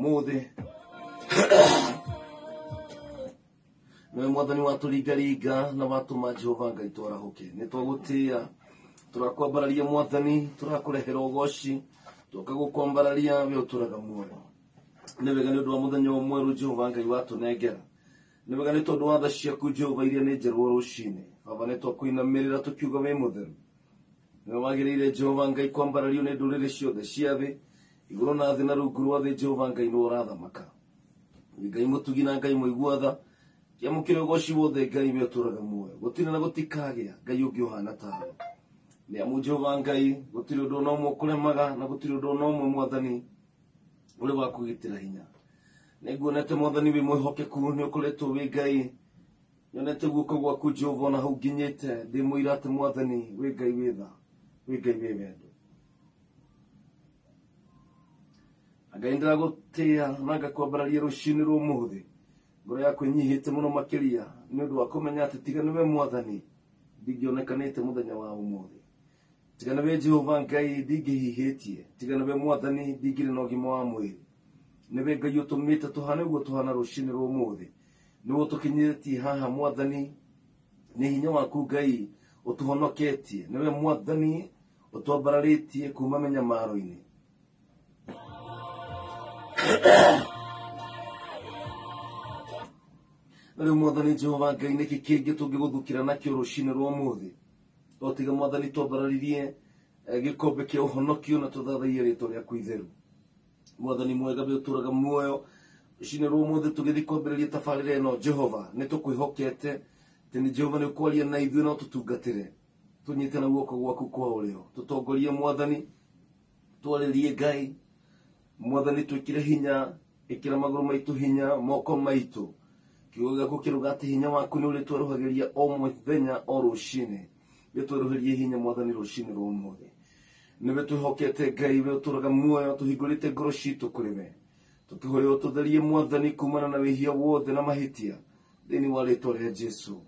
Ũmũthĩ. Nĩwe Mwathani watũringaringa na watũma Jehova Ngai twarahũke. Nĩ twagũtĩĩa, tũrakwambararia Mwathani, tũrakũrehera ũgoci, tũka gũkwambararia we ũtũraga muoyo. Nĩ wega nĩ ũndũ wa mũthenya ũyũ mwerũ Jehova Ngai watũnengera. Nĩ wega nĩ tondũ wa tha ciaku Jehova iria nĩ njerũ o rũcinĩ. Baba nĩ twakũinamĩrĩra tũkiuga wĩ mũtheru. Nĩwe wagĩrĩire Jehova Ngai kwambarario nĩ ndũrĩrĩ ciothe cia thĩ, igũrũ na thĩ na rungu rwa thĩ Jehova Ngai nĩwe ũrathamaka. Wĩ Ngai mũtugi na Ngai mũigua tha, kĩamũkĩre ũgoci wothe Ngai we ũtũraga muoyo. Gũtirĩ na gũtikagĩa Ngai ũngĩ ũhana tawe. Nĩ amu Jehova Ngai gũtirĩ ũndũ ona ũmwe ũkũremaga na gũtirĩ ũndũ ona ũmwe Mwathani ũrĩ wa kwĩgitĩra hinya. Nĩnguonete Mwathani wĩ mwĩhokeku, nĩ ũkoretwo wĩ Ngai. Nyonete guoko gwaku Jehova ona hau nginyĩte, ndĩ mũira atĩ Mwathani wĩ Ngai wĩ tha, wĩ Ngai wĩ wendo. Ngai ndĩragũtĩĩa na ngakwambararia rũcinĩ rwa ũmũthĩ. Ngoro yakwa ĩnyihĩte mũno makĩria nĩ ũndũ wa kũmenya atĩ tiga nĩwe Mwathani ndingĩonekanĩte mũthenya wa ũmũthĩ. Tiga nĩwe Jehova Ngai ndingĩhihĩtie, tiga nĩwe Mwathani ndingĩrĩ na ũgima wa mwĩrĩ. Nĩwe Ngai ũtũmĩte tũhane ũguo tũhana rũcinĩ rwa ũmũthĩ. Nĩwe ũtũkinyĩtie haha Mwathani, nĩ hinya waku Ngai ũtũhonoketie. Nĩwe Mwathani ũtwambararĩtie kuma mĩnyamaro-inĩ. Na rĩu Mwathani Jehova Ngai nĩkĩ kĩngĩ tũngĩgũthukĩra nakĩo rũcinĩ rwa ũmũthĩ? O tiga Mwathani twambararirie gĩkombe kĩa ũhonokio na tũthathaiye rĩtwa rĩaku itheru. Mwathani mwega we ũtũraga muoyo, rũcinĩ rwa ũmũthĩ tũgĩthiĩ kwambĩrĩria tabarĩra ĩno Jehova nĩ tũkwĩhokete atĩ nĩ Jehova nĩ ũkwaria na ithuĩ no tũtungatĩre. Tũnyite na guoko gwaku kwa ũrĩo, tũtongorie Mwathani, twarĩrie Ngai. Mwathani twĩkĩre hinya, ĩkĩra magũrũ maitũ hinya, moko maitũ. Kiugo gĩaku kĩruga atĩ hinya waku nĩ ũrĩtwerũhagĩria o mũthenya o rũcinĩ. Gĩtwerũhĩrie hinya Mwathani rũcinĩ rwa ũmũthĩ. Nĩwe twĩhokete Ngai, we ũtũraga muoyo, tũhingũrĩte ngoro citũ kũrĩ we. Tũkĩhoya ũtũtherie Mwathani kumana na wĩhia wothe na mahĩtia thĩinĩ wa rĩtwa rĩa Jesu.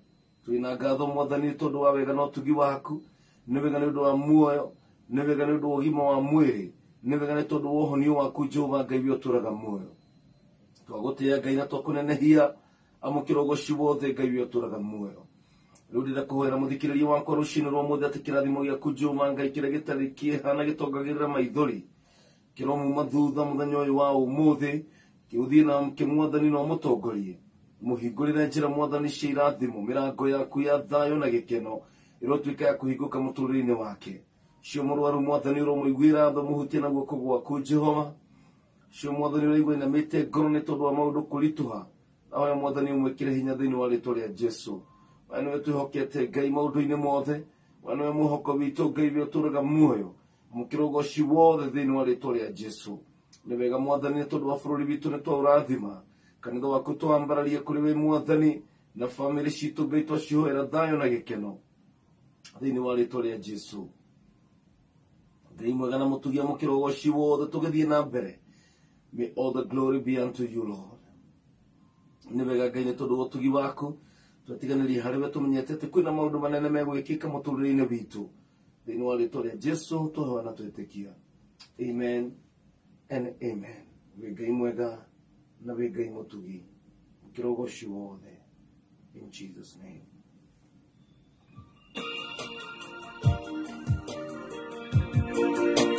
Twĩna ngatho Mwathani nĩ tondũ wa wega na ũtugi waku, nĩ wega nĩ ũndũ wa muoyo, nĩ wega nĩ ũndũ wa ũgima wa mwĩrĩ, nĩ wega nĩ tondũ wa ũhonio waku Jehova Ngai we ũtũraga muoyo. Twagũtĩĩa Ngai na twakũnenehia, amũkĩra ũgoci wothe Ngai we ũtũraga muoyo. Rĩu ndĩrenda kũhoera mũthikĩrĩria wakwa rũcinĩ rwa ũmũthĩ atĩ kĩrathimo gĩaku Jehova Ngai kĩrĩa gĩtarĩ kĩeha na gĩtongagĩrĩra maithori kĩromuma thutha mũthenya ũyũ wa ũmũthĩ, kĩũthiĩ na kĩmwathani na ũmũtongorie. Mũhingũrĩre njĩra Mwathani cia irathimo, mĩrango yaku ya thayũ na gĩkeno ĩrotuĩka ya kũhingũka mũtũrĩre-inĩ wake. Cio mũrwaru Mwathani ũromũiguĩra tha, mũhutie na guoko gwaku Jehova. Cio Mwathani ũraigua inamĩte ngoro nĩ tondũ wa maũndũ kũritũha, nawe Mwathani ũmwĩkĩre hinya thĩinĩ wa rĩtwa rĩa Jesu. We nĩwe twĩhokete Ngai maũndũ-inĩ mothe, we nĩwe mwĩhoko witũ Ngai we ũtũraga muoyo. Amũkĩra ũgoci wothe thĩinĩ wa rĩtwa rĩa Jesu. Nĩ wega Mwathani nĩ tondũ wa bũrũri witũ nĩ twaũrathima, kanitha waku twambararie kũrĩ we Mwathani, na bamĩrĩ citũ Ngai twacihoera thayũ na gĩkeno thĩinĩ wa rĩtwa rĩa Jesu. Ngai mwega na mũtugi, amũkĩra ũgoci wothe tũgĩthiĩ na mbere. May all the glory be unto you, Lord. Nĩ wega Ngai nĩ tondũ wa ũtugi waku twatiganĩrie harĩ we, tũmenyete atĩ kwĩna maũndũ manene megwĩkĩka mũtũrĩre-inĩ witũ. Thĩinĩ wa rĩtwa rĩa Jesu twahoya na twetĩkia. Amen and amen. Wĩ Ngai mwega na wĩ Ngai mũtugi, mũkĩra ũgoci wothe. In Jesus name. Thank you.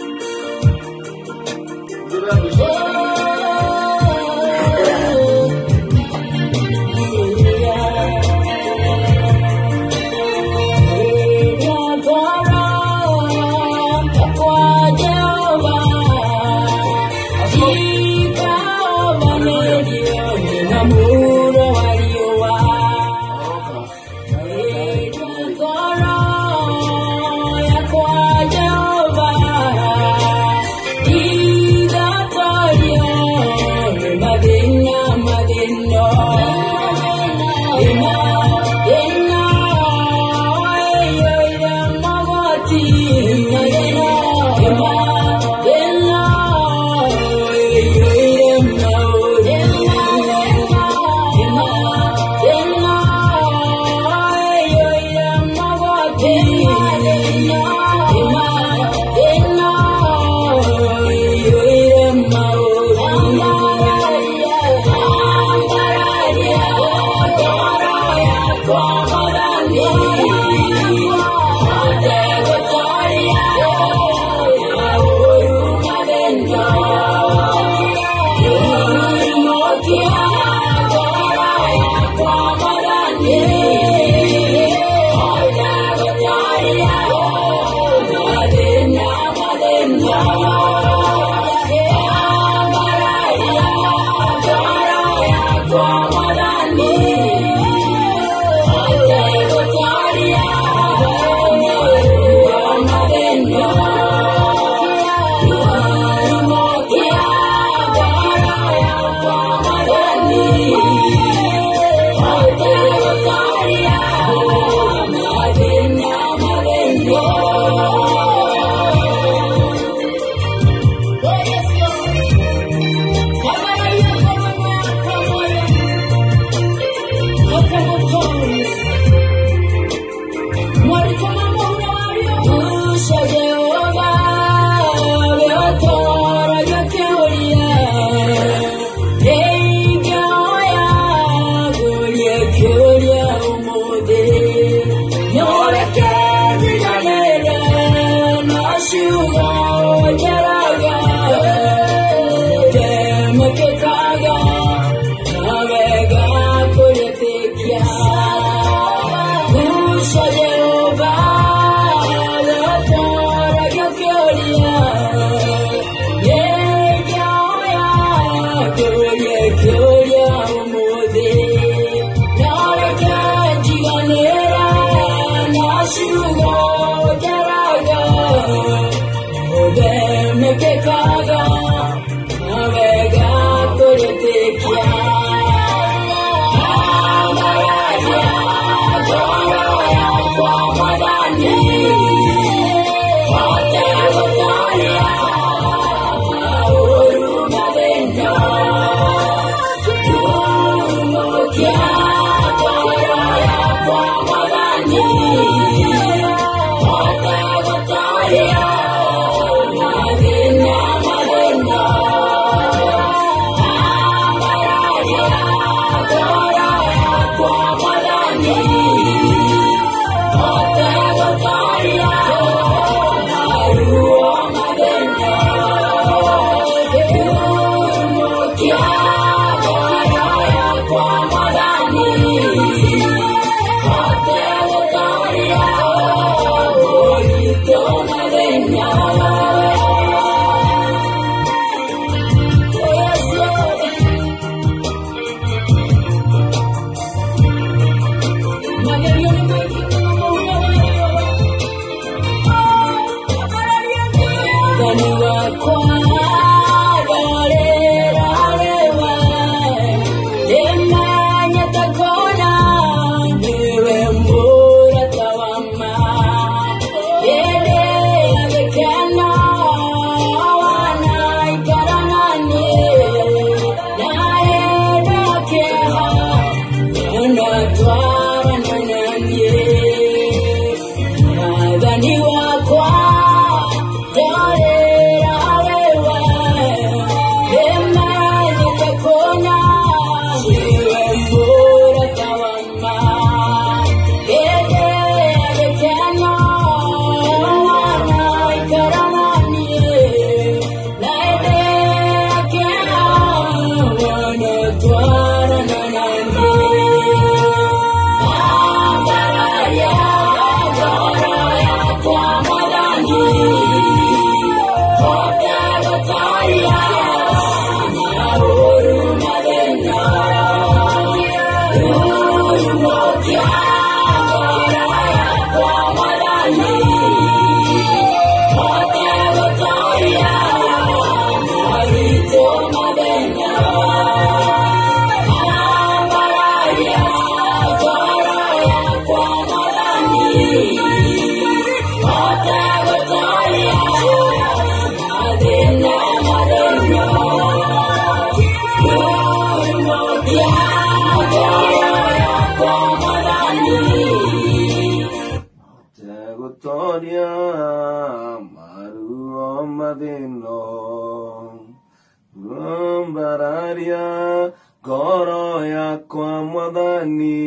Ngoro yakwa Mwathani,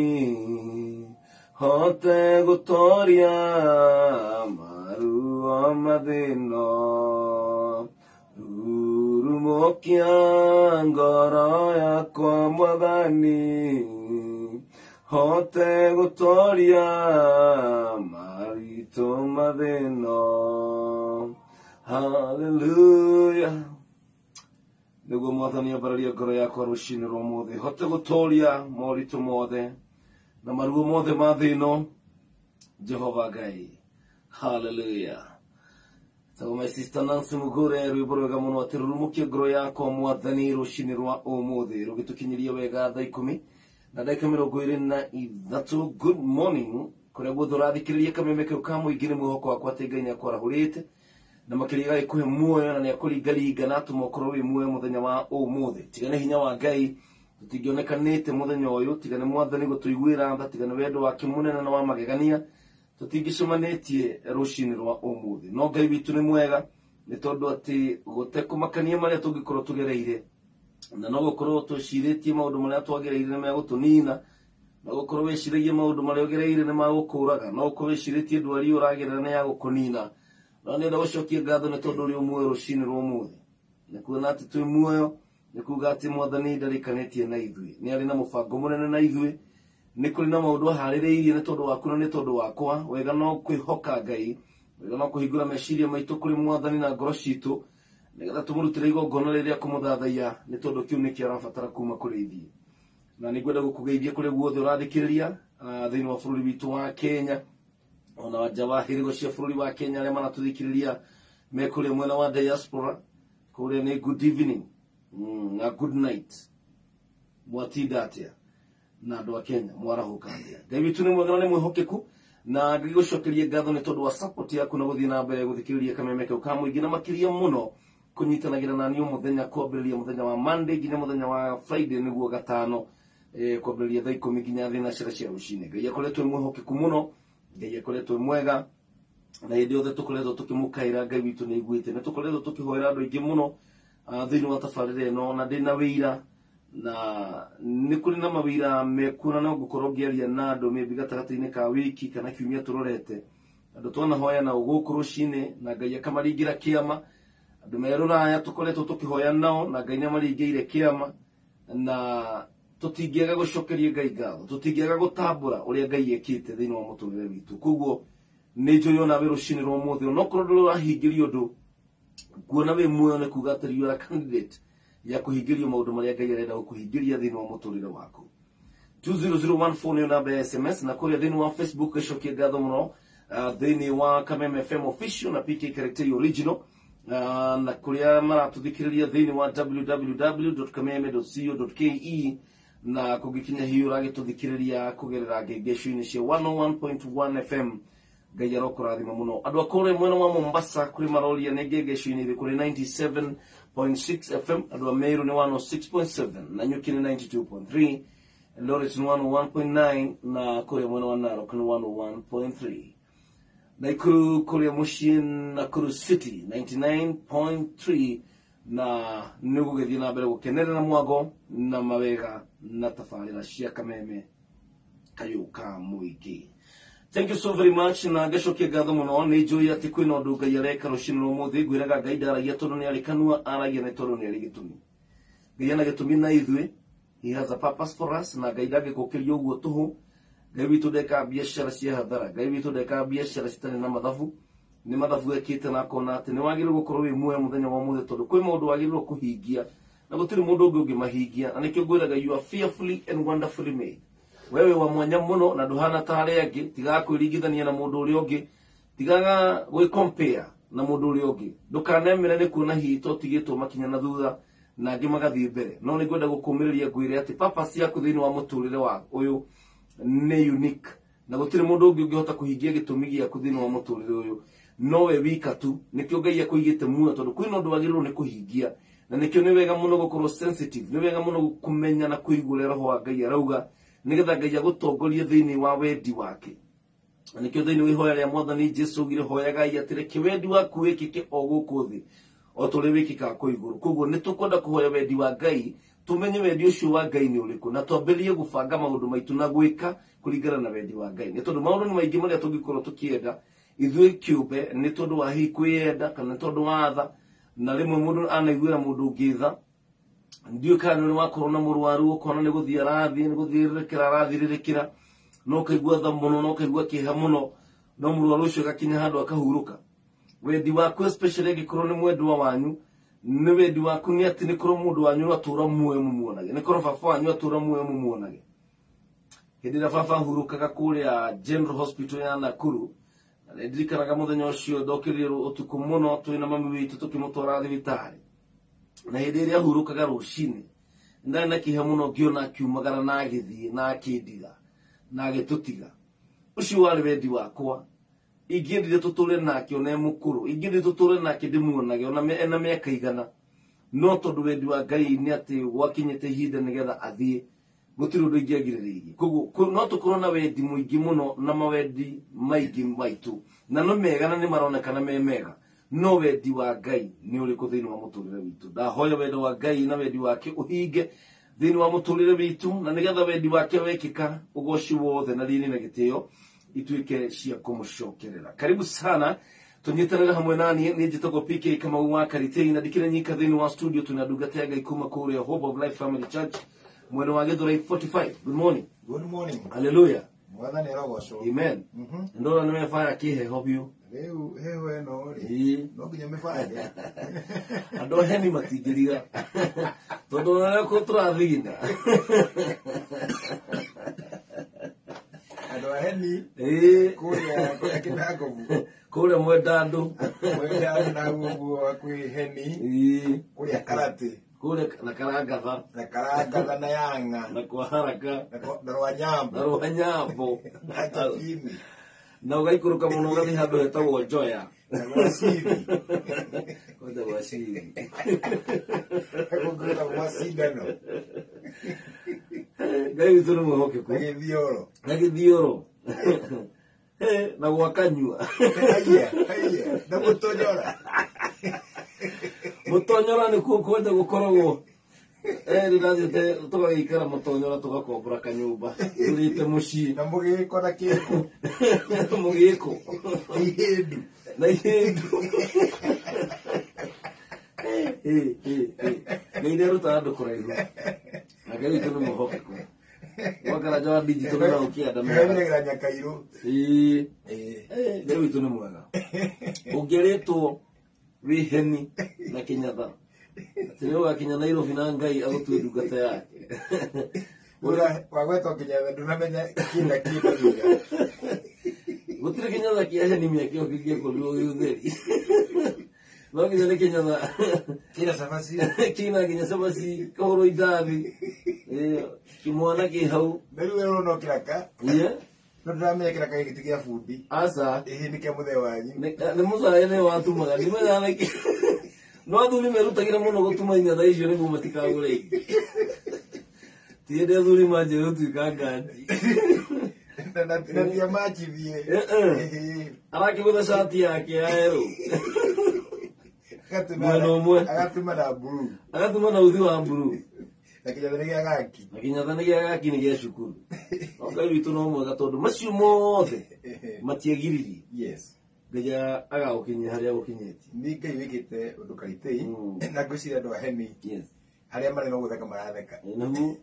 hote gutoria maruo mathĩno, rurumũkia ngoro yakwa Mwathani, hote gutoria maritũ mathĩno. Hallelujah. Nĩguo Mwathani ambararie ngoro yakwa rũcinĩ rwa ũmũthĩ, hote gũtoria moritũ mothe na maruo mothe ma thĩ ĩno, Jehova Ngai. Hallelujah. So my sister Nancy Mugure, rwĩmbo rwega mũno atĩ rurumũkie ngoro yakwa mwathani rũcinĩ rwa ũmũthĩ rũgĩtũkinyĩria wega thaa 10 na ndagĩka 23. Good morning kũrĩa guothe ũrathikĩrĩria kameme kau ka mũingĩ, nĩ mwĩhoko wakwa atĩ Ngai nĩakwarahũrĩte na makĩria agagĩkũhe muoyo na nĩakũringaringa na atũma ũkorwo wĩ muoyo mũthenya wa ũmũthĩ. Tiga nĩ hinya wa Ngai tũtingĩonekanĩte mũthenya ũyũ, tiga nĩ mwathani gũtũiguĩra tha, tiga nĩ wendo wake mũnene na wa magegania tũtingĩcemanĩtie rũcinĩ rwa ũmũthĩ. No Ngai witũ nĩ mwega, nĩ tondũ atĩ gũtekũmakania marĩa tũngĩkorwo tũgereire, na no gũkorwo twĩcirĩtie maũndũ marĩa twagereire nĩ megũtũnina, no gũkorwo wĩciragia maũndũ marĩa ũgereire nĩ magũkũraga, no gũkorwo wĩcirĩtie ndwari ũragerera nĩ ya gũkũnina. No nĩenda gũcokia ngatho nĩ tondũ ũrĩ muoyo rũcinĩ rwa ũmũthĩ, nĩ kuona atĩ twĩ muoyo nĩ kuga atĩ mwathani ndarĩkanĩtie na ithuĩ, nĩ arĩ na mũbango mũnene na ithuĩ, nĩ kũrĩ na maũndũ aharĩrĩirie nĩ tondũ waku na nĩ tondũ wakwa. Wega no kwĩhoka Ngai, wega no kũhingũra meciria maitũ kũrĩ mwathani na ngoro citũ, nĩgetha tũmũrutĩre igongona rĩrĩa kũmũthathaiya, nĩ tondũ kĩu nĩkĩo arabatara kuma kũrĩ ithuĩ. Na nĩ ngwenda gũkũgeithia kũrĩa guothe ũrathikĩrĩria thĩinĩ wa bũrũri witũ wa Kenya, ona nja wa hĩrĩgo cia bũrũri wa Kenya, arĩa maratũthikĩrĩria me kũrĩa mwena wa diaspora, kũrĩa nĩ good evening na good night. Mwatinda atĩa na andũ a Kenya, mwarahũka atĩa? Ngai witũ nĩ mwega na nĩ mwĩhokeku, na ngĩgũcokeria ngatho nĩ tondũ wa support yaku na gũthiĩ na mbere gũthikĩrĩria kameme kau ka mũingĩ, na makĩria mũno kũnyitanagĩra na niĩ mũthenya kwambĩrĩria mũthenya wa Monday nginya mũthenya wa Friday nĩguo gatano, kwambĩrĩria thaa 10 nginya 9 cia rũcinĩ. Ngai akoretwo mwĩhokeku mũno, Ngai akoretwo mwega, na hĩndĩ yothe tũkoretwo tũkĩmũkaĩra Ngai witũ nĩ aiguĩte. Nĩ tũkoretwo tũkĩhoera andũ aingĩ mũno thĩinĩ wa tabarĩra ĩno, na ndĩna wĩira na nĩ kũrĩ na mawĩra mekuo, na no ngũkorwo ngĩaria na andũ maybe gatagatĩ-inĩ ka wiki kana kiumia tũrorete. Andũ twanahoya nao gũkũ rũcinĩ na Ngai akamaringĩra kĩama, andũ me rũraya tũkoretwo tũkĩhoya nao na Ngai nĩamaringĩire kĩama, na tũtingĩaga gũcokeria Ngai ngatho, tũtingĩaga gũtambũra ũrĩa Ngai ekĩte thĩinĩ wa mũtũrĩre witũ. Koguo nĩ njũĩ onawe rũcinĩ rwa ũmũthĩ, onokorwo ndũrĩ ũrahingĩrio ũndũ, kuona wĩ muoyo nĩ kuga atĩ you are a candidate ya kũhingĩrio maũndũ marĩa Ngai arenda gũkũhingĩria thĩinĩ wa mũtũrĩre waku. 20014 nĩyo namba ya SMS, na kũrĩa thĩinĩ wa Facebook gĩcokie ngatho mũno thĩinĩ wa Kameme FM official na PK Karetei original, na kũrĩa maratũthikĩrĩria thĩinĩ wa www.kameme.co.ke, na kũngĩkinya hihi ũragĩtũthikĩrĩria kũgerera ngengeco-inĩ cia 101.1 FM. Ngai arokũrathima mũno. Andũ a kũrĩa mwena wa Mombasa kũrĩ maroria nĩ ngengeco-inĩ ĩrĩkũ, nĩ 97.6 FM. Andũ a Meru nĩ 106.7, na Nyuki nĩ 92.3, Eldoret nĩ 101.9, na kũrĩa mwena wa Narok nĩ 101.3, Nakuru kũrĩa mũciĩ Nakuru City 99.3. Na nĩ gũgĩthiĩ na mbere gũkenerera mwago na mawega na tabarĩra cia kameme kayũ ka mũingĩ. Thank you so very much, na ngacokia ngatho mũno. Nĩ njũĩ atĩ kwĩna ũndũ Ngai areka rũcinĩ rwa ũmũthĩ. Ngwĩraga Ngai ndaragia tondũ nĩ arĩ kanua, aragia nĩ tondũ nĩ arĩ gĩtũmi. Ngai ena gĩtũmi na ithuĩ, he has a purpose for us, na Ngai ndangĩkũkĩria ũguo tũhũ. Ngai witũ ndekaga biacara cia hathara, Ngai witũ ndekaga biacara citarĩ na mathabu. Nĩ mathabu ekĩte na akona atĩ nĩ wagĩrĩirwo gũkorwo wĩ muoyo mũthenya wa ũmũthĩ, tondũ kwĩ maũndũ wagĩrĩirwo kũhingia na gũtirĩ mũndũ ũngĩ ũngĩmahingia. Na nĩkĩo ngwĩraga you are fearfully and wonderfully made. Wewe wa mwanya mũno na ndũhana ta arĩa angĩ. Tigaga kwĩringithania na mũndũ ũrĩa ũngĩ, tigaga gwĩ-compare na mũndũ ũrĩa ũngĩ, ndũkanemere nĩ kuona hihi totigĩtwo makinya na thutha na angĩ magathiĩ mbere. No nĩ ngwenda gũkũmĩrĩria ngwĩre atĩ purpose yaku thĩinĩ wa mũtũrĩre wa ũyũ nĩ unique, na gũtirĩ mũndũ ũngĩ ũngĩhota kũhingia gĩtũmi gĩaku thĩinĩ wa mũtũrĩre ũyũ, nowe wika tu. Nĩkĩo Ngai akũigĩte muoyo, tondũ kwĩna ũndũ wagĩrĩirwo nĩ kũhingia, na nĩkĩo nĩ wega mũno gũkorwo sensitive, nĩ wega mũno kũmenya na kũigua ũrĩa roho wa Ngai arauga, nĩgetha Ngai agũtongorie thĩinĩ wa wendi wake. Na nĩkĩo thĩinĩ wa ihoya rĩa mwathani Jesu augire, hoyagai atĩ reke wendi waku wĩkĩke o gũkũ thĩ o ta ũrĩa wĩkĩkaga kũu igũrũ. Koguo nĩ tũkwenda kũhoya wendi wa Ngai, tũmenye wendi ũcio wa Ngai nĩ ũrĩkũ, na twambĩrĩrie gũbanga maũndũ maitũ na gwĩka kũringana na wendi wa Ngai, nĩ tondũ maũndũ nĩ maingĩ marĩa tũngĩkorwo tũkĩenda ithuĩ kĩũmbe, nĩ tondũ wa hihi kwĩyenda kana nĩ tondũ wa tha. Na rĩmwe mũndũ anaiguĩra mũndũ ũngĩ tha. Ndiũĩ kana nĩ wakorwo na mũrwaru, ũkona nĩ gũthiĩ arathiĩ, nĩ gũthirĩrĩkĩra arathirĩrĩkĩra, no ũkaigua tha mũno, no ũkaigua kĩeha mũno, no mũrwaru ũcio agakinya handũ akahurũka. Wendi waku, especially angĩkorwo nĩ mwendwa wanyu, nĩ wendi waku nĩ atĩ nĩ korwo mũndũ wanyu atũra muoyo mũmuonage, nĩ korwo baba wanyu atũra muoyo mũmuonage. Hĩndĩ ĩrĩa baba ahurũkaga kũrĩa General Hospital ya Nakuru, Na nĩ ndirikanaga mũthenya ũcio ndokĩrire ũtukũ mũno twĩna mami witũ tũkĩmũtwara thibitarĩ. Na hĩndĩ ĩrĩa ahurũkaga rũcinĩ ndarĩ na kĩeha mũno ngĩona akiumagara na agĩthiĩ na akĩndiga na agĩtũtiga. Ũcio warĩ wendi wakwa. Ingĩendire tũtũre nake ona e mũkũrũ, ingĩendire tũtũre nake ndĩmuonage ona ena mĩaka igana, no tondũ wendi wa Ngai nĩ atĩ gwakinyĩte ihinda nĩgetha athiĩ, gũtirĩ ũndũ ingĩagirĩrĩirie. Koguo no tũkorwo na wendi mũingĩ mũno na mawendi maingĩ maitũ, na no mega na nĩ maronekana me mega, no wendi wa Ngai nĩ ũrĩkũ thĩinĩ wa mũtũrĩre witũ? Ndahoya wendo wa Ngai na wendi wake ũhinge thĩinĩ wa mũtũrĩre witũ, na nĩgetha wendi wake wekĩka, ũgoci wothe na riri na gĩtĩo ituĩke cia kũmũcokerera. Karibu sana tunyitanĩre hamwe naniĩ. Niĩ njĩtagwo PK Kamau wa Karitei, na ndikĩrĩ nyika thĩinĩ wa studio. Twĩna ndungata ya Ngai kuma kũrĩa Hope of Life Family Church mwena wa Gĩthũrai 45. Good morning. Good morning. Hallelujah. Mwathani arogocwo. Amen. Ndona nĩ webaya kĩheho biũ. Rĩu heho ĩno rĩ, Ĩĩ. no nginya mĩbange. Andũ a heni matingĩriga tondũ ona kũ tũrathigina. Andũ a heni Ĩĩ. kũrĩa Kĩnangobu. Kũrĩa Mwendandũ. Mwendandũ na ũguo kwĩ heni. Ĩĩ. Kũrĩa Karate. Kũrĩa na Karangatha. Na Karangatha na Yanga. Na kwa Haraka. Na Rwanyambo. Na Rwanyambo. Na Njabini. Na ũgaikũrũka mũno ũgathiĩ handũ hetagwo Njoya. Na Gwaciri. Kwanja Gwaciri. Gũkĩta gwa cindano. Ngai witũ nĩ mwĩhokeku. Na Gĩthioro. Na Gĩthioro. Na gwa Kanyua. Haiya, haiya. Na Mũtonyora. Mũtonyora nĩkuo kwanja gũkoragwo. Nĩ ndathiĩte tũgagĩikara Mũtonyora tũgakombora kanyũmba tũrĩte mũciĩ. Na mũgĩko na kĩko. Mũgĩko. Ihĩndu. Na ihĩndu. Ngai nĩarutaga andũ kũraihu. Na Ngai witũ nĩ mwĩhokeku. Gwa Karanja wa digital na ũkĩanda mega. Kĩragĩra Nyakairũ. Ĩĩ. Ĩĩ. Ngai witũ nĩ mwega. Ũngĩrĩtwo wĩ heni na Kĩnyatha, atĩ nĩ ũgakinya Nairobi na Ngai agũtue ndungata yake. Wagwetwo Kĩnyatha ndũnamenya kĩna kĩna thutha. Gũtirĩ Kĩnyatha kĩa heni mĩaka ĩyo kĩngĩakorirwo gĩ ũtheri. No nginya nĩ Kĩnyatha. Kĩna cabaci. Kĩna nginya cabaci, kahũrwo indathi. Kĩmwana kĩ hau. Na rĩu werwo no kĩraka. Ĩĩ. No ndĩramenya kĩraka gĩkĩ ti kĩa bundi. Aca. Ĩhĩ nĩ kĩa mũthee wanyu. Nĩ mũcaĩ nĩ watumaga. Ndimenyaga nĩkĩ. No athuri merutagĩra mũno gũtuma inyatha icio nĩguo matikagũre ingĩ. Ti hĩndĩ athuri manjia gũtuĩka nganji. Na ti amachithie. Arakĩgũtha cati yake ya yerũ. Mwena ũmwe. Agatuma na blue. Agatuma na uthi wa blue. Na Kĩnyatha nĩ gĩa gaki. Na Kĩnyatha nĩ gĩa gaki nĩ gĩa cukuru. No Ngai witũ no mwega tondũ macio mothe matiagiririe. Yes. Ngai agagũkinyia harĩa agũkinyĩtie. Nĩ Ngai wĩkĩte ũndũ Karitei. Na ngwĩciria andũ a heni. Yes. Harĩa marĩ no gũtheka maratheka. Nĩguo.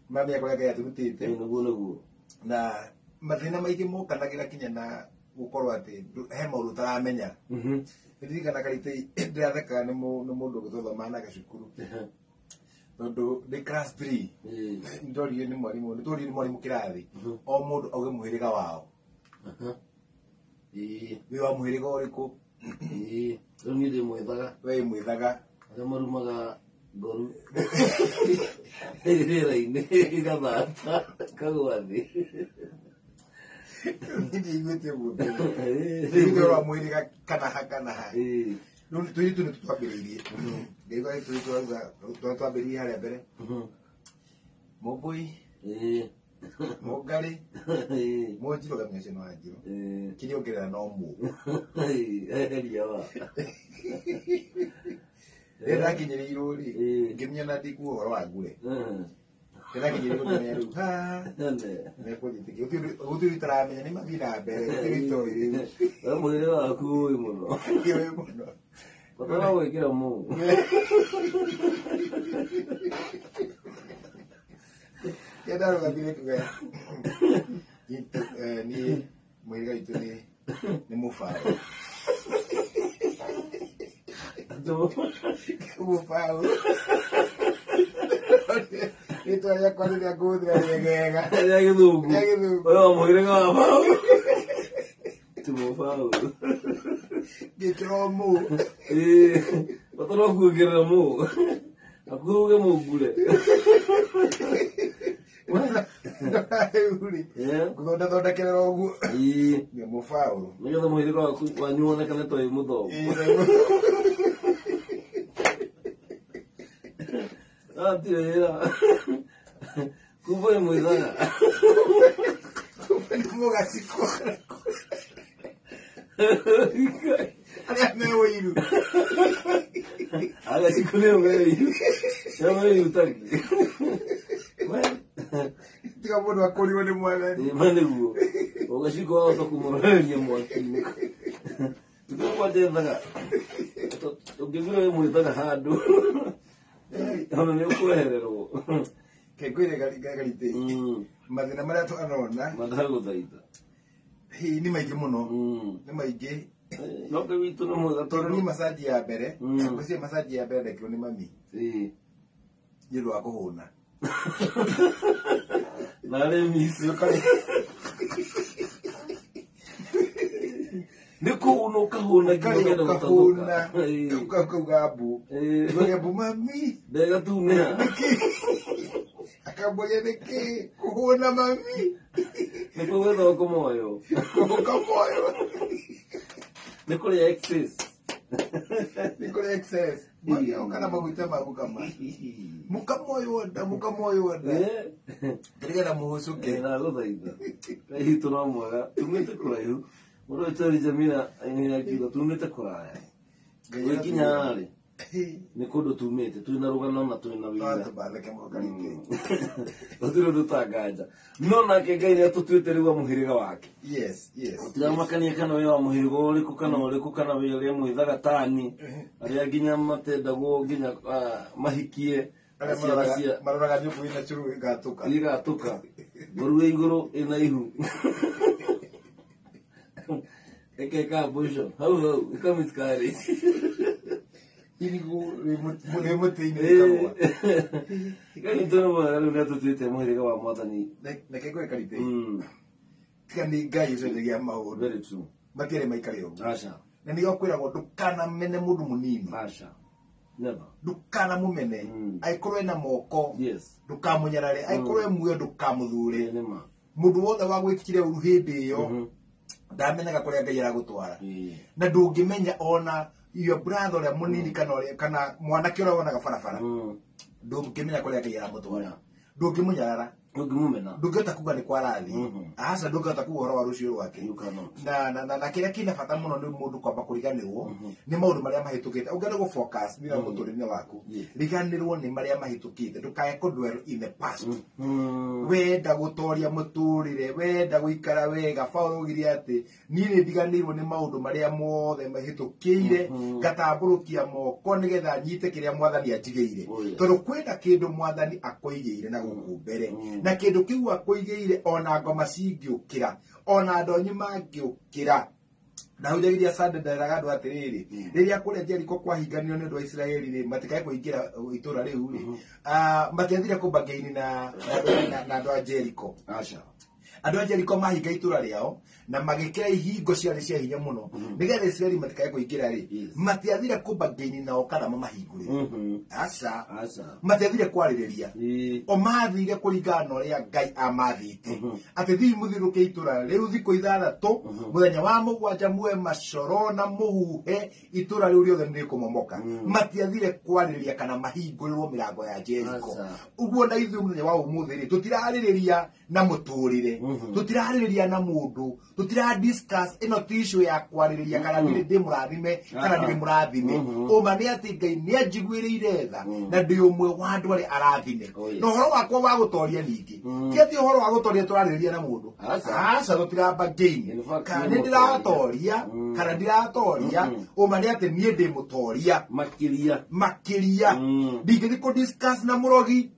Mamenya kũrĩa Ngai atũrutĩte. Nĩguo nĩguo. Na mathĩna maingĩ mokanagĩra kinya na gũkorwo atĩ he maũndũ ũtaramenya. Ndirikana Karitei ndĩrathekaga nĩ mũndũ ũgĩthothoma nake cukuru. Tondũ ndĩ class 3. Nĩndoririo nĩ mwarimũ, nĩtworirio nĩ mwarimũ kĩrathi. O mũndũ auge mũhĩrĩga wao. Ĩĩ. Wĩ wa mũhĩrĩga ũrĩkũ? Ĩĩ. Rĩu niĩ ndĩ mwĩthaga. We wĩ mwĩthaga. Arĩa marumaga ngoru. Rĩera-inĩ ĩgathata kagwa thĩ. Niĩ ndiiguĩte ũguo mbere. Rĩu wa mũhĩrĩga kana ha kana ha. Ĩĩ. Rĩu tũirĩtu nĩ twambĩrĩirie. Ngaigua tũirĩtu twarauga twambĩrĩirie harĩa mbere. Mũmbũi. Ĩĩ. Mũngarĩ. Ĩĩ. Mũnjirũ ngamenya ũcio nĩ Wanjirũ. Ĩĩ. Kĩrĩa ongerera no mũ. Eheria wa. Rĩrĩa ndakinyĩrĩirwo rĩ, Ĩĩ. ngĩmenya na ndikuo ũhoro wa ngure. Rĩrĩa ndakinyĩrĩirwo ngĩmenya rĩu, ha, nĩkũnjĩtĩkia. Gũtirĩ itaramenya, nĩ mathiĩ na mbere, gũtirĩ itoĩ rĩu. We mũhĩrĩga waku ũĩ mũno. Ũĩ mũno. Bata wa gwĩkĩra mũ. Kĩrĩa ndarũgamire kuga, niĩ mũhĩrĩga witũ nĩ mũbaũ. Mũbaũ. Rĩtwa rĩakwa rĩrĩa ngũhũthĩra rĩegega. Rĩa gĩthũngũ. Rĩa gĩthũngũ. Ũyũ wa mũhĩrĩga wa baũ. Ti mũbaũ. Ngĩkĩra mũ. Bata no kuongerera mũ hakuhĩ uge mũngure. Rĩu rĩ, gũthondathondekerera ũguo nĩ mũbaũrũ. Nĩgetha mũhĩrĩga waku wanyu wonekane ta wĩ mũthomu. Atirĩ wĩra kumba nĩ mwĩthaga. Nĩ mũgacikũ arĩa me ũiru. Agacikũ nĩo me ũiru, nĩo me ũiru tagi. Tiga mũndũ akũrirwo nĩ Mwathani. Ma nĩguo ũgacikũ wahota kũmũroreria mwaki-inĩ thikũ kwanja ethaga ũngĩgwĩra wĩ mwĩthaga handũ ona nĩ ũkwehererwo. Kengwĩre garitĩ mathĩna marĩa twanona. Mandagũthaitha. Hihi nĩ maingĩ mũno, nĩ maingĩ. No Ngai witũ nĩ mwega. Tondũ Tondũ niĩ macaji ya mbere, ngwĩciria macaji ya mbere ndekirwo nĩ mami nĩ ũndũ wa kũhũna. Narĩ mici nĩ kũhũna ũkahũna nginya Ũkarĩa ũkenda ũkahũna gũtathũka. Ũkauga mbu. Ũkauga mbu mami. Ndegatunĩha. Nĩkĩ akambũria nĩkĩ kũhũna mami? Nĩkuo gwĩthwo kũmoyo. Kũhũka moyo. Nĩ kũrĩa excess. Nĩ kũrĩ excess. Mami kana maguta ma gũkama mũkamoywo nda, mũkamoywo nda nĩgetha mũhũcũke. Ndagũthaitha, Ngai witũ no mwega, tumĩte kũraihu. Mũndũ wĩtwo Jamila nĩ akiuga tumĩte kũraya. Gwĩkinya rĩ nĩ kũndũ tumĩte twĩna rũgano na twĩna wĩra. Tũbatheke mũkarite. Gũtirĩ ũndũ tanganja no nake Ngai nĩ atũtuĩte rĩu wa mũhĩrĩga wake. Yes. Gũtiramakania kana wĩ wa mũhĩrĩga ũrĩkũ kana ũrĩkũ kana wĩ arĩa mwĩthaga tani arĩa nginya matendagwo nginya mahikie arĩa ciana cia maroraga nyũngũ ina cũrũ ĩgatũka. Igatũka ngũrũ ĩ igũrũ ĩna ihu ĩkeka abortion hau hau ĩka miscarriage. Irigũ rĩ mũtĩ-inĩ rĩkagũa. Ngai witũ nĩ mwega, rĩu nĩ atũtuĩte mũhĩrĩga wa Mwathani. Reke ngwĩre karite, tiga nĩ Ngai ũcenjagia maũndũ, Very true. matiarĩ maikare ũguo. Aca. Na nĩkĩo kwĩragwo ndũkanamene mũndũ mũnini. Aca, never. Ndũkanamũmene. Angĩkorwo ena moko, ndũkamũnyarare. Angĩkorwo e muoyo, ndũkamũthure. Nĩ ma. Mũndũ wothe wagwĩkire ũru hĩndĩ ĩyo ndamenyaga kũrĩa Ngai aragũtwara. Na ndũngĩmenya ona your brother ũrĩa mũnini kana kana mwanake ũrĩa wonaga barabara, ndũngĩmenya kũrĩa Ngai aramũtwara. Ndũngĩmũnyarara. Ndũngĩmũmena. Ndũngĩhota kuga nĩ kwarathiĩ. Aca, ndũngĩhota kuga ũhoro wa rũciũ rwake. You cannot. Na kĩrĩa kĩna bata mũno nĩ mũndũ kwamba kũriganĩrwo nĩ maũndũ marĩa mahĩtũkĩte. Ũngĩenda gũ focus thĩinĩ wa mũtũrĩre waku, riganĩrwo nĩ marĩa mahĩtũkĩte, ndũkae kũ dwell in the past. Wenda gũtoria mũtũrĩre, wenda gũikara wega, Paul augire atĩ niĩ nĩ ndiganĩirwo nĩ maũndũ marĩa mothe mahĩtũkĩire, ngatambũrũkia moko nĩgetha nyite kĩrĩa Mwathani anjigĩire. Oh, yes. Tondũ kwĩna kĩndũ Mwathani akũigĩire na gũkũ mbere, na kĩndũ kĩu akũigĩire, ona ngoma cingĩũkĩra, ona ndonyi mangĩũkĩra. Ndahunjagĩria Sunday, nderaga andũ atĩrĩrĩ, rĩrĩa kũrĩa Jericho kwahinganio nĩ ũndũ wa Isiraeli rĩ, matikae kũingĩra itũra rĩu rĩ, matiathire kũmbangeini na andũ a Jericho. Aca. Andũ a Jericho mahinga itũra rĩao na magĩkĩra ihingo ciarĩ cia hinya mũno nĩgetha Isiraeli matikae kũingĩra rĩ, matiathire kũmbangeini nao kana mamahingũrĩre. Aca. Aca. Matiathire kwarĩrĩria. O mathire kũringana na ũrĩa Ngai amathĩte, atĩ thiĩ mũthiũrũrũke itũra rĩu thikũ 6, mũthenya wa mũgwanja muoe macoro na mũhuhe, itũra rĩu rĩothe nĩ rĩkũmomoka. Matiathire kwarĩrĩria kana mahingũrĩrwo mĩrango ya Jericho. Aca. Ũguo na ithuĩ mũthenya wa ũmũthĩ rĩ, tũtirarĩrĩria na mũtũrĩre, tũtirarĩrĩria na mũndũ, tũtira discuss ĩno ti issue ya kwarĩrĩria kana ndirĩ ndĩ mũrathime kana ndirĩ mũrathime. Ũma nĩ atĩ Ngai nĩ anjiguĩrĩire tha na ndĩ ũmwe wa andũ arĩa arathime. Oh, yes. Na ũhoro wakwa wa gũtoria ningĩ ti atĩ ũhoro wa gũtoria tũrarĩrĩria na mũndũ. Aca. Aca, tũtiramba gain In fact, kana nĩ nĩ ndĩratoria kana ndiratoria. Ũma nĩ atĩ niĩ ndĩ mũtoria. Makĩria. Makĩria. Ndingĩthiĩ kũ discuss na mũrogi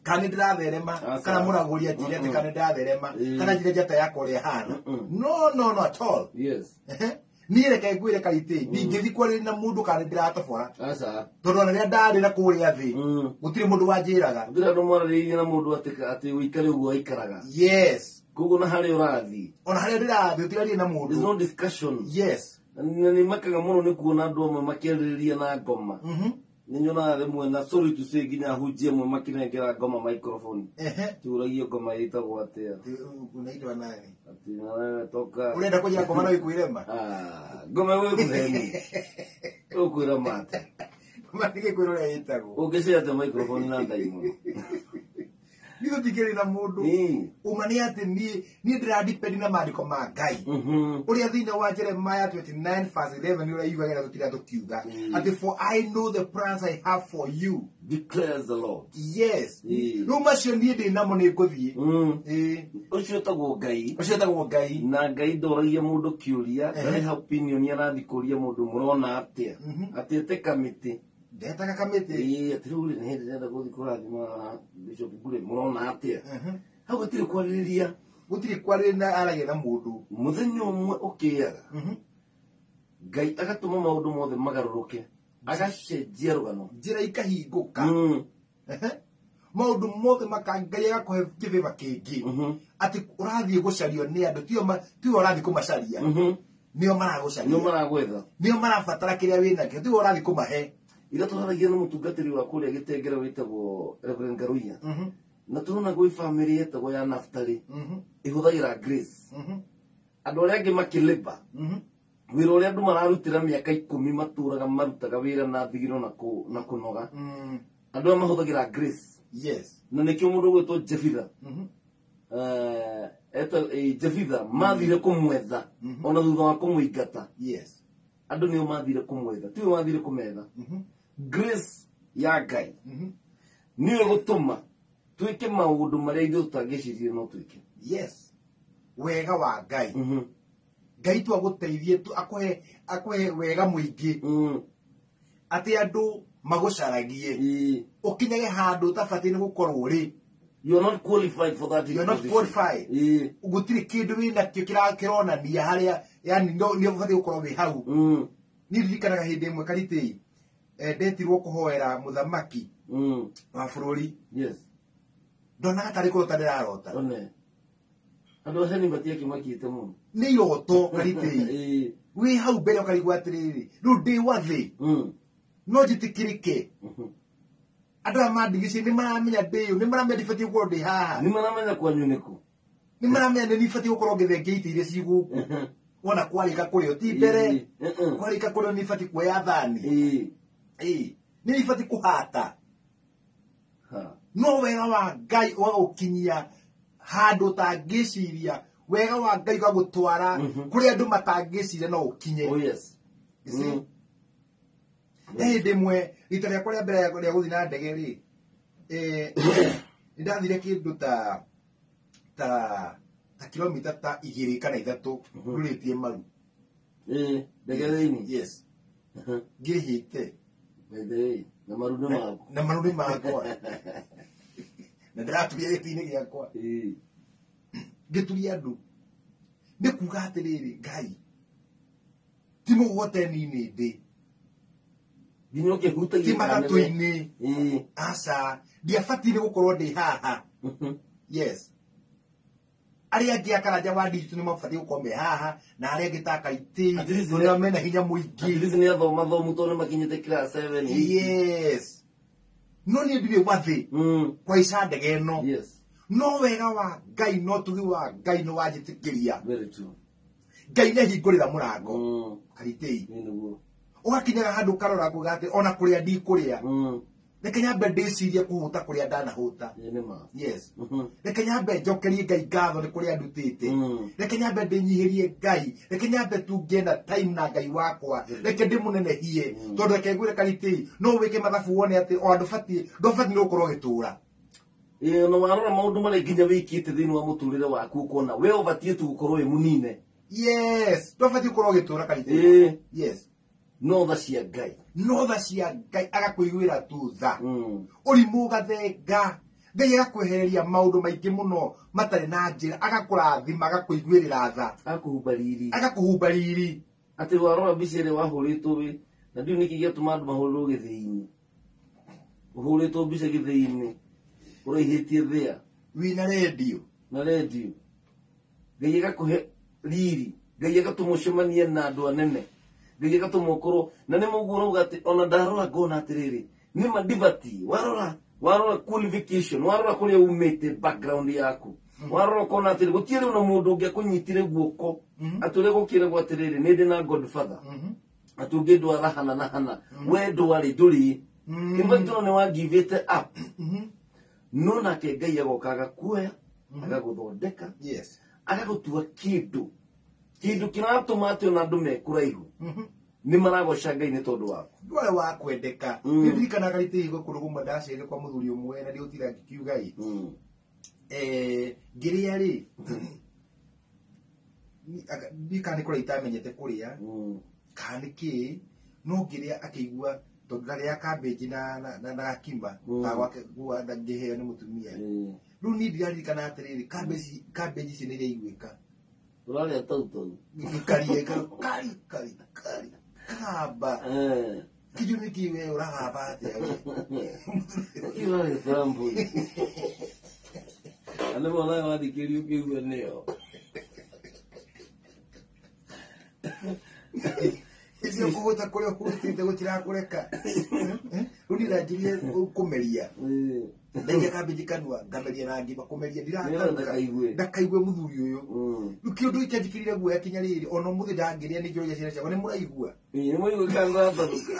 kana nĩ ndĩratherema, Aca. kana mũragũri anjĩre atĩ kana nĩ ndĩratherema, kana njĩre njata yakwa ũrĩa ĩhana. No, no, no at all. Niĩ reke ngwĩre karĩtĩ, ndingĩthiĩ kwarĩria na mũndũ kana nĩ ndĩratobora, Aca. tondũ ona rĩrĩa ndarĩ na kũrĩa thĩ, gũtirĩ mũndũ wanjĩraga. Gũtirĩ andũ mwarĩrĩirie na mũndũ atĩ ũikare ũguo aikaraga. Yes. Koguo na harĩa ũrathiĩ. Ona harĩa ndĩrathiĩ ũtirarie na There's mũndũ. no discussion. Yes. Na nĩ makaga mũno nĩ kuona andũ amwe makĩarĩrĩria na ngoma. Nĩ nyonaga rĩmwe na sorry to say nginya ahunjia amwe makĩnengera ngoma microphone. Ehe. Tũragia ngoma ĩtagwo atĩa? Unaitwa nani? Atĩ na toka. Ũrenda kũnjĩra ngoma no ĩkwĩre ma? Ah, ngoma ĩgũkũheni. Ũkwĩra mate. Ngoma nĩgĩkwĩra ũrĩa ĩtagwo. Ũngĩcea atĩa microphone na ndaimono? Niĩ tũtikĩrĩ na mũndũ. Ĩĩ. Ũma nĩ atĩ niĩ ndĩradepend na maandĩko ma Ngai. Ũrĩa thĩinĩ wa Jeremiah 29 verse 11 ũrĩa yugaga tũtira tũkiuga atĩ for I know the plans I have for you. Declares the Lord. Yes. Rĩu macio niĩ ndĩ namo nĩ ngũthiĩ. Ĩĩ. Ũcio ũtagwo Ngai. Ũcio wĩtagwo Ngai. Na Ngai ndoragia mũndũ kĩũria, ndarĩ opinion arathiĩ kũria mũndũ mũrona atĩa. Atĩ ete kamĩtĩ. Ndetaga kamĩtĩ. Ĩĩ, atĩ rĩu rĩ, nĩ hĩndĩ ndĩrenda gũthiĩ kũrathima Bishop Ngure, mũrona atĩa. Hau gũtirĩ kwarĩrĩria. Gũtirĩ kwarĩrĩria na aragia na mũndũ. Mũthenya ũmwe ũkĩaga. Ngai agatũma maũndũ mothe magarũrũke. Agacenjia rũgano. Njĩra ikahingũka. Maũndũ mothe maka Ngai agakũhe kĩbĩba kĩngĩ. Atĩ ũrathiĩ gũcario nĩ andũ, tiwe ũrathiĩ kũmacaria. Nĩo maragũcaria. Nĩo maragwetha. Nĩo marabatara kĩrĩa wĩnakĩo, tiwe ũrathiĩ kũmahe. Ira tũharagia na mũtungatĩri wa kũrĩa Gĩtengera wĩtagwo Reverend Ngaruiya. Na tũrona gwĩ bamĩrĩ yetagwo ya Naftali. Ĩhũthagĩra Grace. Andũ arĩa angĩ makĩlĩba. Wĩra ũrĩa andũ mararutĩra mĩaka 10 matũraga marutaga wĩra na thigino na kũnoga. Andũ aya mahũthagĩra Grace. Yes. Na nĩkĩo mũndũ ũgwĩtwo Jefitha. Jefitha mathire kũmwetha ona thutha wa kũmũingata. Yes. Andũ nĩo mathire kũmwetha, tiwe wathire kũmetha. Grace ya Ngai nĩyo ĩgũtũma twĩke maũndũ marĩa ithuĩ tũtangĩcirie no twĩke. Yes. Wega wa Ngai. Ngai tu agũteithie tu akũhe wega mũingĩ. Atĩ andũ magũcaragie. Ũkinyage handũ ũtabatiĩ nĩ gũkorwo rĩ. You are not qualified for that. You are not position. qualified. Gũtirĩ kĩndũ wĩnakĩo kĩronania harĩa, yani no nĩ ũbatiĩ gũkorwo wĩ hau. Niĩ ndirikanaga hĩndĩ ĩmwe Karitei, ndetirwo kũhoera mũthamaki wa bũrũri. Yes. Ndonaga tarĩ kũrota ndĩrarota. One. Andũ acio nĩ matiakĩmakĩte mũno. Nĩ iroto Karitei. Wĩ hau mbere ũkarigwo atĩrĩrĩ, rĩu ndĩ wa thĩ. No njĩtĩkĩrĩke. Andũ aya mandigicĩirie nĩ maramenya ndĩ ũ, nĩ maramenya ndibatiĩ gũkorwo ndĩ haha. Nĩ maramenya kwanyu nĩ kũ. Nĩ maramenya nĩ nibatiĩ gũkorwo ngĩthengia itĩ iria ci gũkũ. Wona kwarĩka kũrĩo ti mbere. Kwarĩka kũrĩo nĩ ibatiĩ kuoya thani. Nĩ ibatiĩ kũhata. No wega wa Ngai ũgagũkinyia handũ ũtangĩciria, wega wa Ngai ũgagũtwara kũrĩa andũ matangĩciria no ũkinye. Oh, yes. You see? Nĩ hĩndĩ ĩmwe rita rĩakwa rĩa mbere rĩa gũthiĩ na ndege rĩ, nĩ ndathire kĩndũ ta kilomita ta 2 kana 3 ndurĩtie maru. Ndege thĩinĩ? Yes. Ngĩrĩhĩte. By the way, na maru nĩ maku. Na maru nĩ makwa. Na ndĩraturia gĩtĩ-inĩ gĩakwa. Ngĩturia andũ. Nĩ kuga atĩrĩrĩ, Ngai, ti mũgũgoteni-inĩ ndĩ. Nginya ũkĩhutagia Ti magatũ-inĩ. Aca, ndiabatiĩ nĩ gũkorwo ndĩ haha. Yes. Arĩa angĩ a Karanja wa Ndiritu nĩ mabatiĩ gũkorwo me haha, na arĩa angĩ ta Kaitĩ, At least tondũ nĩo mena hinya mũingĩ. At least nĩ athoma thomu tondũ nĩ makinyĩte class 7, 8. Yes. No niĩ ndirĩ wa thĩ kũhaica ndege ĩno. Yes. No wega wa Ngai, no ũtugi wa Ngai nĩ wanjĩtĩkĩria. Very true. Ngai nĩ ahingũrĩra mũrango. Karitei. Nĩ nĩguo. Ũgakinyaga handũ ũkarora kuga atĩ ona kũrĩa ndikũrĩa. Reke nyambe ndĩcirie kũhũta kũrĩa ndanahũta. Ĩĩ, nĩ ma. Yes. Reke nyambe njokerie Ngai ngatho nĩ kũrĩa ndutĩte. Reke nyambe ndĩnyihĩrie Ngai. Reke nyambe tu ngĩe na time na Ngai wakwa. Reke ndĩmũnenehie. Tondũ reke ngwĩre Karitei, no wĩke mathabu wone atĩ o andũ batiĩ, ndũbatiĩ nĩ gũkorwo ũgĩtũra. Ĩĩ, na warora maũndũ marĩa nginya wĩkĩte thĩinĩ wa mũtũrĩre waku ũkona we ũbatiĩ tu gũkorwo wĩ mũnine. Yes, ndũbatiĩ gũkorwo ũgĩtũra Karitei. Yes. No tha cia Ngai. No tha cia Ngai agakũiguĩra tu tha. Ũrimũ ũgathenga. Ngai agakwehereria maũndũ maingĩ mũno matarĩ na njĩra, agakũrathima, agakũiguĩrĩra tha. Agakũhumba riri. Agakũhumba riri. Atĩ warora mbica ĩrĩa wahũrĩtwo wĩ, na ndiũĩ nĩkĩ gĩatũma andũ mahũrĩrwo gĩthĩi-inĩ. Ũhũrĩtwo mbica gĩthĩi-inĩ, ũraihĩtie thĩa. Wĩna redio. Na redio. Ngai agakũhe riri, Ngai agatũma ũcemanie na andũ anene, Ngai agatũma ũkorwo na nĩ mũguo ũrauga atĩ ona ndarora ngona atĩrĩrĩ, nĩ ma ndibatiĩ. Warora warora qualification, warora kũrĩa umĩte, background yaku, warora ũkona atĩrĩ gũtirĩ ona mũndũ ũngĩ akũnyitire guoko atĩ ũrĩa gũkĩragwo atĩrĩrĩ nĩ ndĩ na godfather atĩ ũngĩndwara hana na hana, we ndwarĩ ndũrĩ. In fact ona nĩ wangivĩte up, no nake Ngai agoka agakuoya, agagũthondeka, agagũtua kĩndũ, kĩndũ kĩratũma atĩ ona andũ me kũraihu nĩ maragoca Ngai nĩ tondũ waku. Ndwarĩ wa kwendeka. Ndirikanaga rĩtĩ higo kũndũ kũmwe ndaceire kwa mũthuri ũmwe na ndigũtinda ngĩkiuga ĩ. Ngĩrĩa rĩ, ndiũĩ kana nĩ kũrĩa itamenyete kũrĩa kana nĩ kĩĩ, no ngĩrĩa akĩigua tondũ ndarĩaga cabbage na gakima ka gwake ngĩheo nĩ mũtumia. Rĩu niĩ ndiraririkana atĩrĩrĩ, cabbage ici nĩ iraiguĩka. Ũrarĩa tau tau. Ngĩkaria kari kari kari kagamba. Kĩnjũ nĩ kĩ we ũragamba atĩa we? Ũrarĩa ta mbũri. Na nĩ monaga wathikĩrĩria ũkĩigua nĩyo. Icio kũhũta kũrĩa ũhũtĩte gũtirakũreka. Rĩu niĩ ndanjirie kũmeria. Ndaikia cabbage kanua, ngameria na ngima, kũmeria Nĩgetha ndakaigue. Ndakaigue mũthuri ũyũ. Rĩu kĩũndũ kĩanjĩkĩrire guoya kinya rĩrĩ, ona ũmũthĩ ndangĩrĩa nĩ njũragia ciana ciakwa, nĩ mũraigua? Ĩĩ, nĩ mũraigua kana nĩũratarũka?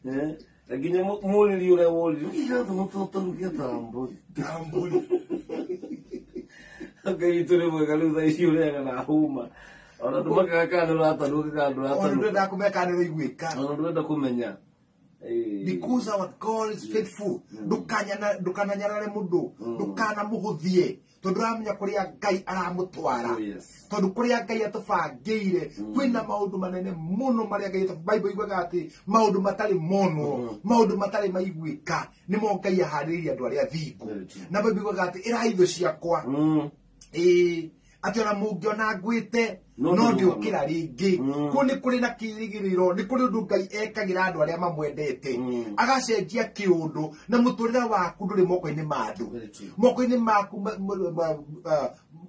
Na nginya mũrĩri ũrĩa worire, nĩkĩ kĩratũma tũtarũke ta mbũri? Ta mbũri. Ngai witũ nĩ mwega, rĩu thaa ici ũrĩaga na hũma. Ona ndũmakaga kana nĩũratarũka kana ndũratarũka. Ona ndũrenda kũmenya kana nĩũraiguĩka. Ona ndũrenda kũmenya. Because our God is faithful. Ndũkananyarare mũndũ, ndũkanamũhũthie, tondũ ũramenya kũrĩa Ngai aramũtwara. Oh, yes. Tondũ kũrĩa Ngai atũbangĩire, kwĩna maũndũ manene mũno marĩa Ngai Bible yugaga atĩ maũndũ matarĩ monwo, maũndũ matarĩ maiguĩka, nĩmo Ngai aharĩrĩirie andũ arĩa athingu. Very true. Na Bible yugaga atĩ ĩrai thũ ciakwa. Atĩ ona mũngĩona ngwĩte, No no ndĩrũgama. ndĩũkĩra rĩngĩ. Kũu nĩ kũrĩ na kĩĩrĩgĩrĩro, nĩ kũrĩ ũndũ Ngai ekagĩra andũ arĩa mamwendete. Agacenjia kĩũndũ, na mũtũrĩre waku ndũrĩ moko-inĩ ma andũ. Very true. Moko-inĩ maku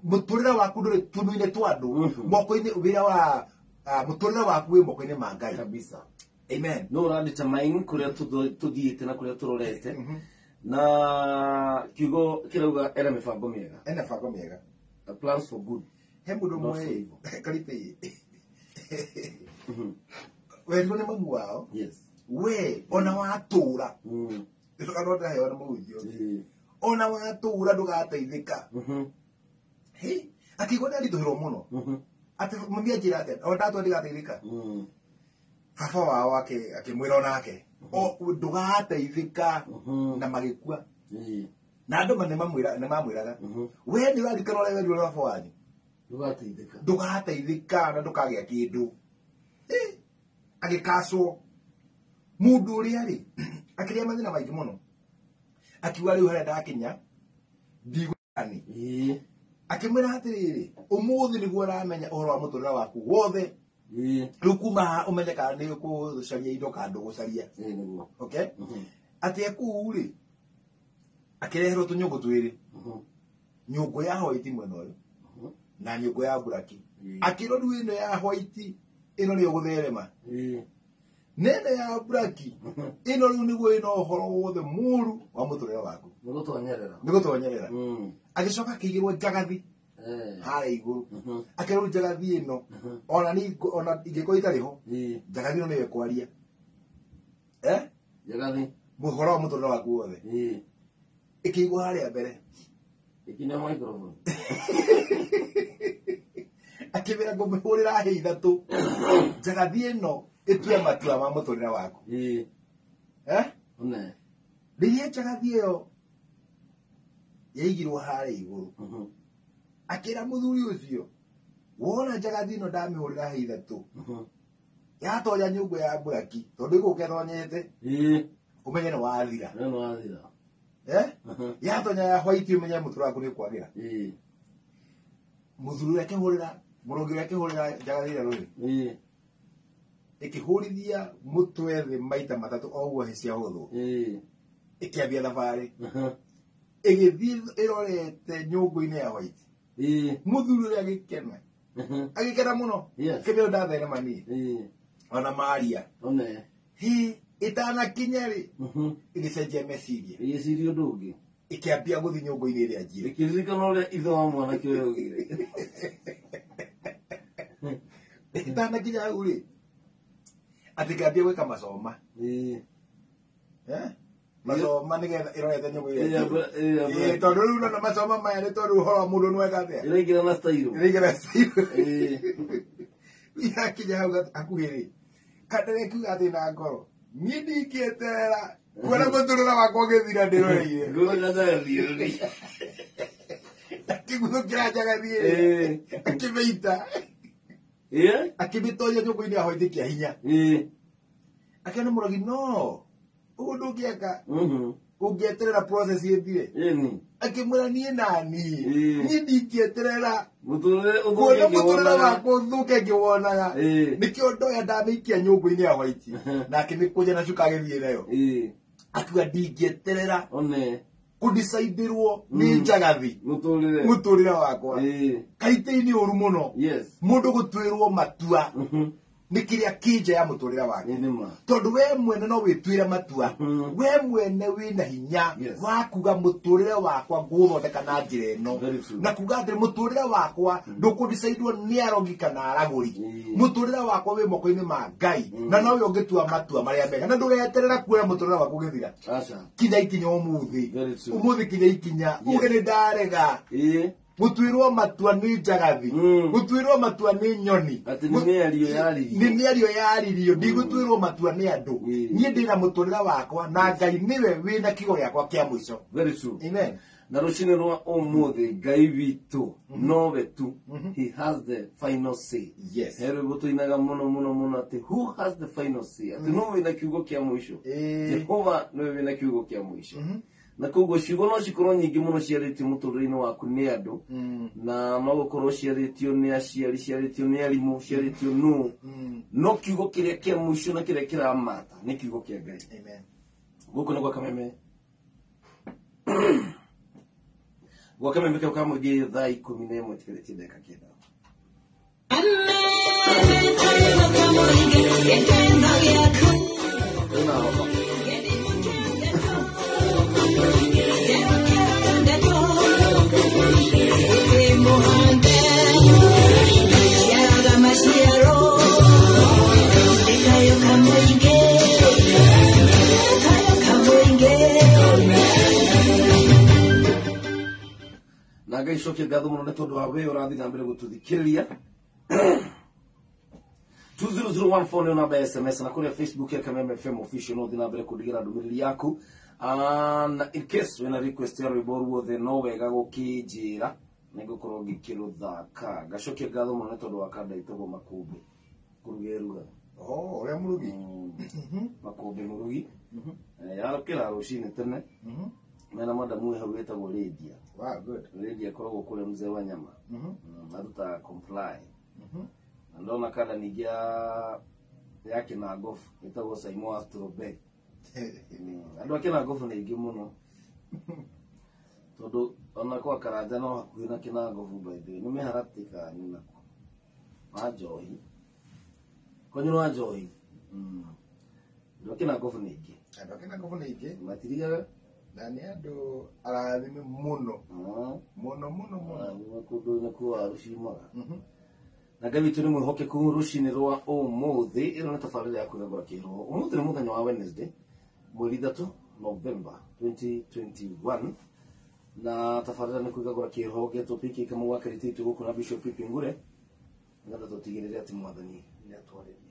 mũtũrĩre waku ndũrĩ tũnua-inĩ twa andũ. Moko-inĩ, wĩra wa, mũtũrĩre waku wĩ moko-inĩ ma Ngai. Kabisa. Amen. No ũradetermine kũrĩa tũthiĩte na kũrĩa tũrorete. Na kiugo kĩrauga ena mĩbango mĩega. Ena mĩbango mĩega. Plans for good. He mũndũ Not ũmwe for evil. Karipe. Werirwo nĩ mamu wao. We ona watũra. Ndũkanona ndaheo nĩ mũhunjia. Ona watũra ndũgateithĩka. Hĩ, akĩigua nĩaritũhĩrwo mũno. Atĩ mami anjĩra atĩa? Ona ndatũra ndigateithĩka. Baba wao akĩmwĩra onake, o ndũgateithĩka. Na magĩkua. Na andũ nĩmamwĩraga. We nĩ ũraririkana ũrĩa werirwo nĩ baba wanyu? Ndũgateithĩka. Ndũgateithĩka na ndũkagĩa kĩndũ. Agĩkacwo. Mũndũ ũrĩa rĩ, akĩrĩa mathĩna maingĩ mũno. Akiuga rĩu harĩa ndakinya, ndigũkani. Akĩmwĩra atĩrĩrĩ, ũmũthĩ nĩguo ũramenya ũhoro wa mũtũrĩre waku wothe. Rĩu kuma haha ũmenye kana nĩ ũgũcaria indo kana ndũgũcaria. Nĩguo. Okay? Atĩ ekũu rĩ, akĩreherwo tũnyũngũ twĩrĩ. Nyũngũ ya white mwena ũyũ, na nyũngũ ya black. Akĩrwo rĩu ĩno ya white, ĩno nĩyo gũtherema. Nene ya black, ĩno rĩu nĩguo ĩno ũhoro wothe mũru wa mũtũrĩre waku. Nĩ gũtonyerera. Nĩ gũtonyerera. Agĩcoka akĩigĩrwo njagathi harĩa igũrũ. Akĩrwo njagathi ĩno, ona ni, ona ingĩkorwo itarĩ ho, njagathi ĩno nĩyo ĩkwaria. Njagathi. Mũhoro wa mũtũrĩre waku wothe. Ĩkĩigwo harĩa mbere. Ĩkinya microphone. Akĩmĩra ngũmĩhũrĩra hĩ ithatũ. Njagathi ĩno ĩtue matua ma mũtũrĩre waku. One. Rĩrĩa njagathi ĩyo yaigirwo harĩa igũrũ, akĩra mũthuri ũcio, wona njagathi ĩno ndamĩhũrĩra hĩ ithatũ, yatonya nyũngũ ya mburaki, tondũ ĩgũka ĩtonyete, ũmenye nĩ wathira. Nĩ wathira. Yatonya ya white ũmenye mũtũrĩre waku nĩ ũkwagĩra. Mũthuri ũrĩa akĩhũrĩra, mũrũngi ũrĩa akĩhũrĩra njagathi ĩrĩa rũhĩ. Ĩkĩhũrithia mũtwe thĩ maita matatũ o ũguo hĩ ciahũthwo. Ĩkĩambia thabarĩ. Ĩgĩthiĩ ĩrorete nyũngũ-inĩ ya white. Mũthuri ũrĩa agĩkena. Agĩkena mũno. Kĩmĩo ndatherema niĩ. Ona maria. One. Hi ĩtanakinya rĩ. Ĩgĩcenjia meciria. Ĩgĩciria ũndũ ũngĩ. Ĩkĩambia gũthiĩ nyũngũ-inĩ ĩrĩa njirũ. Ĩkĩririkana ũrĩa ithe wa mwanake ũyũ augire. Ĩtanakinya hau rĩ. Atĩ ĩkĩambia gwĩka macoma. Macoma nĩgetha ĩrorete nyũngũ ĩrĩa njirũ. Tondũ rĩu nona macoma maya nĩ tondũ ũhoro wa mũndũ nĩweka atĩa? Ĩraingĩra na style. Ĩraingĩra na style. Yakinya hau hakuhĩ rĩ. Kandere kiuga atĩ na ngoro. Niĩ ndingĩeterera kuona mũtũrĩre wakwa ũgĩthira ndĩroreire. Nguona njagathi ĩrĩ. Akĩguthũkĩra njagathi ĩrĩ. Akĩmĩita. Akĩmĩtoria nyũngũ-inĩ ya hwaithĩ kĩa hinya. Akĩona mũrogi no. Ũguo ndũngĩeka. Ũngĩeterera process ĩthire. Akĩmwĩra niĩ nani. Niĩ ndingĩeterera kuona mũtũrĩre wakwa ũthũke ngĩwonaga. Nĩkĩo ndoya ndamĩikia nyũngũ-inĩ ya hwaiti. Na akĩmĩkũnja na cuka agĩthiĩ nayo. Akiuga ndingĩeterera kũdicaidĩrwo nĩ njagathi mũtũrĩre wakwa. Kaitĩ-inĩ ũru mũno. Mũndũ gũtuĩrwo matua nĩ kĩrĩa kĩ nja ya mũtũrĩre wake. Tondũ we mwene no wĩtuĩre matua. We mwene wĩna hinya wa kuga mũtũrĩre wakwa ngũũthondeka na njĩra ĩno. Na kuga atĩ mũtũrĩre wakwa ndũkũdicaidwo nĩ arogi kana aragũri. Mũtũrĩre wakwa wĩ moko-inĩ ma Ngai. Na nowe ũngĩtua matua marĩa mega. Na ndũgeterera kuona mũtũrĩre waku ũgĩthira. Kinya ikinya ũmũthĩ. Ũmũthĩ kinya ikinya. Uge nĩ ndarega. Gũtuĩrwo matua nĩ njagathi. Gũtuĩrwo matua nĩ nyoni. Atĩ nĩ mĩario yaririo. Nĩ mĩario yaririo. Ndigũtuĩrwo matua nĩ andũ. Niĩ ndĩna mũtũrĩre wakwa na Ngai nĩwe wĩna kiugo gĩakwa kĩa mũico. Very true. Amen. Na rũcinĩ rwa ũmũthĩ Ngai witũ nowe tu. He has the final say. Yes. He rwĩmbo tũinaga mũno mũno mũno atĩ who has the final say? Atĩ no wĩna kiugo kĩa mũico. Jehova nĩwe wĩna kiugo kĩa mũico. Na koguo ciugo no cikorwo nyingĩ mũno ciarĩtio mũtũrĩre-inĩ waku nĩ andũ. Na no gũkorwo ciarĩtio nĩ aciari, ciarĩtio nĩ arimũ, ciarĩtio nũ. No kiugo kĩrĩa kĩa mũico na kĩrĩa kĩramata nĩ kiugo kĩa Ngai. Amen. Gũkũ nĩ gwa Kameme. Gwa Kameme kĩo ka mũingĩ thaa 11 tigarĩtie ndagĩka 9. Kwĩna homa. Na Ngai cokie ngatho mũno nĩ tondũ wa we ũrathiĩ na mbere gũtũthikĩrĩria. 20014 nĩyo namba ya SMS na kũrĩa Facebook ya Kameme FM official no ũthiĩ na mbere kũndigĩra ndũmĩrĩri yaku. Na in case wĩna request ya rwĩmbo ruothe no wega gũkĩnjĩra nĩngũkorwo ngĩkĩrũthaka. Ngacokia ngatho mũno nĩ tondũ wa kanda ĩtagwo Makũmbĩ kũruga ĩrugaga. Oh, ũrĩa mũrugi. Makũmbĩ mũrugi. Yarokĩra rũcinĩ tene. Mena madamu hau wĩtagwo Lydia. Wow, good. Lydia akoragwo kũrĩa mzee wa nyama. Arutaga comply. Na ndona kanda ningĩ ya Kĩnangobu ĩtagwo Saimo wa Strawberry. Andũ a Kĩnangobu nĩ aingĩ mũno. Tondũ ona kwa Karanja no hakuhĩ na Kĩnangobu by the way. Nĩ mĩharatĩ kanyu nakuo. Wa njohi. Kwanyu nĩ wa njohi. Andũ a Kĩnangobu nĩ aingĩ. Andũ a Kĩnangobu nĩ aingĩ. Matirigaga. Na nĩ andũ arathime mũno. Mũno mũno mũno. Kũndũ nĩkuo waru ciumaga. Na Ngai witũ nĩ mwĩhokeku rũcinĩ rwa ũmũthĩ. Ĩno nĩ tabarĩra ya kwĩgagũra kĩroho. Ũmũthĩ nĩ mũthenya wa Wednesday, mweri 3 November 2021. Na tabarĩra nĩ kwĩgagũra kĩroho gĩetwo PK Kamau wa Karĩtĩ itũ gũkũ na Bishop Pipi Ngure. Nĩgetha tũtigĩrĩre atĩ Mwathani nĩ atwarĩria.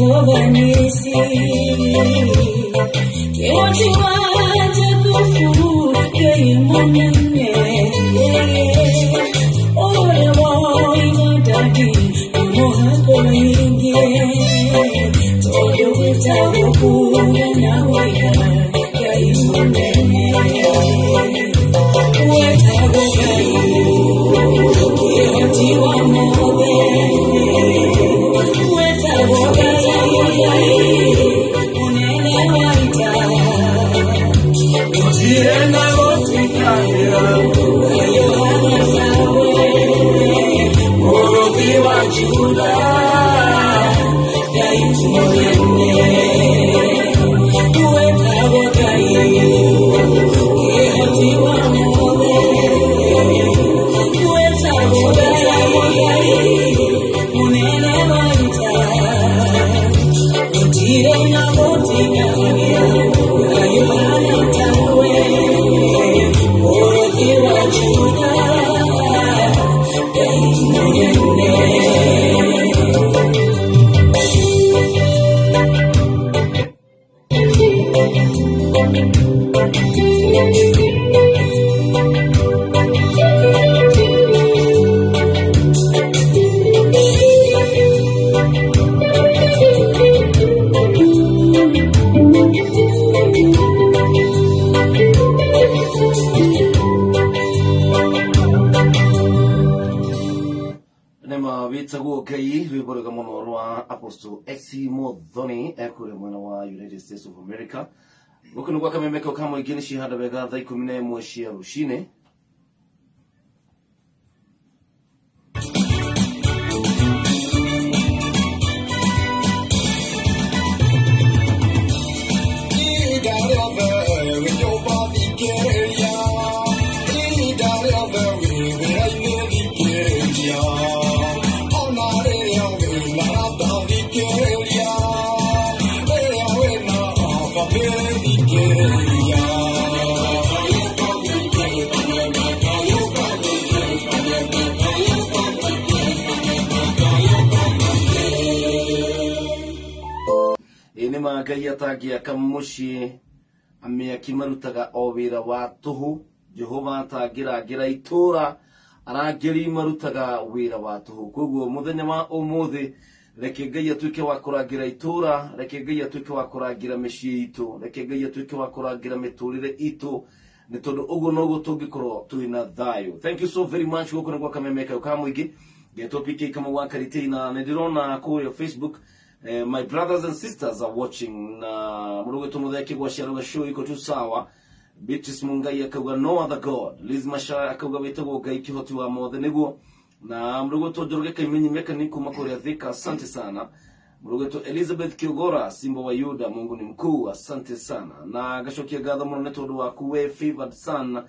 Jehova Nisi, Kihoti wa Jakufu, Ngai munene, Ore woiga David, Mũhaka ũhingie, tondũ wĩtagwo mũnene wa ita, Ngai munene, wetagwo Ngai, Kĩhoti wa mothe, wetagwo Ngai, mũnene wa ita, gũtirĩ na gũtiganĩra, Ngai ũhaana tawe, Mũrũthi wa Juda, Ngai mũnene, wetagwo Ngai, Kĩhoti wa mothe, wetagwo Ngai, mũnene wa ita, gũtirĩ na gũtiganĩra, Ngai ũhaana tawe, Mũrũthi wa Juda, Ngai mũnene. Nema wĩtagwo Ngai rwĩmbo rwega mũno rwa Apostle Esi Muthoni ekũrĩa mwena wa United States of America. Gũkũ nĩ gwa kamemeko ka mũingĩ nĩ cihanda wega thaa 11 cia rũcinĩ. Ihinda rĩothe wĩ nyũmba thikĩrĩria, ihinda rĩothe wĩ wĩra-inĩ thikĩrĩria, ona rĩrĩa wĩna arata thikĩrĩria, rĩrĩa wĩna bamĩrĩ thikĩrĩria. Ĩ nĩ ma Ngai atangĩaka mũciĩ amĩaki marutaga o wĩra wa tũhũ. Jehova atangĩrangĩra itũũra arangĩri marutaga wĩra wa tũhũ. Koguo mũthenya wa ũmũthĩ reke Ngai atuĩke wa kũrangĩra itũũra, reke Ngai atuĩke wa kũrangĩra mĩciĩ itũ, reke Ngai atuĩke wa kũrangĩra mĩtũrĩre itũ, nĩ tondũ ũguo noguo tũngĩkorwo twĩna thayũ. Thank you so very much. Gũkũ nĩ gwa kameme ka mũingĩ ngetwo PK Kamau wa Karitei, na nĩ ndĩrona kũrĩa Facebook my brothers and sisters are watching na mũrũgĩtwo mũthee kĩgwa ciaruga show iko tu sawa. Beatrice Mungai akauga no other God. Liz Masha akauga wĩtagwo Ngai kĩhoti wa mothe nĩguo. Na mũrũgĩtwo Njoroge Kaimenyi Mekani kuma kũrĩa Thika, asante sana. Mũrũgĩtwo Elizabeth Kiogora Simba wa Yuda, Mungu ni mkuu, asante sana. Na ngacokia ngatho mũno nĩ tondũ waku we favored son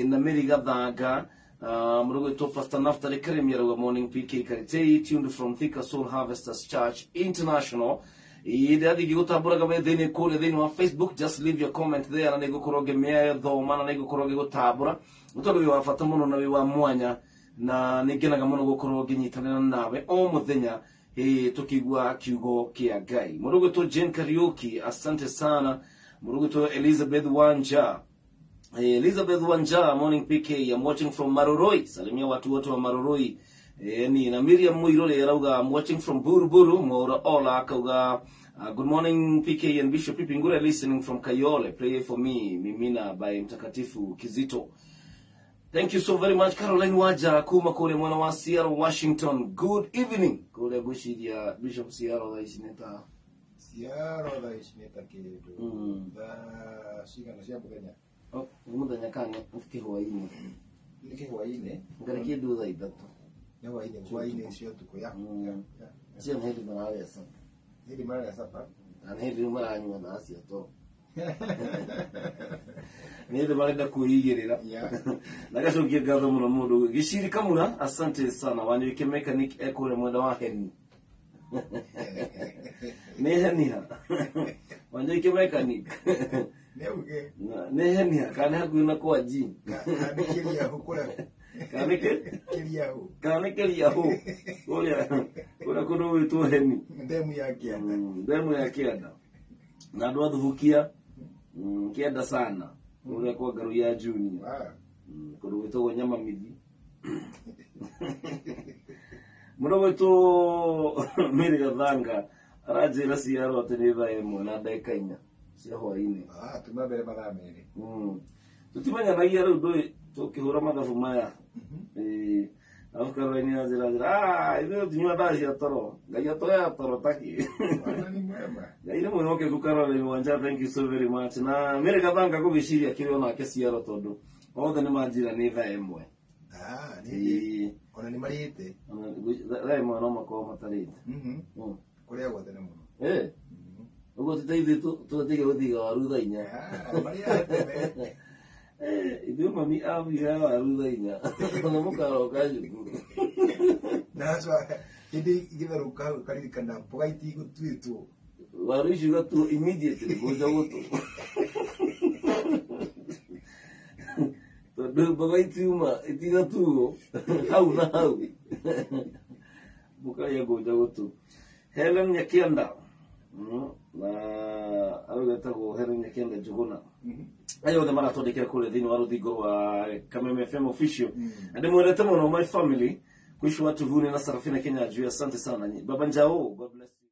na Mary Gathanga. Mũrũgĩtwo Pastor Naftali Karemi arauga morning PK Karitei, tuned from Thika Soul Harvesters Church International. Ndĩrathiĩ ngĩgũtambũraga we thĩinĩ kũrĩa thĩinĩ wa Facebook, just leave your comment there na nĩngũkorwo ngĩmĩthoma na nĩngũkorwo ngĩgũtambũra nĩ tondũ wĩ wa bata mũno na wĩ wa mwanya, na nĩngenaga mũno gũkorwo ngĩnyitanĩra nawe o mũthenya tũkĩigua kiugo kĩa Ngai. Mũrũgĩtwo Jane Kariuki, asante sana. Mũrũgĩtwo Elizabeth Wanja, Elizabeth Wanja, morning PK, I'm watching from Maroroi. Salimia watu wote wa Maroroi. Ni na Miriam Muirore arauga I'm watching from Buruburu. Mwaura Ola akauga good morning PK and Bishop Pipingura, listening from Kayole. Pray for me, Mimina by Mtakatifu Kizito. Thank you so very much Caroline Waja kuma kule mwana wa Seattle, Washington. Good evening. Kule gwiciria Bishop Seattle thaa ici nĩ ta Ciaro thaa ici nĩ ta kĩndũ thaa cigana cia mũthenya? Oh, nĩ mũthenya kana nĩ kĩhwaĩ-inĩ? Nĩ kĩhwaĩ-inĩ. Ngarĩ kĩndũ thaa 3. Nĩ hwaĩ-inĩ, hwaĩ-inĩ cia ũtukũ, ya. Ya. Cio nĩ hĩndĩ mararĩa capa. Hĩndĩ mararĩa capa. Na nĩ hĩndĩ rĩu maranyua thaa cia toro. Nĩ hĩndĩ marenda kwĩigĩrĩra. Na gacokia ngatho mũno mũndũ Gĩciri Kamura, asante sana. Wanyoike mechanic ekũrĩa mwena wa Heni. Nĩ Henia. Wanyoike mechanic. Nĩ uge. Nĩ Henia kana nĩ hakuhĩ na kwa G. Kana nĩ Kĩriahũ kũrĩa. Kana nĩ kĩ? Kĩriahũ. Kana nĩ Kĩriahũ. Kũrĩa Kũrĩa kũndũ gwĩtwo Heni. Ndemu ya Kĩanda. Ndemu ya Kĩanda. Na andũ a Thubukia, Kĩanda sana. Kũrĩa kwa Ngaru ya Junior. Wow. Kũndũ gwĩtagwo Nyamamithi. Mũndũ gwĩtwo Mary Gathanga aranjĩra ciarwo atĩ nĩ thaa 1 na ndagĩka 4 cia hwaĩ-inĩ. Ah, tuma mbere mathaa 2. Tũtimenyanagia rĩu ndũĩ tũkĩhũra mathabu maya. Arabu Caroline anjĩra njĩra, "Ah, ithuĩ tũtinyua ndawa cia toro. Ngai atũheaga toro takĩ." Bwana ni mwema. Ngai nĩ mwĩhokeku Caroline Wanja, thank you so very much. Na Mary Gathanga ngũgĩciria kĩrĩ onake ciaro tondũ othe nĩ manjĩra nĩ thaa 1. Ah, nĩ ona nĩ marĩte. Thaa 1 no makorwo matarĩte. Kũrĩa gwothe nĩ mũno. Ũguo tũteithie tũtige gũthiga waru thaa 4. Ah, marĩaga tene. Ithuĩ mami athiaga waru thaa 4. Na mũkaroka cukuru. Na aca hĩndĩ igĩtherũka hau ũkaririkana mboga itigũtuĩtwo. Waru icio igatuo immediately kũnja gũtũ. Tondũ mboga itiuma itigatuo hau na hau. Mũkarĩa ngũnja gũtũ. Helen Nyakianda. Na arauga etagwo Helen Nyakianda Njuguna. Aya othe maratwandĩkĩra kũrĩa thĩinĩ wa rũthingo rwa Kameme FM official. Na ndĩmwendete mũno my family. Kuishi watu Vune na Sarafina Kenya juu. Asante sana. Baba Njao, God bless you.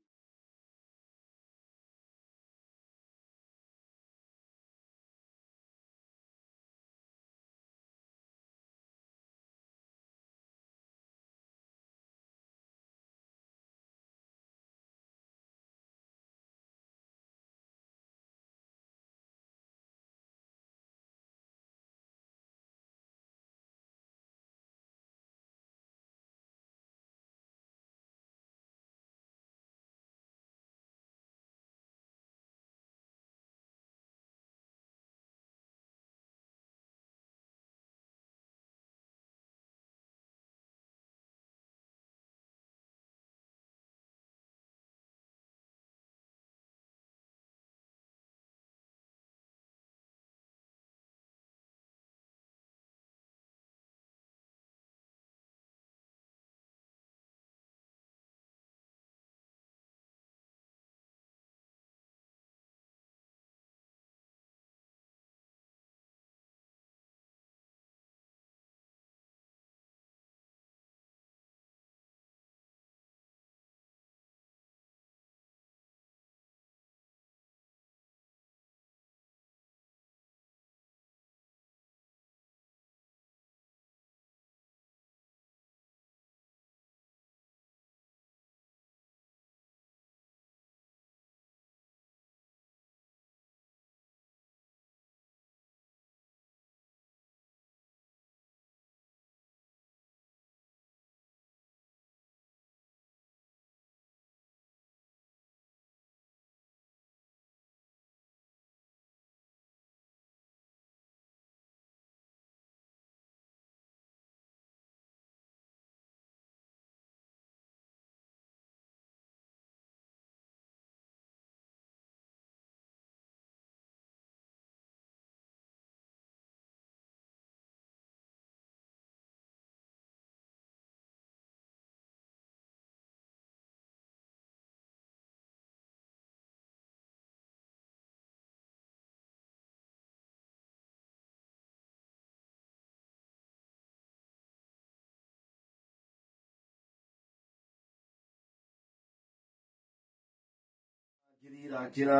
Ngĩrangĩra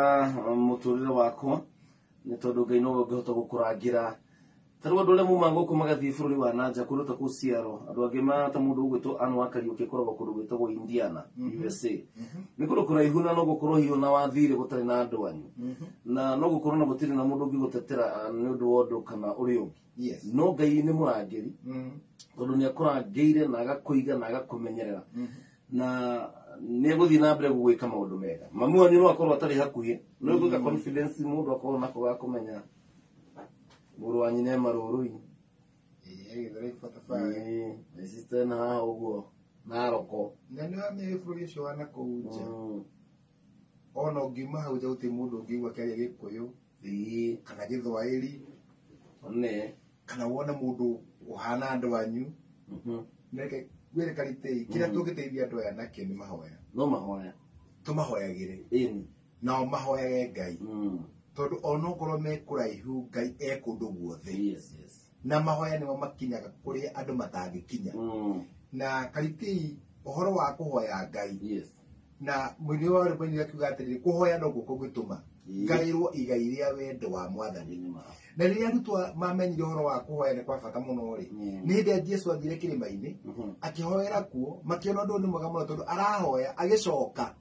mũtũrĩre wakwa nĩ tondũ Ngai nowe ũngĩhota gũkũrangĩra. Ta rĩu andũ arĩa mauma gũkũ magathiĩ bũrũri wa nanja kũndũ ta kũu Seattle, andũ angĩ ta mũndũ ũgwĩtwo Ann wa Kariũki akoragwo kũndũ gwĩtagwo Indiana, USA. Nĩ kũndũ kũraihu na no gũkorwo hihi ona wathire gũtarĩ na andũ anyu. Na no gũkorwo na gũtirĩ na mũndũ ũngĩgũtetera nĩ ũndũ wa ũndũ kana ũrĩa ũngĩ. No Ngai nĩ mũrangĩri, tondũ nĩ akũrangĩire na agakũiga na agakũmenyerera. Na nĩ egũthiĩ na mbere gũgwĩka maũndũ mega. Mami wanyu no akorwo atarĩ hakuhĩ, no egwĩka confidence mũndũ akorwo nako ga kũmenya mũrũ wa nyina e marũrũ-inĩ. My sister ena haha ũguo Naroko. Na nĩ wamenya bũrũri ũcio wa nakũu nja. Ona ũngiuma hau nja gũtirĩ mũndũ ũngĩigua akĩaria Gĩkũyũ kana Gĩthwaĩri One. kana wone mũndũ ũhana andũ anyu. Reke Ngwĩre Karitei, kĩrĩa tũngĩteithia andũ aya nakĩo nĩ mahoya. No mahoya. Tũmahoyagĩre. Ĩni. Nao mahoyage Ngai. Tondũ onokorwo me kũraihu Ngai e kũndũ guothe. Yes, yes. Na mahoya nĩmo makinyaga kũrĩa andũ matangĩkinya. Na Karitei, ũhoro wa kũhoya Ngai. Yes. Na mũini wa rwĩmbo nĩ akiuga atĩrĩrĩ, kũhoya nokuo kũngĩtũma ngaĩrwo igai rĩa wendo wa Mwathani. Na rĩrĩa arutwo mamenyire ũhoro wa kũhoya nĩ kwa bata mũno rĩ, nĩ hĩndĩ ĩrĩa Jesu athire kĩrĩma-inĩ, akĩhoera kuo, makĩona ũndũ nĩ mwega mũno tondũ arahoya, agĩcoka,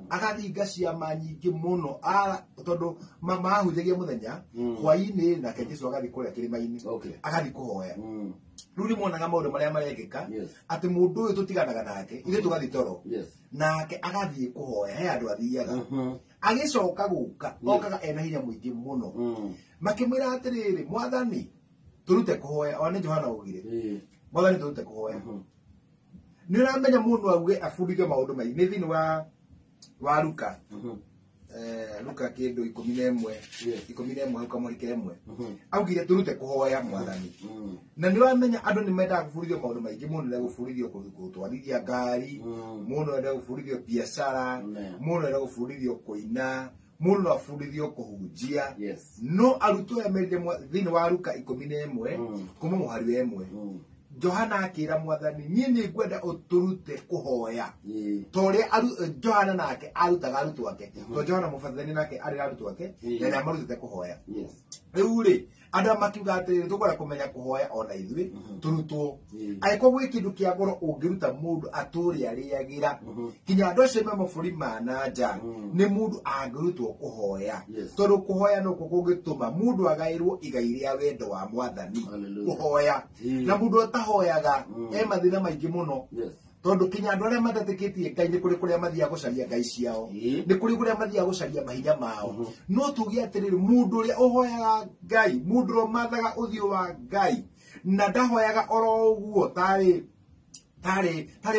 agathinga ciama nyingĩ mũno, tondũ mahunjagia mũthenya, hwaĩ-inĩ nake Jesu agathiĩ kũrĩa kĩrĩma-inĩ, agathiĩ kũhoya. Rĩu nĩ monaga maũndũ marĩa marekĩka, atĩ mũndũ ũyũ tũtiganaga nake, ithuĩ tũgathiĩ toro, nake agathiĩ kũhoya, he andũ athiaga. Agĩcoka gũka, okaga ena hinya mũingĩ mũno. Makĩmwĩra atĩrĩrĩ, Mwathani, tũrute kũhoya. Ona nĩ Johana augire, Mwathani, tũrute kũhoya. Nĩ ũramenya mũndũ auge abundithio maũndũ maingĩ. Nĩ thĩinĩ wa Luka. Luka kĩndũ 11. 11 hau kamũhari ka ĩmwe. Augire tũrute kũhoya Mwathani. Na nĩ ũramenya andũ nĩ mendaga gũbundithio maũndũ maingĩ mũno, nĩ gũbundithio gũtwarithia ngari, mũndũ enda gũbundithio biacara, mũndũ enda gũbundithio kũina, mũndũ no abundithio kũhunjia. No arutwo aya merire thĩinĩ wa Luka 11, kuma mũhari wa 1. Johana akĩra Mwathani, niĩ nĩ ngwenda ũtũrute kũhoya. Ta ũrĩa Johana nake arutaga arutwo ake. Tondũ Johana Mũbatithania nake arĩ na arutwo ake, na nĩ amarutĩte kũhoya. Rĩu rĩ, andũ aya makiuga atĩrĩrĩ, tũkwenda kũmenya kũhoya ona ithuĩ, tũrutwo. Angĩkorwo gwĩ kĩndũ kĩa goro ũngĩruta mũndũ atũre arĩagĩra, kinya andũ acio me mabũrũri ma na nja, nĩ mũndũ angĩrutwo kũhoya. Tondũ kũhoya nĩkuo kũngĩtũma mũndũ agaĩrwo igai rĩa wendo wa Mwathani. Kũhoya. Na mũndũ ũtahoyaga, e mathĩna maingĩ mũno. Tondũ kinya andũ arĩa matetĩkĩtie Ngai nĩ kũrĩ kũrĩa mathiaga gũcaria ngai ciao. Nĩ kũrĩ kũrĩa mathiaga gũcaria mahinya mao. No tuge atĩrĩrĩ, mũndũ ũrĩa ũhoyaga Ngai, mũndũ ũrĩa ũmathaga ũthiũ wa Ngai, na ndahoyaga oro ũguo tarĩ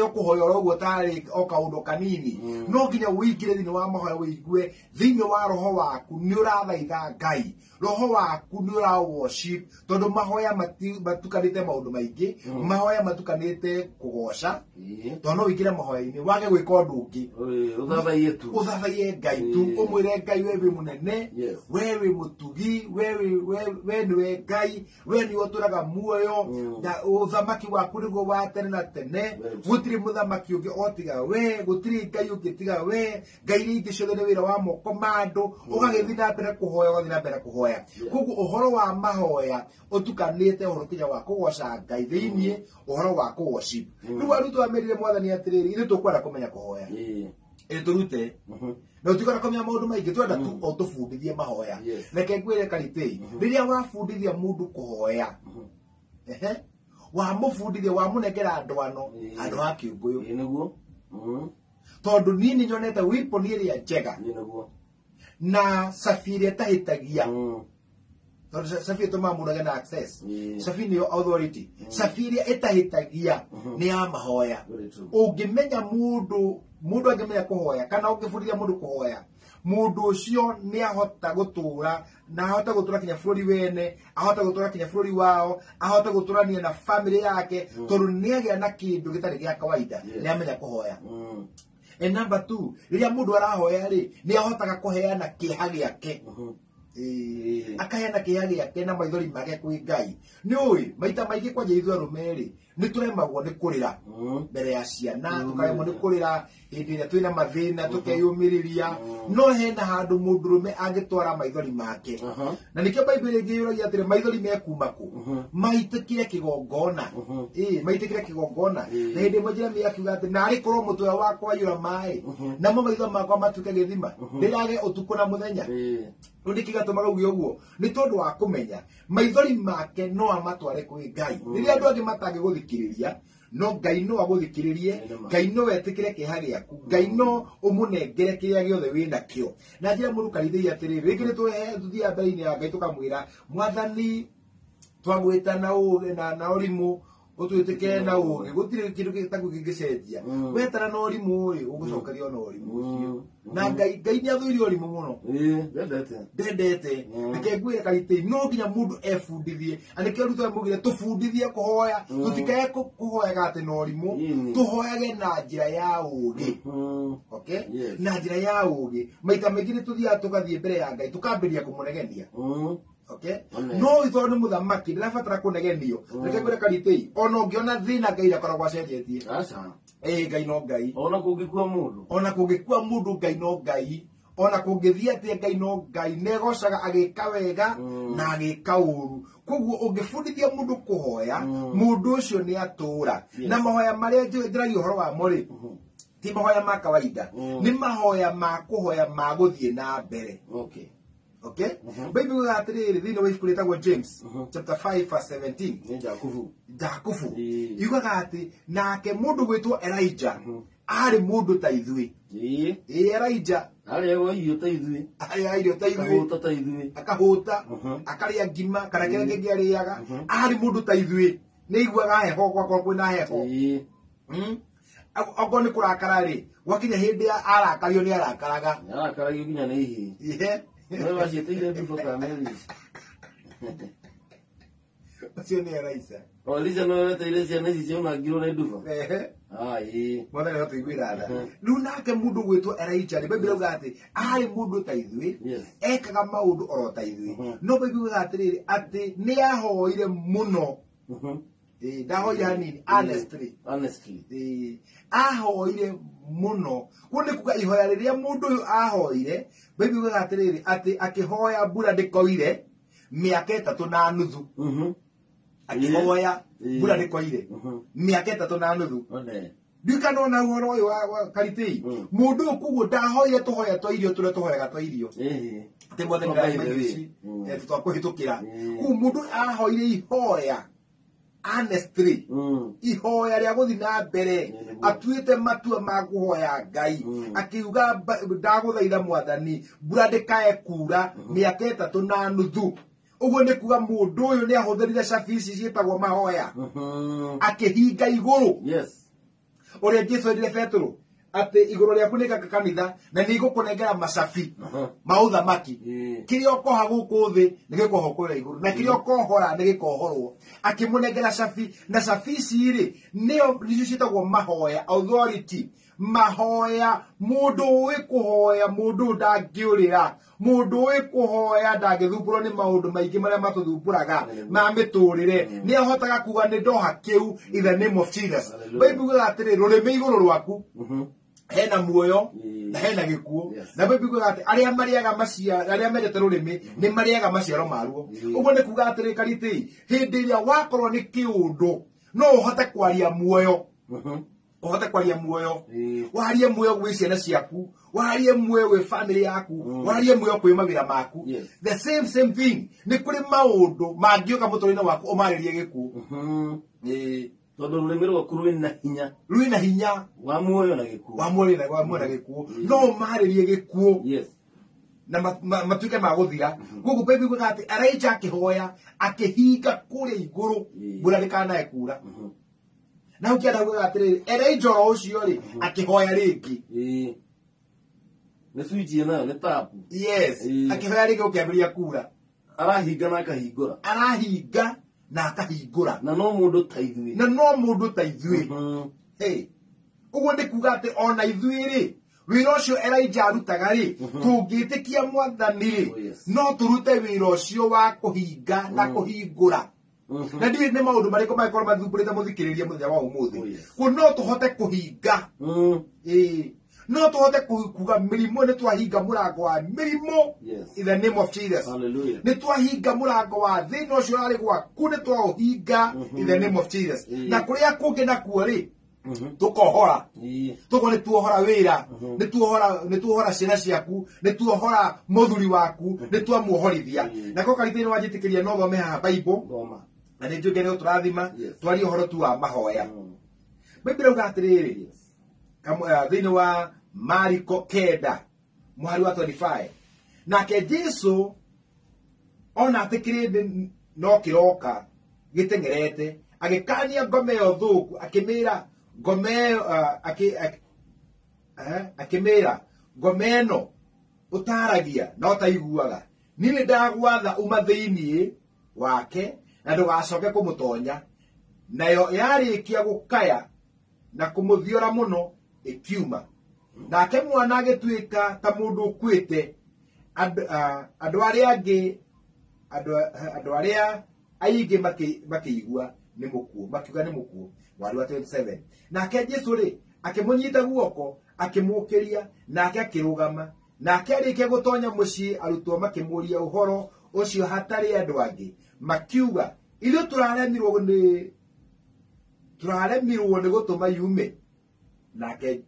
o kũhoya oro ũguo tarĩ o kaũndũ kanini. No nginya ũingĩre thĩinĩ wa mahoya ũigue thĩinĩ wa roho waku nĩ ũrathaitha Ngai. Roho waku nĩ ũra worship, tondũ mahoya matukanĩte maũndũ maingĩ. Mahoya matukanĩte kũgoca. Tondũ no ũingĩre mahoya-inĩ wage gwĩka ũndũ ũngĩ. Ũthathaiye tu. Ũthathaiye Ngai tu. Ũmwĩre Ngai we wĩ mũnene, we wĩ mũtugi, we nĩwe Ngai, we nĩwe ũtũraga muoyo, na ũthamaki waku nĩguo wa tene na tene. Gũtirĩ mũthamaki ũngĩ o tiga we, gũtirĩ Ngai ũngĩ tiga we. Ngai iria ingĩ ciothe nĩ wĩra wa moko ma andũ. Ũgagĩthiĩ na mbere kũhoya, ũgathiĩ na mbere kũhoya. Koguo ũhoro wa mahoya ũtukanĩte ũhoro kinya wa kũgoca Ngai thĩinĩ, ũhoro wa kũ-worship. Rĩu arutwo amerire Mwathani atĩrĩrĩ, ithuĩ tũkwenda kũmenya kũhoya. Ĩ tũrute. Na ũtikwenda kũmenya maũndũ maingĩ, twenda tu ũtũbundithie mahoya. Reke ngwĩre Karitei, rĩrĩa wabundithia mũndũ kũhoya, wamũbundithia, wamũnengera ndwano, handũ ha kĩũngũyũ. Nĩguo. Tondũ niĩ nĩ nyonete weapon ĩrĩa njega. Nĩguo. Na cabi ĩrĩa ĩtahĩtagia. Tondũ cabi ĩtũmaga mũndũ agĩe na access. Cabi nĩyo authority. Cabi ĩrĩa ĩtahĩtagia nĩ ya mahoya. Very true. Ũngĩmenya mũndũ, mũndũ angĩmenya kũhoya, kana ũngĩbundithia mũndũ kũhoya, mũndũ ũcio nĩ ahota gũtũra, na ahota gũtũra kinya bũrũri wene, ahota gũtũra kinya bũrũri wao, ahota gũtũrania na family yake, tondũ nĩ agĩa na kĩndũ gĩtarĩ gĩa kawaida, nĩ amenya kũhoya. And number 2, rĩrĩa mũndũ arahoya rĩ, nĩ ahotaga kũheana kĩeha gĩake. Akaheana kĩeha gĩake na maithori make kwĩ Ngai. Nĩ ũĩ, maita maingĩ kwanja ithuĩ arũme rĩ, nĩ tũremagwo nĩ kũrĩra mbere ya ciana, tũkaremwo nĩ kũrĩra hĩndĩ ĩrĩa twĩna mathĩna, tũkeyũmĩrĩria. No hena handũ mũndũrũme angĩtwara maithori make. Na nĩkĩo Bible ĩngĩ yũragia atĩrĩ, maithori mekuma kũ? Maitĩkĩre kĩgongona. Maitĩkĩre kĩgongona. Na hĩndĩ ĩmwe Jeremia akiuga atĩ, narĩ korwo mũtwe wakwa waiyũra maĩ, namo maitho makwa matuĩke gĩthima, ndĩrage ũtukũ na mũthenya. Rĩu nĩkĩ gĩatũmaga uge ũguo? Nĩ tondũ wa kũmenya maithori make no amatware kwĩ Ngai. Rĩrĩa andũ angĩ matangĩgũthikĩrĩria, no Ngai no agũthikĩrĩrie, Ngai no etĩkĩre kĩeha gĩaku, Ngai no ũmũnengere kĩrĩa gĩothe wĩ nakĩo. Na njĩra mũndũ karithĩi atĩrĩrĩ, rĩngĩ nĩ tũthiaga mbere-inĩ ya Ngai tũkamwĩra, Mwathani, twagwĩta na ũũgĩ na ũrimũ, Ũtwĩtĩke na ũũgĩ, gũtirĩ kĩndũ gĩtagwo kĩngĩcenjia. Mm. Wetara na ũrimũ rĩ, ũgũcokerio na ũrimũ ũcio. Mm. Na Ngai nĩ athũire ũrimũ mũno. Ĩĩ, ndendete. Ndendete. Mm. Reke ngwĩre Karitei, no nginya mũndũ ebundithie. Na nĩkĩo arutwo aya maugire tũbundithie kũhoya, Mm. tũtikae kũhoyaga atĩ na ũrimũ, Ĩni. tũhoyage na njĩra ya ũũgĩ. Mhm. Okay? Yes. Na njĩra ya ũũgĩ. Maita maingĩ nĩ tũthiaga tũgathiĩ mbere ya Ngai, tũkambĩrĩria kũmũnegenia. Mm. Okay? Amen. No tondũ nĩ mũthamaki, ndĩrabatara kũnegenio. Mm. Reke ngwĩre Karitei, ona ũngĩona thĩna Ngai ndakoragwo acenjetie. Aca. Ĩĩ, Ngai no Ngai. Ona kũngĩkua mũndũ. Ona kũngĩkua mũndũ, Ngai no Ngai. Ona kũngĩthiĩ atĩa, Ngai no Ngai. Nĩegocaga agĩka wega Mm. na agĩka ũru. Koguo ũngĩbundithia mũndũ kũhoya, Mm. mũndũ ũcio nĩ atũra. Yes. Na mahoya marĩa njaragia ũhoro wamo rĩ, Mhm. ti mahoya ma kawaida. Mm. Nĩ mahoya ma kũhoya ma gũthiĩ na mbere. Okay. Okay? Mhm. Bible yugaga atĩrĩrĩ, thĩinĩ wa ibuku rĩtagwo James, Mhm. chapter 5 verse 17. Nĩ Jakubu. Jakubu. Ĩĩ. Yugaga atĩ nake mũndũ gwĩtwo Elijah Mhm. arĩ mũndũ ta ithuĩ. Ĩĩ. Ĩĩ, Elijah Arĩagwo irio ta ithuĩ. arĩaga irio ta ithuĩ. Akahũta ta ithuĩ. Akahũta, Mhm. akarĩa ngima, kana kĩrĩa Mhm. kĩngĩ arĩaga. Mhm. Arĩ mũndũ ta ithuĩ. Nĩ aiguaga heho gwakorwo kwĩna heho. Ĩĩ. Okorwo nĩ kũrakara rĩ, gwakinya hĩndĩ ya arakario nĩ arakaraga. Nĩ arakaragio nginya nĩ ihĩĩ. Ihe. Nĩ waciĩtĩire nduba kana Elisha? Ũcio nĩ Elisha. O Elisha nĩwe weteire ciana ici ciaunangirwo nĩ nduba. Ehe. Ah, ĩĩ. Mwathani atũiguĩra tha. Mhm. Rĩu nake mũndũ gwĩtwo Elijah rĩ, Bible yauga atĩ arĩ mũndũ ta ithuĩ, Yes. ekaga maũndũ oro ta ithuĩ. Mhm. No Bible yugaga atĩrĩrĩ, atĩ nĩ ahoire mũno. Mhm. Ĩĩ, ndahoire hanini, honestly. Honestly. Ĩĩ, ahoire mũno. Kũu nĩ kuga ihoya rĩrĩa mũndũ ũyũ ahoire, Bible yugaga atĩrĩrĩ, atĩ akĩhoya mbura ndĩkoire mĩaka 3.5. Mhm. Akĩhoya Ĩĩ. mbura ndĩkoire Mhm. mĩaka 3.5. One. Ndikana ona ũhoro ũyũ wa Karitei. Mm. Mũndũ ũyũ koguo ndahoire tũhoya twa irio tũrĩa tũhoyaga twa irio. Ĩĩ. Atĩ mwathani By the ndaraima way. irio ici, Mm. tũtwakũhĩtũkĩra. Mm. Koguo mũndũ ahoire ihoya honestly. Mm. Ihoya rĩa gũthiĩ na mbere, Mm. atuĩte matua ma kũhoya Ngai. Mm. Akiuga ndagũthaitha mwathani, mbura ndĩkae kuura mĩaka 3.5. Ũguo nĩ kuga mũndũ ũyũ nĩ ahũthĩrire cabi ici ciĩtagwo mahoya. Mhm. Akĩhinga igũrũ. Yes. Ũrĩa Jesũ erire Petero atĩ igũrũ rĩaku nĩ gaka kanitha na nĩ igũkũnengera macabi Aha. ma ũthamaki. Ĩĩ. Kĩrĩa ũkoha gũkũ thĩ nĩ gĩkohwo kũrĩa igũrũ, na kĩrĩa ũkohora nĩ gĩkohorwo. Akĩmũnengera cabi, na cabi ici rĩ, nĩo nĩcio ciĩtagwo mahoya, authority. Mahoya, mũndũ ũĩ kũhoya, mũndũ ndangĩũrĩra. Mũndũ ũĩ kũhoya ndangĩthumbũrwo nĩ maũndũ maingĩ marĩa matũthumbũraga ma mĩtũrĩre. Nĩ ahotaga kuga nĩ ndoha kĩu in the name of Jesus. Hallelujah. Bible yugaga atĩrĩ, rũrĩmĩ igũrũ rwaku Mhm. hena muoyo Mm. na hena gĩkuũ. Yes. Na Bible yugaga atĩ arĩa marĩaga maciaro, arĩa mendete rũrĩmĩ nĩ marĩaga maciaro maruo. Mm. Ũguo nĩ kuga atĩrĩ Karitei, hĩndĩ ĩrĩa wakorwo nĩ kĩũndũ no ũhote kwaria muoyo. Mhm. Ũhote kwaria muoyo. Ĩĩ. Warie muoyo gwĩ ciana ciaku, warie muoyo gwĩ family yaku, Mm. warie muoyo kwĩ mawĩra maku. Yes. The same thing. Nĩ kũrĩ maũndũ mangĩũka mũtũrĩre-inĩ waku ũmarĩrie gĩkuũ. Mhm. Ĩĩ. Tondũ rũrĩmĩ rwaku rwĩna hinya. Rwĩna hinya. Wa muoyo na gĩkuũ. Wa muoyo na, wa muoyo na gĩkuũ. Mm. No ũmarĩrie gĩkuũ. Yes. Na matuĩke ma gũthira. Koguo Bible yugaga atĩ Elijah akĩhoya, akĩhinga kũrĩa igũrũ, Mm. mbura ndĩkanae kuura. Mhm. Na hau kĩanda augaga atĩrĩrĩ, Elijah oro ũcio rĩ, akĩhoya rĩngĩ. Ĩĩ. Nĩ switch ĩnayo, nĩ tap. Yes. Ĩĩ. Akĩhoya rĩngĩ gũkĩambĩrĩria kuura. Arahinga na akahingũra. Arahinga na akahingũra. Na no mũndũ ta ithuĩ. Na no mũndũ ta ithuĩ. Mhm. Hey. Ũguo nĩ kuga atĩ ona ithuĩ rĩ, wĩra ũcio Elijah arutaga rĩ, Mhm. tũngĩtĩkia mwathani rĩ, Oh, yes. no tũrute wĩra ũcio wa kũhinga na Mm. kũhingũra. Mhm. Na ndiũĩ nĩ maũndũ marĩkũ mangĩkorwo mathumbũrĩte mũthikĩrĩria mũthenya wa ũmũthĩ. Oh, yes. Kũu no tũhote kũhinga. Mm. Ĩĩ. No tũhote kuga mĩrimũ, nĩ twahinga mũrango wa mĩrimũ. Yes. In the name of Jesus. Hallelujah. Nĩ twahinga mũrango wa thĩna ũcio ũrarĩ gwaku, nĩ twaũhinga Mhm. in the name of Jesus. Ĩĩ. Na kũrĩa kũngĩ nakuo rĩ, Mhm. tũkohora. Ĩĩ. Toguo nĩ tuohora wĩra, Mhm. nĩ tuohora ciana ciaku, nĩ tuohora mũthuri waku, nĩ twamuohorithia. Mm. Na ko Karitei nĩ wanjĩtĩkĩria no thome haha Bible. Thoma. Na nĩ njuge nĩ ũtũrathima, Yes. twarie ũhoro tu wa mahoya. Mm. Bible yauga atĩrĩrĩ, Yes. thĩinĩ wa Mariko 9 mũhari wa 25. Nake Jesũ ona atĩ kĩrĩndĩ no kĩroka gĩteng'erete, Agĩkania ngoma ĩyo thũku akĩmĩra ngoma ĩyo akĩmĩra ngoma ĩno ũtaragia na ũtaiguaga niĩ nĩ ndagwatha uma thĩinĩ wake na ndũgacoke kũmũtonya. Nayo yarĩkia gũkaya na kũmũthiora mũno ĩkiuma. Nake mwana agĩtuĩka ta mũndũ ũkuĩte. Andũ arĩa aingĩ makĩigua nĩ mũkuũ, makiuga nĩ mũkuũ. Mwari wa 27. Nake Jesũ rĩ akĩmũnyita guoko akĩmũũkĩria, nake akĩrũgama. Nake arĩkia gũtonya mũciĩ arutwo makĩmũũria ũhoro ũcio hatarĩ andũ angĩ, makiuga ithuĩ tũraremirwo nĩ gũtũma yume. Nake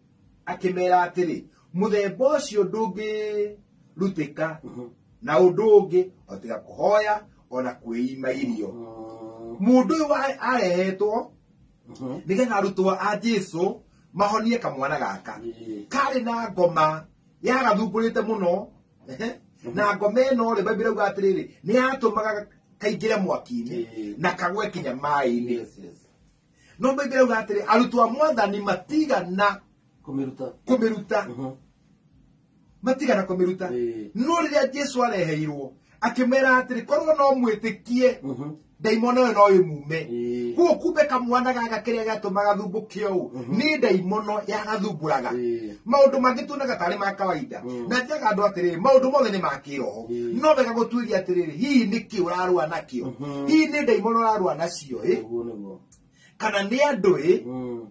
akĩmera atĩrĩ, mũthemba ũcio ndũngĩrutĩka na ũndũ ũngĩ o tiga kũhoya ona kwĩima irio. Mũndũ ũyũ arehetwo nĩgetha arutwo a Jesũ mahonie kamwana gaka karĩ na ngoma yagathumbũrĩte mũno. Na ngoma ĩno rĩ, Bible ĩrauga atĩrĩrĩ, nĩ yatũmaga kaingĩre mwaki-inĩ na kagwe kinya maĩ-inĩ. No Bible ĩrauga atĩrĩ, arutwo a Mwathani matigana kũmĩruta, matigana kũmĩruta. No rĩrĩa Jesũ areheirwo akĩmera atĩrĩ, korwo no mwĩtĩkie ndaimono ĩyo no ĩmume. Koguo kumbe kamwana gaka kĩrĩa gĩatũmaga thumbũke ũũ nĩ ndaimono yagathumbũraga. Maũndũ mangĩ tuonaga tarĩ ma kawaida, na njaga andũ atĩrĩrĩ, maũndũ mothe nĩ ma kĩroho. No wega gũtuĩria atĩrĩrĩ, hihi nĩkĩ ũrarũa nakĩo? Hihi nĩ ndaimono ũrarũa nacio ĩ, kana nĩ andũ ĩ,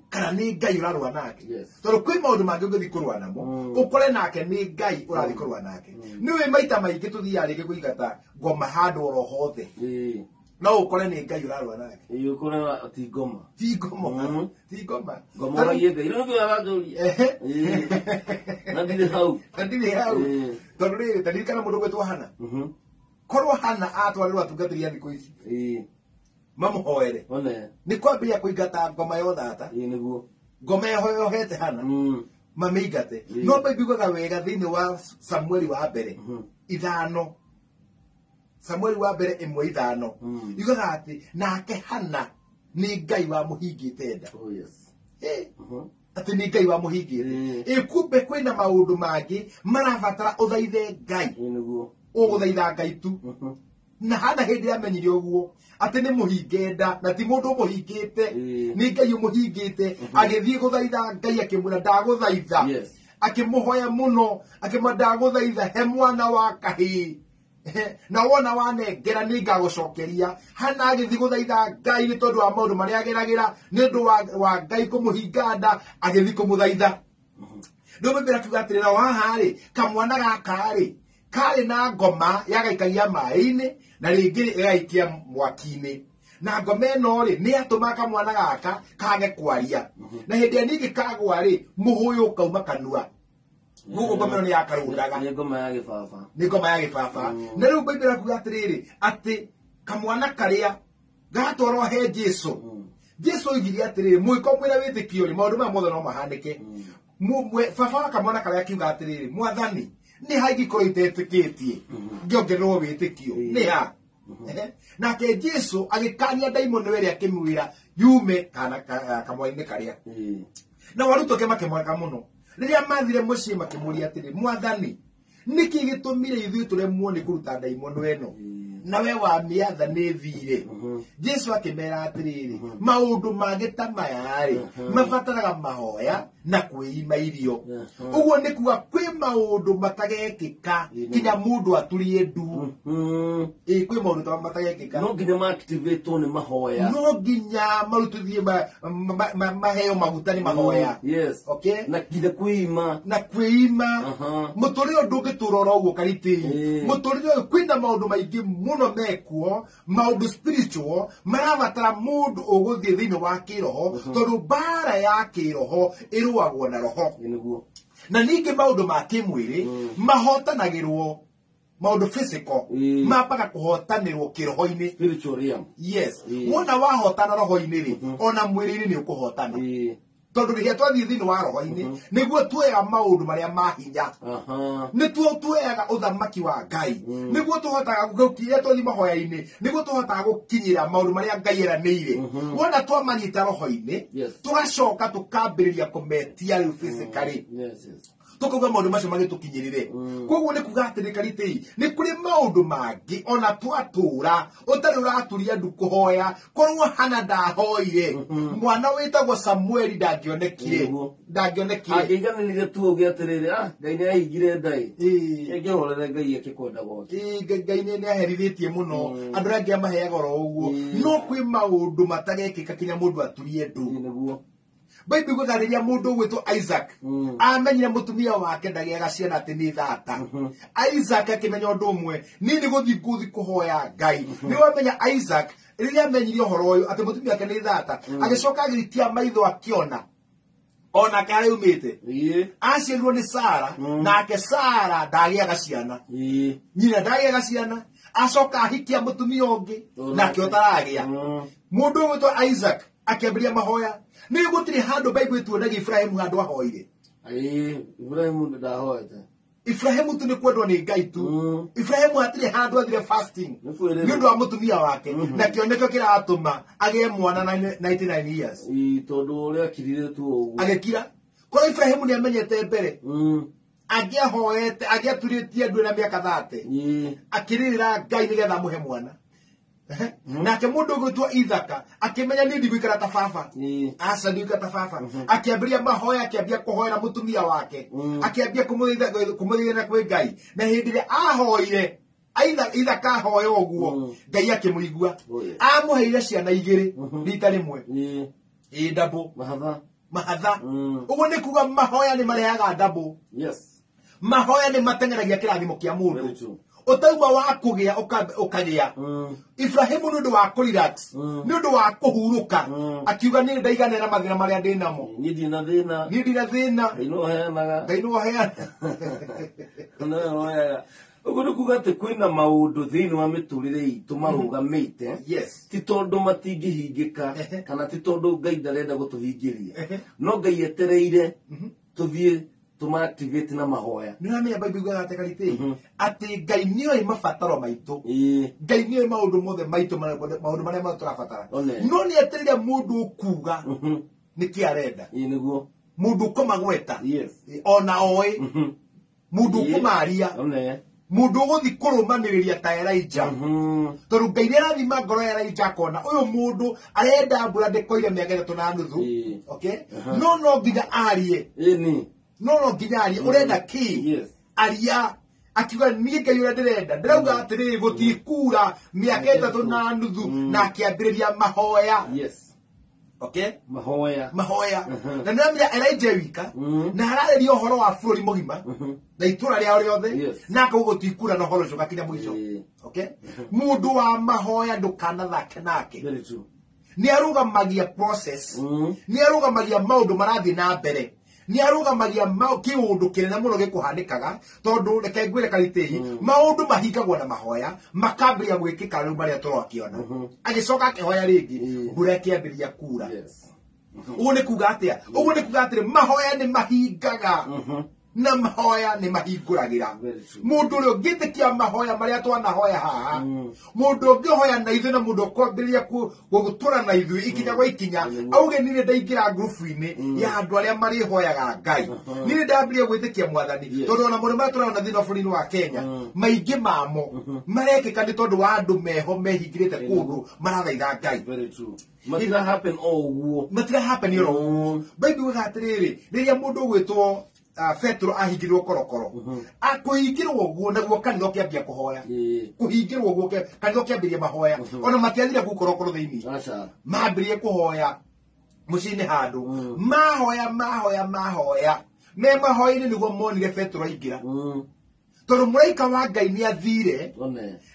kana nĩ Ngai ũrarũa nake? Tondũ kwĩ maũndũ mangĩ ũngĩthiĩ kũrũa namo ũkore nake nĩ Ngai ũrathiĩ kũrũa nake. Nĩũĩ maita maingĩ tũthiaga rĩngĩ kũingata ngoma handũ oro hothe, no ũkore nĩ Ngai ũrarũa nake. Ũkore ti ngoma. Ti ngoma. Ti ngoma. Ngoma ũragie Ngai. Rĩu nĩkĩo aranjũria. Na ndirĩ hau. Na ndirĩ hau. Tondũ rĩrĩ, ta ririkana mũndũ ũgwĩtwo Hana. Korwo Hana atwarĩrwo atungatĩri a thikũ ici mamũhoere, nĩ kwambĩrĩria kũingata ngoma ya ũthata. Ngoma yohete Hana mamĩingate. No Bible yugaga wega thĩinĩ wa Samueli wa mbere 5, Samueli wa mbere 1:5, yugaga atĩ nake Hana nĩ Ngai wamũhingĩte nda. Atĩ nĩ Ngai wamũhingĩte. Ĩ kumbe kwĩna maũndũ mangĩ marabatara ũthaithe Ngai. Ũgũthaitha Ngai tu. Na Hana hĩndĩ yamenyire ũguo atĩ nĩ mũhinge nda na ti mũndũ ũmũhingĩte, nĩ Ngai ũmũhingĩte, agĩthiĩ gũthaitha Ngai akĩmwĩra ndagũthaitha. Akĩmũhoya mũno akĩmwĩra ndagũthaitha he mwana wa kahĩĩ, na wona wanengera nĩ ngagũcokeria. Hana agĩthiĩ gũthaitha Ngai nĩ tondũ wa maũndũ marĩa ageragĩra, nĩ ũndũ wa Ngai kũmũhinga nda, agĩthiĩ kũmũthaitha. Rĩu Bible ĩrakiuga atĩrĩ, na haha rĩ, kamwana gaka rĩ karĩ na ngoma yagaikagia maĩ-inĩ na rĩngĩ ĩgaikia mwaki-inĩ. Na ngoma ĩno rĩ, nĩ yatũmaga kamwana gaka kage kwaria. Na hĩndĩ ĩrĩa ningĩ kagwa rĩ, mũhũyũ ũkauma kanua. Koguo ngoma ĩno nĩ yakarũndaga. Nĩ ngoma ya gĩbaba. Nĩ ngoma ya gĩbaba. Na rĩu Bible ĩrakuga atĩrĩrĩ, atĩ kamwana karĩa gatwarwo he Jesũ. Jesũ oigire atĩrĩrĩ, mwĩko mwĩna wĩtĩkio rĩ, maũndũ maya mothe no mahanĩke. Baba wa kamwana karĩa akiuga atĩrĩrĩ, Mwathani, nĩ ha ingĩkorwo itetĩkĩtie ngĩongererwo wĩtĩkio? Nĩ ha? Nake Jesũ agĩkania ndaimono ĩrĩa akĩmwĩra yume kana kamwana-inĩ karĩa. Na arutwo ake makĩmaka mũno. Rĩrĩa mathire mũciĩ makĩmũũria atĩrĩ, Mwathani, nĩkĩ gĩtũmire ithuĩ tũremwo nĩ kũruta ndaimono ĩno? Na we wamĩatha nĩ thire. Jesũ akĩmera atĩrĩrĩ, maũndũ mangĩ ta maya rĩ, mabataraga mahoya na kwĩima irio. Ũguo nĩ kuga kwĩ maũndũ matagekĩka kinya mũndũ aturie ndu. Ĩ, kwĩ maũndũ ta matagekĩka. No nginya ma-activate-wo nĩ mahoya. No nginya marutithie maheo maguta nĩ mahoya. Okay? Na nginya kwĩima. Na kwĩima. Mũtũrĩre ũyũ ndũngĩtũra oro ũguo Karitĩ. Mũtũrĩre ũyũ kwĩna maũndũ maingĩ mũno mekuo, maũndũ spiritual marabatara mũndũ ũgũthiĩ thĩinĩ wa kĩroho, tondũ mbara ya kĩroho ĩrũagwo na roho. Na ningĩ maũndũ ma kĩmwĩrĩ mahotanagĩrwo, maũndũ physical mambaga kũhotanĩrwo kĩroho-inĩ. Spiritual realm. Yes. Wona wahotana roho-inĩ rĩ, ona mwĩrĩ-inĩ nĩ ũkũhotana. Tondũ rĩrĩa twathiĩ thĩinĩ wa roho-inĩ nĩguo tuoyaga maũndũ marĩa ma hinya. Nĩtuo tuoyaga ũthamaki wa Ngai. Nĩguo tũhotaga gũkinya twathiĩ mahoya-inĩ, nĩguo tũhotaga gũkinyĩra maũndũ marĩa Ngai eranĩire. Wona twamanyita roho-inĩ, tũgacoka tũkambĩrĩria kũmetia rĩu physically. Tukauga maũndũ macio magĩtũkinyĩrĩre. Koguo nĩ kuga atĩrĩ Karitei, nĩ kũrĩ maũndũ mangĩ ona twatũra ũtarĩ ũraturia ndu kũhoya. Korwo Hana ndahoire, mwana wĩtagwo Samueli ndangĩonekire. Ndangĩonekire. Angĩiganĩrire tu auge atĩrĩrĩ, Ngai nĩ ahingire ndaĩ. Ĩngĩhorere Ngai eke kwenda gwake. Ngai nĩ aherithĩtie mũno. Andũ arĩa angĩ amaheaga oro ũguo. No kwĩ maũndũ matagekĩka kinya mũndũ aturie ndu. Nĩguo. Bible igugaga rĩrĩa mũndũ ũgwĩtwo Isaac amenyire mũtumia wake ndagĩaga ciana atĩ nĩ thata. Isaac akĩmenya ũndũ ũmwe, niĩ nĩ gũthiĩ ngũthiĩ kũhoya Ngai. Nĩ wamenya Isaac rĩrĩa amenyire ũhoro ũyũ atĩ mũtumia wake nĩ thata, agĩcoka agĩikia maitho akĩona onake harĩa aumĩte. Aciarirwo nĩ Sara, nake Sara ndagĩaga ciana. Nyina ndagĩaga ciana, acoka ahikia mũtumia ũngĩ nake ũtaragĩa. Mũndũ ũgwĩtwo Isaac akĩambĩrĩria mahoya. Nĩ gũtirĩ handũ Bible ĩtuonagia Ibrahimu handũ ahoire. Ibrahimu ndahoete. Ibrahimu tu nĩ kwendwo nĩ Ngai tu. Ibrahimu hatirĩ handũ athire fasting nĩ ũndũ wa mũtumia wake, na kĩoneko kĩratũma agĩe mwana na 99 years. Tondũ ũrĩa akirire tu ũguo. Agĩkira. Korwo Ibrahimu nĩ amenyete mbere, angĩahoete, angĩaturĩtie ndu na mĩaka 30, akĩrĩrĩra Ngai nĩgetha amũhe mwana. Nake mũndũ ũgwĩtwo Ithaka akĩmenya niĩ ndigũikara ta baba. Aca ndigũikara ta baba. Akĩambĩrĩria mahoya, akĩambia kũhoera mũtumia wake, akĩambia kũmũthaitha kwĩ Ngai. Na hĩndĩ ĩrĩa ahoire, Ithaka ahoya ũguo, Ngai akĩmũigua. Amũheire ciana igĩrĩ rita rĩmwe. Ĩ double. Mahatha. Ũguo nĩ kuga mahoya nĩ marehaga double. Mahoya nĩ mateng'eragia kĩrathimo kĩa mũndũ. Ũtauma wa kũgĩa ũkagĩa. Ibrahimu nĩ ũndũ wa kũrelax, nĩ ũndũ wa kũhurũka, akiuga niĩ ndaiganĩra na mathĩna marĩa ndĩ namo. Niĩ ndina thĩna. Niĩ ndina thĩna. Ngai no ũheanaga. Ngai no ũheanaga. No ũheanaga. Ũguo nĩ kuga atĩ kwĩna maũndũ thĩinĩ wa mĩtũrĩre itũ marũgamĩte. Ti tondũ matingĩhingĩka, kana ti tondũ Ngai ndarenda gũtũhingĩria. No Ngai etereire tũthiĩ tũma-activate na mahoya. Nĩ ũramenya Bible igugaga atĩ Karitei, atĩ Ngai nĩoĩ mabataro maitũ. Ngai nĩoĩ maũndũ mothe maitũ, maũndũ marĩa mothe tũrabatara. No nĩ etereire mũndũ ũkuga nĩkĩ arenda. Nĩguo. Mũndũ ũkũmagweta. Ona oĩ. Mũndũ ũkũmaria. Mũndũ ũgũthiĩ kũrũmanĩrĩria ta Elijah. Tondũ Ngai nĩarathima ngoro ya Elijah akona ũyũ mũndũ arenda mbura ndĩkoire mĩaka 3.5. Okay? No no nginya arie. No nginya arie. Ũrenda kĩ? Aria. Akiuga niĩ Ngai ũrĩa ndĩrenda. Ndĩrauga atĩrĩrĩ, gũtikura mĩaka 3.5, na akĩambĩrĩria mahoya. Okay? Mahoya. Mahoya. Na nĩramenya Elijah wika, na hararĩria ũhoro wa bũrũri mũgima, na itũra rĩao rĩothe, na akauga gũtikura na ũhoro ũcio ũgakinya mũico. Okay? Mũndũ wa mahoya ndũkanathake nake. Nĩ arũgamagia process. Nĩ arũgamagia maũndũ marathiĩ na mbere. Nĩ arũgamagia kĩũndũ kĩnene mũno gĩkũhanĩkaga, tondũ reke ngwĩre Karitei, maũndũ mahingagwo na mahoya, makambĩrĩria gwĩkĩka rĩu marĩa tũrakĩona. Agĩcoka akĩhoya rĩngĩ, mbura ĩkĩambĩrĩria kuura. Ũguo nĩ kuga atĩa? Ũguo nĩ kuga atĩrĩ, mahoya nĩ mahingaga. Na mahoya nĩ mahingũragĩra. Mũndũ ũrĩa ũngĩtĩkia mahoya marĩa twanahoya haha, mũndũ ũngĩhoya na ithuĩ na mũndũ ũkwambĩrĩria gũtũra na ithuĩ ikinya gwa ikinya, auge niĩ ndaingĩra ngurubu-inĩ ya andũ arĩa marĩhoyaga Ngai. Niĩ ndambĩrĩria gwĩtĩkia Mwathani, tondũ ona maũndũ marĩa tũrona thĩinĩ wa bũrũri-inĩ wa Kenya, maingĩ mamo marekĩka nĩ tondũ wa andũ meho mehingĩrĩte kũndũ marathaitha Ngai. Matira happen o ũguo. Matira happen o ũguo. Bible yugaga atĩrĩrĩ, rĩrĩa mũndũ ũgwĩtwo Petro ahingĩrwo korokoro, akũhingĩrwo ũguo naguo kanitha ũkĩambia kũhoya. Kũhingĩrwo ũguo kanitha ũkĩambĩrĩria mahoya. Ona matiathire kũu korokoro thĩinĩ. Mambĩrĩrie kũhoya mũciĩ-inĩ handũ. Mahoya, mahoya, mahoya. Me mahoya-inĩ nĩguo monire Petro aingĩra. Tondũ mũraika wa Ngai nĩ athire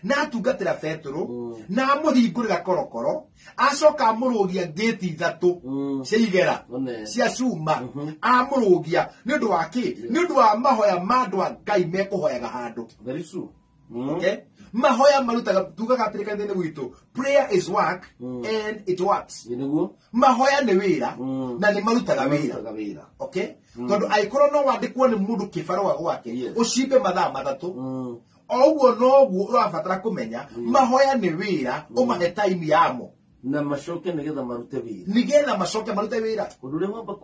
na atungatĩra Petro, na amũhingũrĩra korokoro, acoka amũrũgia ngĩti 3 cia igera, cia cuma, amũrũgia nĩ ũndũ wa kĩ? Nĩ ũndũ wa mahoya ma andũ a Ngai mekũhoyaga handũ. Very true. Okay? Mahoya marutaga tugaga atĩrĩ kanitha-inĩ gwitũ, prayer is work and it works. Nĩguo. Mahoya nĩ wĩra na nĩ marutaga wĩra. Marutaga wĩra. Okay? Tondũ angĩkorwo no wandĩkwo nĩ mũndũ kĩbarũa gwake ũcimbe mathaa 3, o ũguo noguo ũrabatara kũmenya mahoya nĩ wĩra, ũmahe time yamo na macoke nĩgetha marute wĩra. Nĩgetha macoke marute wĩra. Ũndũ ũrĩa wamba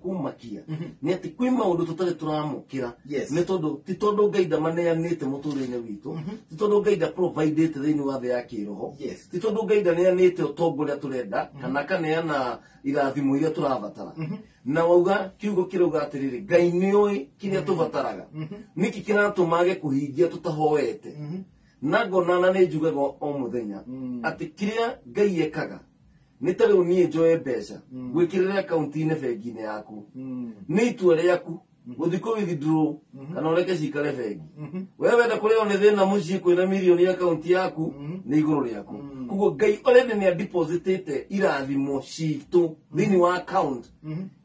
kũmakia nĩ atĩ kwĩ maũndũ tũtarĩ tũramũkĩra nĩ tondũ ti tondũ Ngai ndamaneanĩte mũtũrĩre-inĩ witũ, ti tondũ Ngai ndaprovidĩte thĩinĩ wa thĩ ya kĩroho, ti tondũ Ngai ndaneanĩte ũtongo ũrĩa tũrenda kana akaneana irathimo iria tũrabatara. Na wauga kiugo kĩrauga atĩrĩrĩ, Ngai nĩoĩ kĩrĩa tũbataraga, nĩkĩ kĩratũma age kũhingia tũtahoete. Na ngona na nĩ njugaga o mũthenya atĩ kĩrĩa Ngai ekaga nĩ ta rĩu niĩ njoe mbeca gwĩkĩrĩra akaunti-inĩ bengi-inĩ yaku, nĩ itua rĩaku gũthiĩ kũ withdraw kana ũreke cikare bengi. We wenda kũrĩo nĩ thĩna mũciĩ kwĩna mirioni akaunti yaku nĩ igũrũ rĩaku. Koguo Ngai already nĩ adepositĩte irathimo citũ thĩinĩ wa account.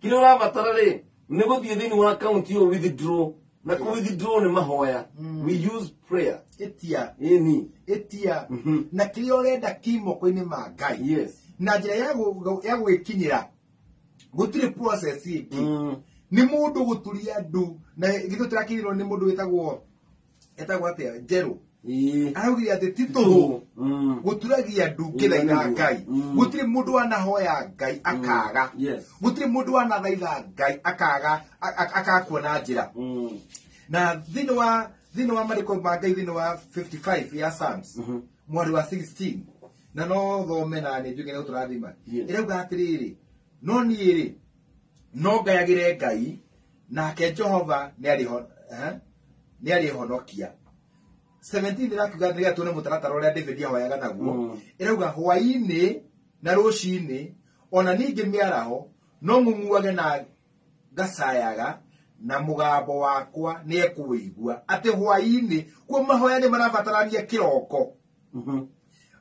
Kĩrĩa ũrabatara rĩ nĩ gũthiĩ thĩinĩ wa account ĩyo withdraw, na kũ withdraw nĩ mahoya. We use prayer. Ĩtia. Ĩni. Ĩtia. Na kĩrĩa ũrenda kĩ moko-inĩ ma Ngai. Yes. Na njĩra ya gwĩkinyĩra gũtirĩ process ĩngĩ. Nĩ mũndũ gũturia ndu, na githĩ tũrakinyĩrwo nĩ mũndũ wĩtagwo atĩa Njerũ. Araugire atĩ ti tũhũ gũturagia ndu ngĩthaitha Ngai. Gũtirĩ mũndũ wanahoya Ngai akaga. Gũtirĩ mũndũ wanathaitha Ngai akaga akakuona njĩra. Na thĩinĩ wa marĩko ma Ngai thĩinĩ wa 55 ya Psalms mwari wa 16, na no thome na nĩ njuge nĩ tũrathima, ĩrauga atĩrĩrĩ, no niĩ rĩ no ngayagĩre Ngai nake Jehova nĩ arĩhonokia. 17 ĩrakiuga nĩgetha tuone mũtaratara ũrĩa David ahoyaga naguo. Ĩrauga hwaĩ-inĩ na rũcinĩ ona ningĩ mĩaraho no ng'ung'uage na ngacayaga na mũgambo wakwa nĩ ekũigua. Atĩ hwaĩ-inĩ kuo mahoya nĩ marabatarania kĩroko,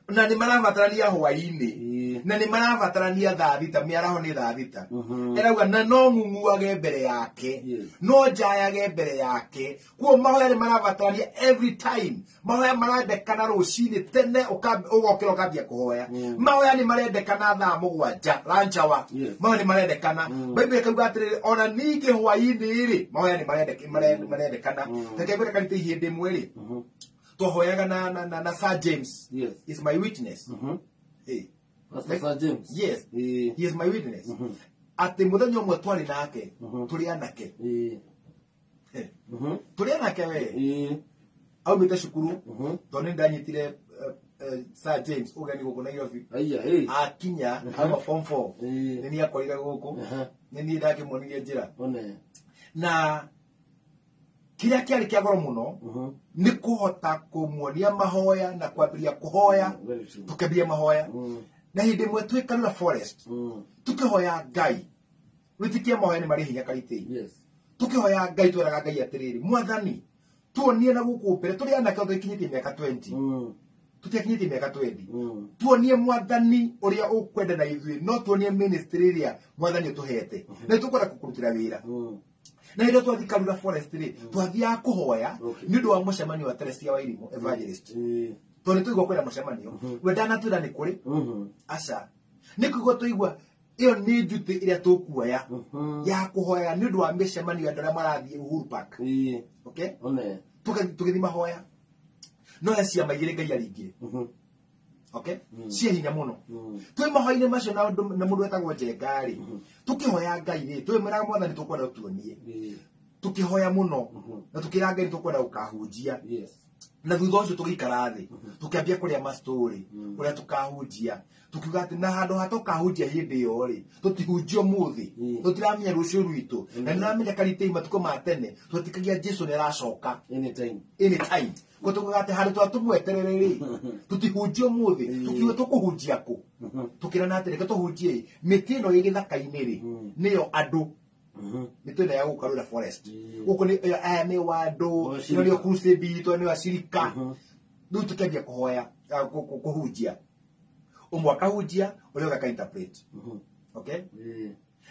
na nĩ marabatarania hwaĩ-inĩ, na nĩ marabatarania thaa 6, mĩaraho nĩ thaa 6. Ĩrauga na no ng'ung'uage mbere yake, no njayage mbere yake. Kuo mahoya nĩ marabatarania every time. Mahoya marendekana rũcinĩ tene ũgokĩra ũkambia kũhoya. Mahoya nĩ marendekana thaa 7 lunch hour. Mahoya nĩ marendekana. Bible ĩkauga atĩrĩrĩ, ona ningĩ hwaĩ-inĩ rĩ mahoya nĩ marendekana. Reke ngwĩre karĩte hĩndĩ ĩmwe rĩ twahoyaga na Sir James. Yes. Is my witness. Hey. Pastor Sir James. Yes. He is my witness. Atĩ mũthenya ũmwe twarĩ nake, tũrĩ anake. Tũrĩ anake we. Aumĩte cukuru, tondũ nĩ ndanyitire Sir James ũgeni gũkũ Nairobi. Akinya auma form 4. Nĩ niĩ akorire gũkũ. Nĩ niĩ ndakĩmuonirie njĩra. Na kĩrĩa kĩarĩ kĩa goro mũno nĩ kũhota kũmuonia mahoya na kwambĩrĩria kũhoya, tũkĩambia mahoya. Na hĩndĩ ĩmwe twĩ Karura Forest tũkĩhoya Ngai, wĩtĩkie mahoya nĩ marĩ hinya karitĩ. Tũkĩhoya Ngai tweraga Ngai atĩrĩrĩ, Mwathani tuonie na gũkũ mbere, tũrĩ anake tũkinyĩtie mĩaka 20, tũtiakinyĩtie mĩaka 20, tuonie Mwathani ũrĩa ũkwenda na ithuĩ, no tuonie ministry ĩrĩa Mwathani ũtũhete na tũkwenda gũkũrutĩra wĩra. Na hĩndĩ twathiĩ Karura Forest rĩ, twathiaga kũhoya nĩ ũndũ wa mũcemanio wa Teresia wa Irimũ evangelist. Tondũ nĩ tũigua kwĩna mũcemanio, we ndanatwĩra nĩ kũrĩ, aca nĩ kũigua tũigua ĩyo nĩ njutĩ ĩrĩa tũkuoya ya kũhoya nĩ ũndũ wa mĩcemanio ya andũ arĩa marathiĩ Uhuru Park. Okay? Tũgĩthiĩ mahoya, no he ciama igĩrĩ Ngai aringire. Okay? Cia hinya mũno. Twĩ mahoya-inĩ macio na mũndũ wetagwo Njenga rĩ, tũkĩhoya Ngai rĩ, twĩmwĩraga Mwathani tũkwenda ũtuonie. Tũkĩhoya mũno na tũkĩra Ngai tũkwenda gũkahunjia. Na thutha ũcio tũgĩikara thĩ, tũkĩambia kũrĩa mastori ũrĩa tũkahunjia. Tũkiuga atĩ na handũ ha tũkahunjia hĩndĩ ĩyo rĩ, tũtihunjia ũmũthĩ, tũtiramenya rũciũ rwitũ. Na nĩũramenya karitĩ matukũ ma tene twetĩkagia Jesũ nĩ aracoka anytime. Anytime. Ko tugaga atĩ handũ twa tũmweterere rĩ, tũtihunjia ũmũthĩ, tũkiuga tũkũhunjia kũ? Tũkĩrana atĩ reke tũhunjie mĩtĩ ĩno ĩ gĩthaka-inĩ rĩ, nĩyo andũ. Mĩtĩ ĩno ya gũkũ Karura Forest. Gũkũ nĩ aya nĩ wa andũ, ĩno nĩyo crusade itũ, nĩyo acirika. Rĩu tũkĩambia kũhoya, kũhunjia. Ũmwe akahunjia, ũrĩa ũngĩ aka-interpret. Okay?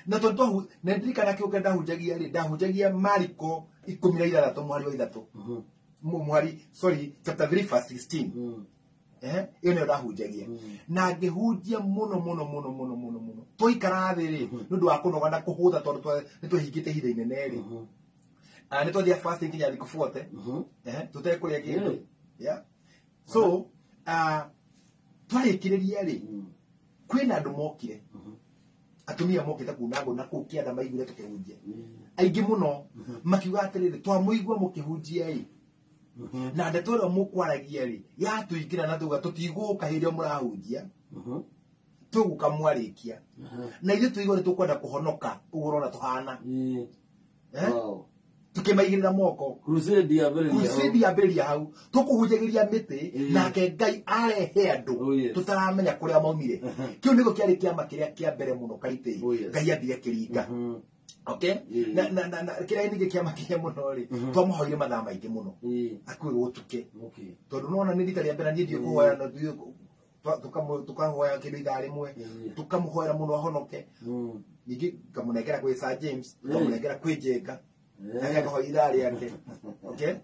Na tondũ na ndirikana kĩũke ndahunjagia rĩ, ndahunjagia Mariko 16 mũhari wa 3. Mũhari, sorry, chapter 3 verse 16. Ĩyo nĩyo ndahunjagia na ngĩhunjia mũno mũno mũno mũno mũno mũno. Twaikara thĩ rĩ, nĩ ũndũ wa kũnoga na kũhũtha, tondũ nĩ twahingĩte ihinda inene rĩ, nĩ twathia fasting nginya thikũ 40, tũtekũrĩa kĩndũ. Yeah, so twarĩkĩrĩria rĩ, kwĩna andũ mokire, atumia mokĩte kuna ngũ na kũu kĩanda, maiguire tũkĩhunjia, aingĩ mũno, makiuga atĩrĩrĩ, twamũigua mũkĩhunjia ĩ, na ndeto ĩrĩa mũkwaragia rĩ yatũingĩra, na tuga tũtigũka hĩndĩ ĩrĩa mũrahunjia, tũgũka mwarĩkia, na ithuĩ tũigua nĩ tũkwenda kũhonoka ũguo ũrona tũhana. Tukĩmaigĩrĩra moko. Crusade yambĩrĩria hau. Crusade yambĩrĩria hau, tũkũhunjagĩria mĩtĩ, nake Ngai arehe andũ Oh, yes. tũtaramenya kũrĩa maumire. Kĩu nĩguo kĩarĩ kĩama kĩrĩa kĩa mbere mũno Karitĩ Oh, yes. Ngai ambire kĩringa. Okay, na kĩrĩa ningĩ kĩama kĩrĩa mũno rĩ, twamũhoire mathaa maingĩ mũno akuĩ gũtuke, tondũ nona nĩ rita rĩa mbere niĩ ndiĩ kũhoya, na tũkahoya kĩndũ ithaa rĩmwe, tũkamũhoera mũno ahonoke. Ningĩ ngamũnengera kwĩ Sir James, ngamũnengera kwĩ Njenga, nake akahoya ithaa rĩake. Okay,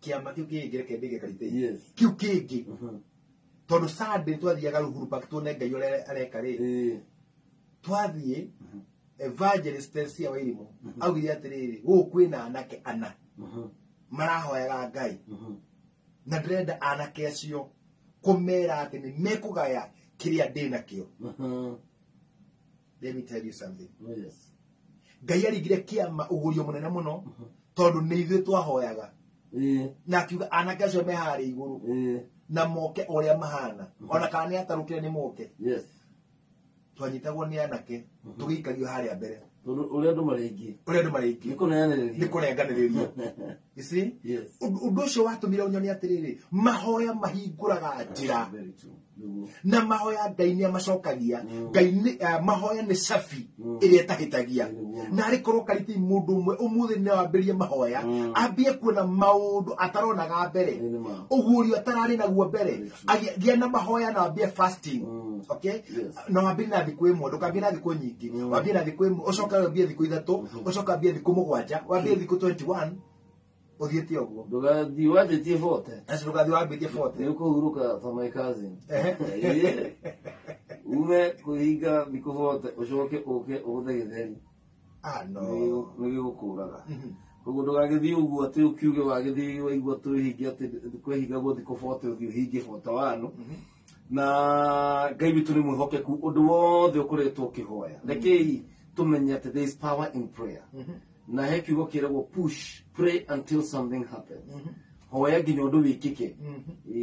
kĩama kĩu kĩngĩ reke ndĩge Karitĩ, kĩu kĩngĩ, tondũ Sunday twathiaga Uhuru Park tuone Ngai ũrĩa areka rĩ, twathiĩ, Evangelist Teresia Wairimu augire atĩrĩrĩ, gũkũ kwĩna anake ana marahoyaga Ngai, na ndĩrenda anake acio kũmera atĩ nĩ mekũgaya kĩrĩa ndĩ nakĩo. Let me tell you something. Oh, yes. Ngai arigire kĩama ũgurio mũnene mũno, tondũ nĩ ithuĩ twahoyaga, na akiuga anake acio me harĩa igũrũ na moke ũrĩa mahana, ona kana nĩ atarũkire, nĩ moke. Twanyitagwo nĩ anake, tũgĩikario harĩa mbere. Tondũ ũrĩa andũ marĩ aingĩ. Ũrĩa andũ marĩ aingĩ. Nĩ kũneanĩrĩria. Nĩ kũrenganĩrĩria. You see? Yes. Ũndũ ũcio watũmire ũnyone atĩrĩrĩ, mahoya mahingũraga njĩra. Very true. Nĩguo. Na mahoya Ngai nĩ amacokagia. Ngai nĩ mahoya nĩ cabi ĩrĩa ĩtahĩtagia. Na arĩ korwo Kariti mũndũ ũmwe ũmũthĩ no ambĩrie mahoya, ambie kuona maũndũ ataronaga mbere, Ĩ nĩ ma. ũguũrio atararĩ naguo mbere. Very true. Gĩa na mahoya na ambie fasting. Okay, na wambie na thikũ 1, ndũkambie na thikũ nyingĩ. Wambie na thikũ 1, ũcoke wambie thikũ 3, ũcoke wambie thikũ 7, wambie thikũ 21, ũthiĩte ũguo. Ndũgathiĩ wanjĩtie 40. Acio ndũgathiĩ wambĩtie 40. Nĩ ũkũhurũka ta my cousin. Ehe. Ume kwĩhinga thikũ 40, ũcoke ũke ũgũthe gĩtheri. Ah, no. Nĩ gĩgũkũraga. Koguo ndũgagĩthiĩ ũguo atĩ ũkiuge wagĩthiĩ waigua twĩhinge atĩ kwĩhingagwo thikũ 40, ũthiĩ ũhinge 41. Na Ngai witũ nĩ mwĩhokeku, ũndũ wothe ũkoretwo ũkĩhoya. Rekei tũmenye atĩ there is power in prayer. Na he kiugo kĩragwo push, pray until something happens. Hoya nginya ũndũ wĩkĩke.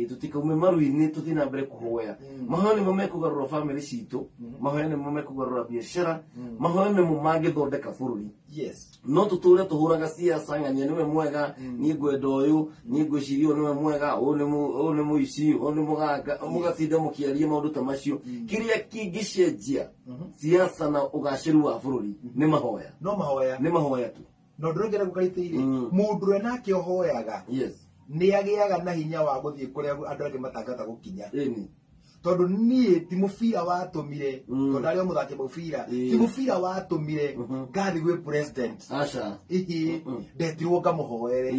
Tũtikaume maru-inĩ, tũthiĩ na mbere kũhoya. Mahoya nĩmo mekũgarũra bamĩrĩ citũ, mahoya nĩmo mekũgarũra biacara, mahoya nĩmo mangĩthondeka bũrũri. No tũtũre tũhũraga siasa, ng'ania nĩwe mwega, niĩ ngwenda ũyũ, niĩ ngwĩciria ũyũ nĩwe mwega, ũyũ nĩ mũici, ũyũ nĩ mũganga, mũgatinda mũkĩaria maũndũ ta macio. Kĩrĩa kĩngĩcenjia siasa na ũgacĩru wa bũrũri nĩ mahoya. No mahoya. Nĩ mahoya tu. Na ũndũ ũrĩa ũngĩ Karitĩ-rĩ, mũndũ ũrĩa nake ũhoyaga nĩ agĩaga na hinya wa gũthiĩ kũrĩa andũ angĩ matangĩhota gũkinya. Tondũ niĩ ti mũbira watũmire, tondũ arĩ o mũthaki mũbira, ti mũbira watũmire ngathiĩ gwĩ president. Aca. Ihi, ndetirwo ngamũhoere.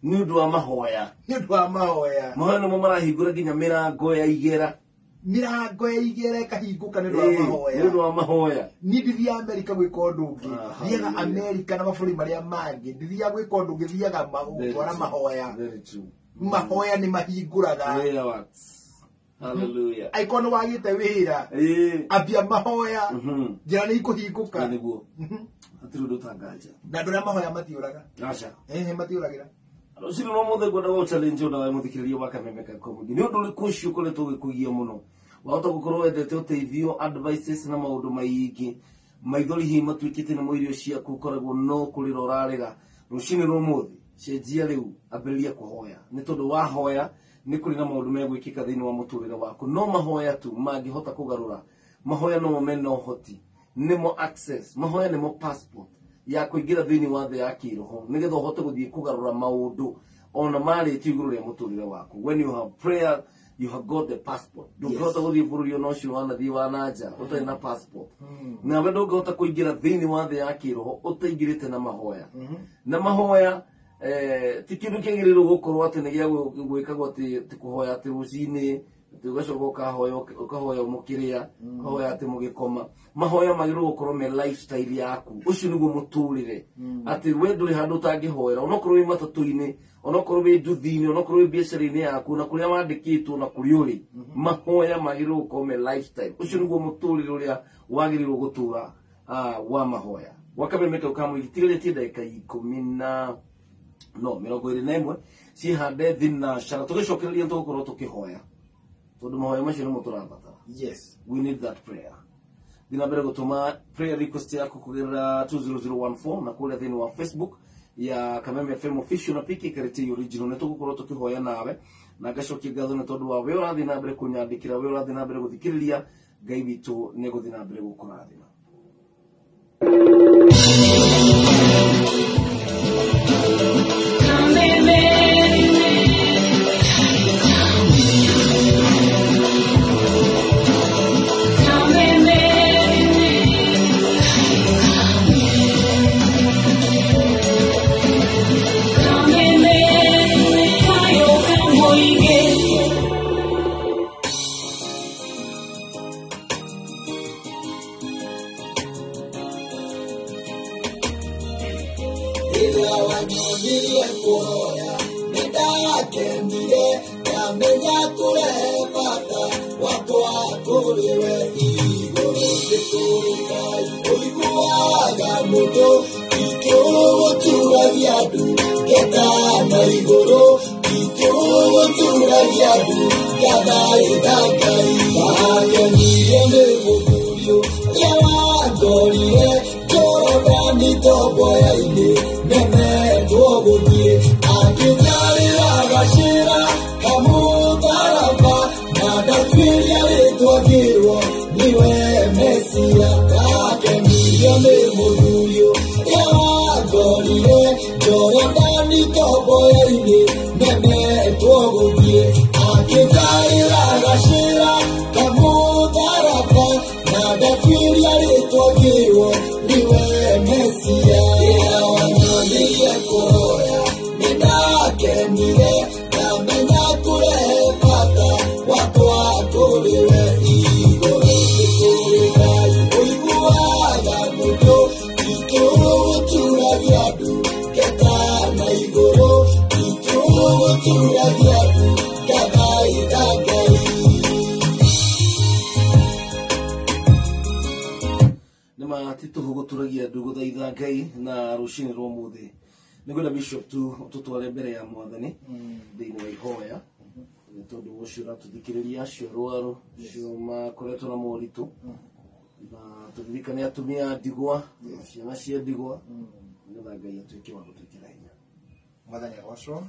Nĩ ũndũ wa mahoya. Nĩ ũndũ wa mahoya. Mahoya nĩmo marahingũra nginya mĩrango ya igera. Mĩrango ya igera ĩkahingũka nĩ ũndũ wa mahoya. Nĩ ũndũ wa mahoya. Niĩ ndithiaga Amerika gwĩka ũndũ ũngĩ, thiaga Hallelujah. Amerika na mabũrũri marĩa mangĩ, ndithiaga gwĩka ũndũ ũngĩ, thiaga Very gũtwara true. mahoya. Very true. Mahoya nĩ mahingũraga. Prayer works. Hallelujah. Angĩkorwo nĩ wagĩte wĩra, ambia mahoya, njĩra nĩ ikũhingũka. Nĩguo. Hatirĩ ũndũ ũtanganja. Na andũ arĩa mahoya matiũraga. Aca. Ehe, matiũragĩra. Rũcinĩ rwa mũthĩ ngwenda gũ challenge ũndũ wa mũthikĩrĩria wa Kameme ka Comedy. Nĩ ũndũ ũrĩkũ ũcio ũkoretwo ũgĩkũgia mũno? Wahota gũkorwo wendete ũteithio, advices na maũndũ maingĩ. Maithori hihi matuĩkĩte nĩmo irio ciaku, ũkoragwo no kũrĩra ũrarĩra. Rũcinĩ rwa ũmũthĩ, cenjia rĩu, ambĩrĩria kũhoya. Nĩ tondũ wahoya, nĩ kũrĩ na maũndũ megwĩkĩka thĩinĩ wa mũtũrĩre waku. No mahoya tu mangĩhota kũgarũra. Mahoya nomo mena ũhoti, nĩmo access, mahoya nĩmo passport ya kũingĩra thĩinĩ wa thĩ ya kĩroho, nĩgetha ũhote gũthiĩ kũgarũra maũndũ ona marĩtio igũrũ rĩa mũtũrĩre waku. When you have prayer, you have got the passport. Ndũngĩhota gũthiĩ bũrũri ona ũcio wanathiĩ wa nanja ũtarĩ na passport. Nawe ndũngĩhota kũingĩra thĩinĩ wa thĩ ya kĩroho ũtaingĩrĩte na mahoya. Na mahoya Ti kĩndũ kĩagĩrĩirwo gũkorwo atĩ nĩ gĩa gwĩkagwo atĩ ti kũhoya atĩ rũcinĩ, atĩ ũgacoka ũkahoya ũkahoya mũkĩrĩa, ũkahoya atĩ mũgĩkoma. Mahoya magĩrĩirwo gũkorwo me lifestyle yaku. Ũcio nĩguo mũtũrĩre. Atĩ we ndũrĩ handũ ũtangĩhoera, onokorwo wĩ matatũ-inĩ, onokorwo wĩ nduthi-inĩ, onokorwo wĩ biacara-inĩ yaku, na kũrĩa wandĩkĩtwo na kũrĩa ũrĩ. Mahoya magĩrĩirwo gũkorwo me lifestyle. Ũcio nĩguo mũtũrĩre ũrĩa wagĩrĩirwo gũtũra wa mahoya. Gwa Kameme kau ka mũingĩ tigarĩtie ndagĩka ikũmi na no 21 ciĩhande thinacara. Tũgĩcokereria tũgũkorwo tũkĩhoya tondũ mahoya macio nĩmo tũrabatara. Yes. We need that prayer. Thiĩ na mbere gũtũma prayer request yaku kũgerera 20014 na kũrĩa thĩinĩ wa Facebook ya Kameme FM official na PK Karĩtĩ original. Nĩ tũgũkorwo tũkĩhoya nawe na ngacokia ngatho nĩ tondũ wa we ũrathiĩ na mbere kũnyandĩkĩra, we ũrathiĩ na mbere gũthikĩrĩria. Ngai witũ nĩ egũthiĩ na mbere gũkũrathima. Rĩrĩa wanyonirie kũhoya nĩndakenire, ndamenya kũrehe bata wakwa kũrĩ we igũrũ. Nĩ kũrĩ Ngai ũiguaga mũndũ, itũgũturagia ndu ngeta na igũrũ, itũgũturagia ndu ngathaitha Ngai. Ndakenirio nĩ mũthuri ũrĩa wangorire Jorodani tomboya-inĩ, nemetwo gũthiĩ, akĩnjarĩra gacĩra kamũtharaba, na ndatuĩria rĩtwa ngĩrwo nĩwe Mesia. Ndakenirio nĩ mũthuri ũrĩa wangorire Jorodani tomboya-inĩ, nemetwo gũthiĩ, akĩnjarĩra gacĩra kamũtharaba, na ndatuĩria rĩtwa ngĩrwo nĩwe Mesia. Rĩrĩa wanyonirie kũhoya nĩndakenire, ndamenya kũrehe bata wakwa kũrĩ we igũrũ. Nĩ kũrĩ Ngai ũiguaga mũndũ, itũgũturagia ndu ngeta na igũrũ, itũgũturagia ndu ngathaitha Ngai. Nĩ ma ti tũhũ gũturagia ndu gũthaitha Ngai na rũcinĩ rwa ũmũthĩ. Nĩngwenda Bishop tu tũtware mbere ya Mwathani thĩinĩ wa ihoya, nĩ tondũ ũcio ũratũthikĩrĩria, acio arwaru, acio makoretwo na moritũ, na tũririkane atumia a ndigwa, ciana cia ndigwa, nĩgetha Ngai atuĩke wa gũtwĩkĩra hinya. Mwathani agocwo,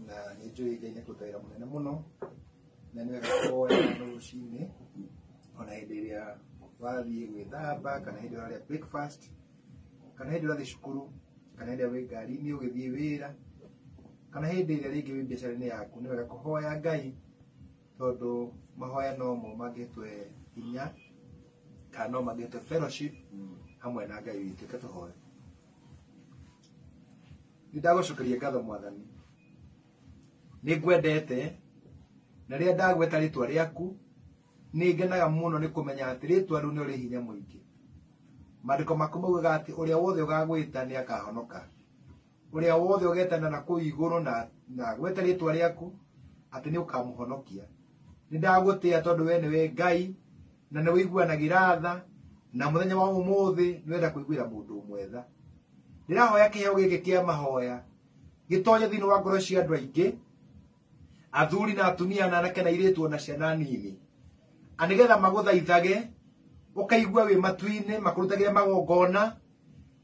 na nĩ njũĩ Ngai nĩ akũruta wĩra mũnene mũno, na nĩ wega kũhoya rũcinĩ, ona hĩndĩ ĩrĩa wathiĩ gwĩthamba, kana hĩndĩ ĩrĩa ũrarĩa breakfast, kana hĩndĩ ũrathiĩ cukuru, kana hĩndĩ ĩrĩa wĩ ngari-inĩ ũgĩthiĩ wĩra, kana hĩndĩ ĩrĩa rĩngĩ wĩ biacara-inĩ yaku, nĩ wega kũhoya Ngai, tondũ mahoya nomo mangĩtwe hinya, kana no mangĩtwe fellowship hamwe na Ngai witũ. Reke tũhoe. Nĩ ndagũcokeria ngatho Mwathani, nĩ ngwendete, na rĩrĩa ndagweta rĩtwa rĩaku nĩ ngenaga mũno nĩ kũmenya atĩ rĩtwa rĩu nĩ rĩ hinya mũingĩ. Maandĩko maku maugaga atĩ ũrĩa wothe ũgagwĩta nĩ akahonoka, ũrĩa wothe ũgetana na kũu igũrũ na agwete rĩtwa rĩaku atĩ nĩ ũkamũhonokia. Nĩ ndagũtĩa tondũ we nĩwe Ngai, na nĩ ũiguanagĩra tha, na mũthenya wa ũmũthĩ nĩ wenda kũiguĩra mũndũ ũmwe tha. Ndĩrahoya kĩheo gĩkĩ kĩa mahoya gĩtonye thĩinĩ wa ngoro cia andũ aingĩ, athuri na atumia na anake na airĩtu ona ciana nini, nĩgetha magũthaithage, ũkaigua wĩ matu-inĩ makũrutagĩre magongona.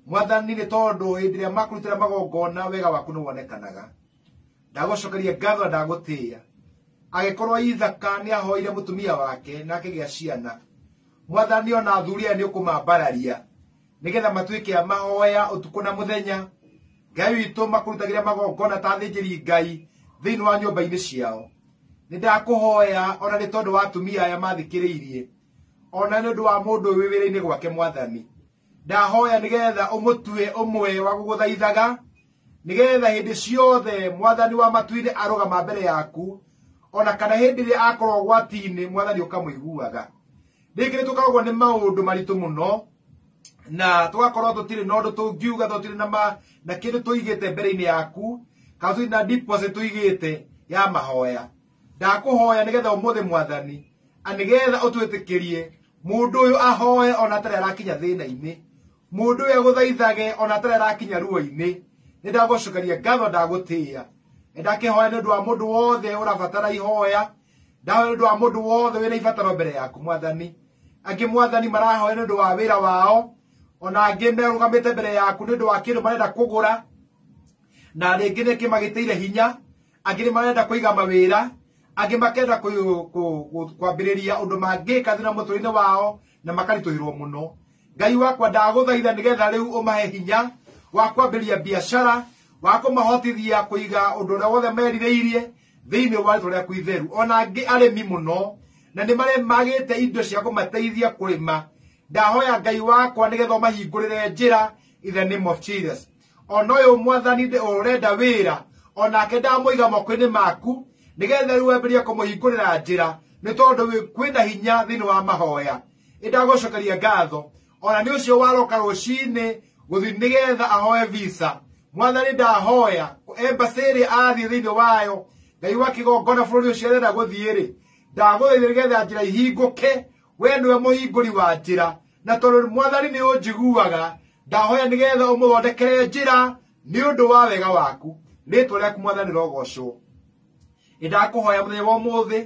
Mwathani, nĩ tondũ hĩndĩ ĩrĩa makũrutĩra magongona wega waku nĩ wonekanaga. Ndagũcokeria ngatho na ndagũtĩĩa. Angĩkorwo Ithaka nĩ ahoire mũtumia wake na akĩgĩa ciana, Mwathani ona athuri aya nĩ ũkũmambararia nĩgetha matuĩke a mahoya ũtukũ na mũthenya. Ngai witũ makũrutagĩre magongona ta athĩnjĩri Ngai thĩinĩ wa nyũmba-inĩ ciao. Nĩ ndakũhoya ona nĩ tondũ wa atumia aya mathikĩrĩirie, ona nĩ ũndũ wa mũndũ ũyũ wĩ wĩra-inĩ gwake Mwathani, ndahoya nĩgetha ũmũtue ũmwe wa gũgũthaithaga, Nĩgetha hĩndĩ ciothe mwathani wa matu-inĩ arũgama mbere yaku, ona kana hĩndĩ ĩrĩa akorwo ũgwati-inĩ mwathani ũkamũiguaga. Rĩngĩ nĩ tũkoragwo nĩ maũndũ maritũ mũno, na tũgakorwo tũtirĩ na ũndũ tũngiuga, tũtirĩ na kĩndũ tũigĩte mbere-inĩ yaku, kana tũtirĩ na deposit tũigĩte ya mahoya. Ndakũhoya nĩgetha ũmũthĩ mwathani, nĩgetha ũtwĩtĩkĩrie mũndũ ũyũ ahoe ona atarĩ arakinya thĩna-inĩ, mũndũ ũyũ agũthaithage ona atarĩ arakinya ruo-inĩ. Nĩ ndagũcokeria ngatho, ndagũtĩĩa. Nĩ ndakĩhoya nĩ ũndũ wa mũndũ wothe ũrabatara ihoya, ndahoya nĩ ũndũ wa mũndũ wothe wĩna ibataro mbere yaku mwathani. Angĩ mwathani marahoya nĩ ũndũ wa wĩra wao, ona angĩ merũgamĩte mbere yaku nĩ ũndũ wa kĩndũ marenda kũgũra, na rĩngĩ nĩ kĩmagĩtĩire hinya. Angĩ nĩ marenda kũiga mawĩra, angĩ makenda kwambĩrĩria ũndũ mangĩka thĩinĩ wa mũtũrĩre wao na makaritũhĩrwo mũno. Ngai wakwa ndagũthaitha nĩgetha rĩu ũmahe hinya wa kwambĩrĩria biacara, wa kũmahotithia kũiga ũndũ ũrĩa wothe merirĩirie thĩinĩ wa rĩtwa rĩaku itheru. Ona angĩ arĩmi mũno, na nĩ magĩte indo cia kũmateithia kũrĩma. Ndahoya Ngai wakwa nĩgetha ũmahingũrĩre njĩra in the name of Jesus. Ona ũyũ mwathani ũrenda wĩra, onake ndamũiga moko-inĩ maku nĩgetha rĩu wambĩrĩrie kũmũhingũrĩra njĩra, nĩ tondũ kwĩna hinya thĩinĩ wa mahoya. Nĩndagũcokeria ngatho ona nĩ ũcio waroka rũcinĩ gũthiĩ nĩgetha ahoe visa. Mwathani ndahoya embassy ĩrĩa athiĩ thĩinĩ wayo, Ngai wa kĩgongona bũrũri ũcio arenda gũthiĩ rĩ, ndagũthaitha nĩgetha njĩra ihingũke. We nĩwe mũhingũri wa njĩra, na tondũ mwathani nĩ ũnjiguaga, ndahoya nĩgetha ũmũthondekere njĩra nĩ ũndũ wa wega waku. Rĩtwa rĩaku mwathani rĩrogocwo. Nĩndakũhoya mũthenya wa ũmũthĩ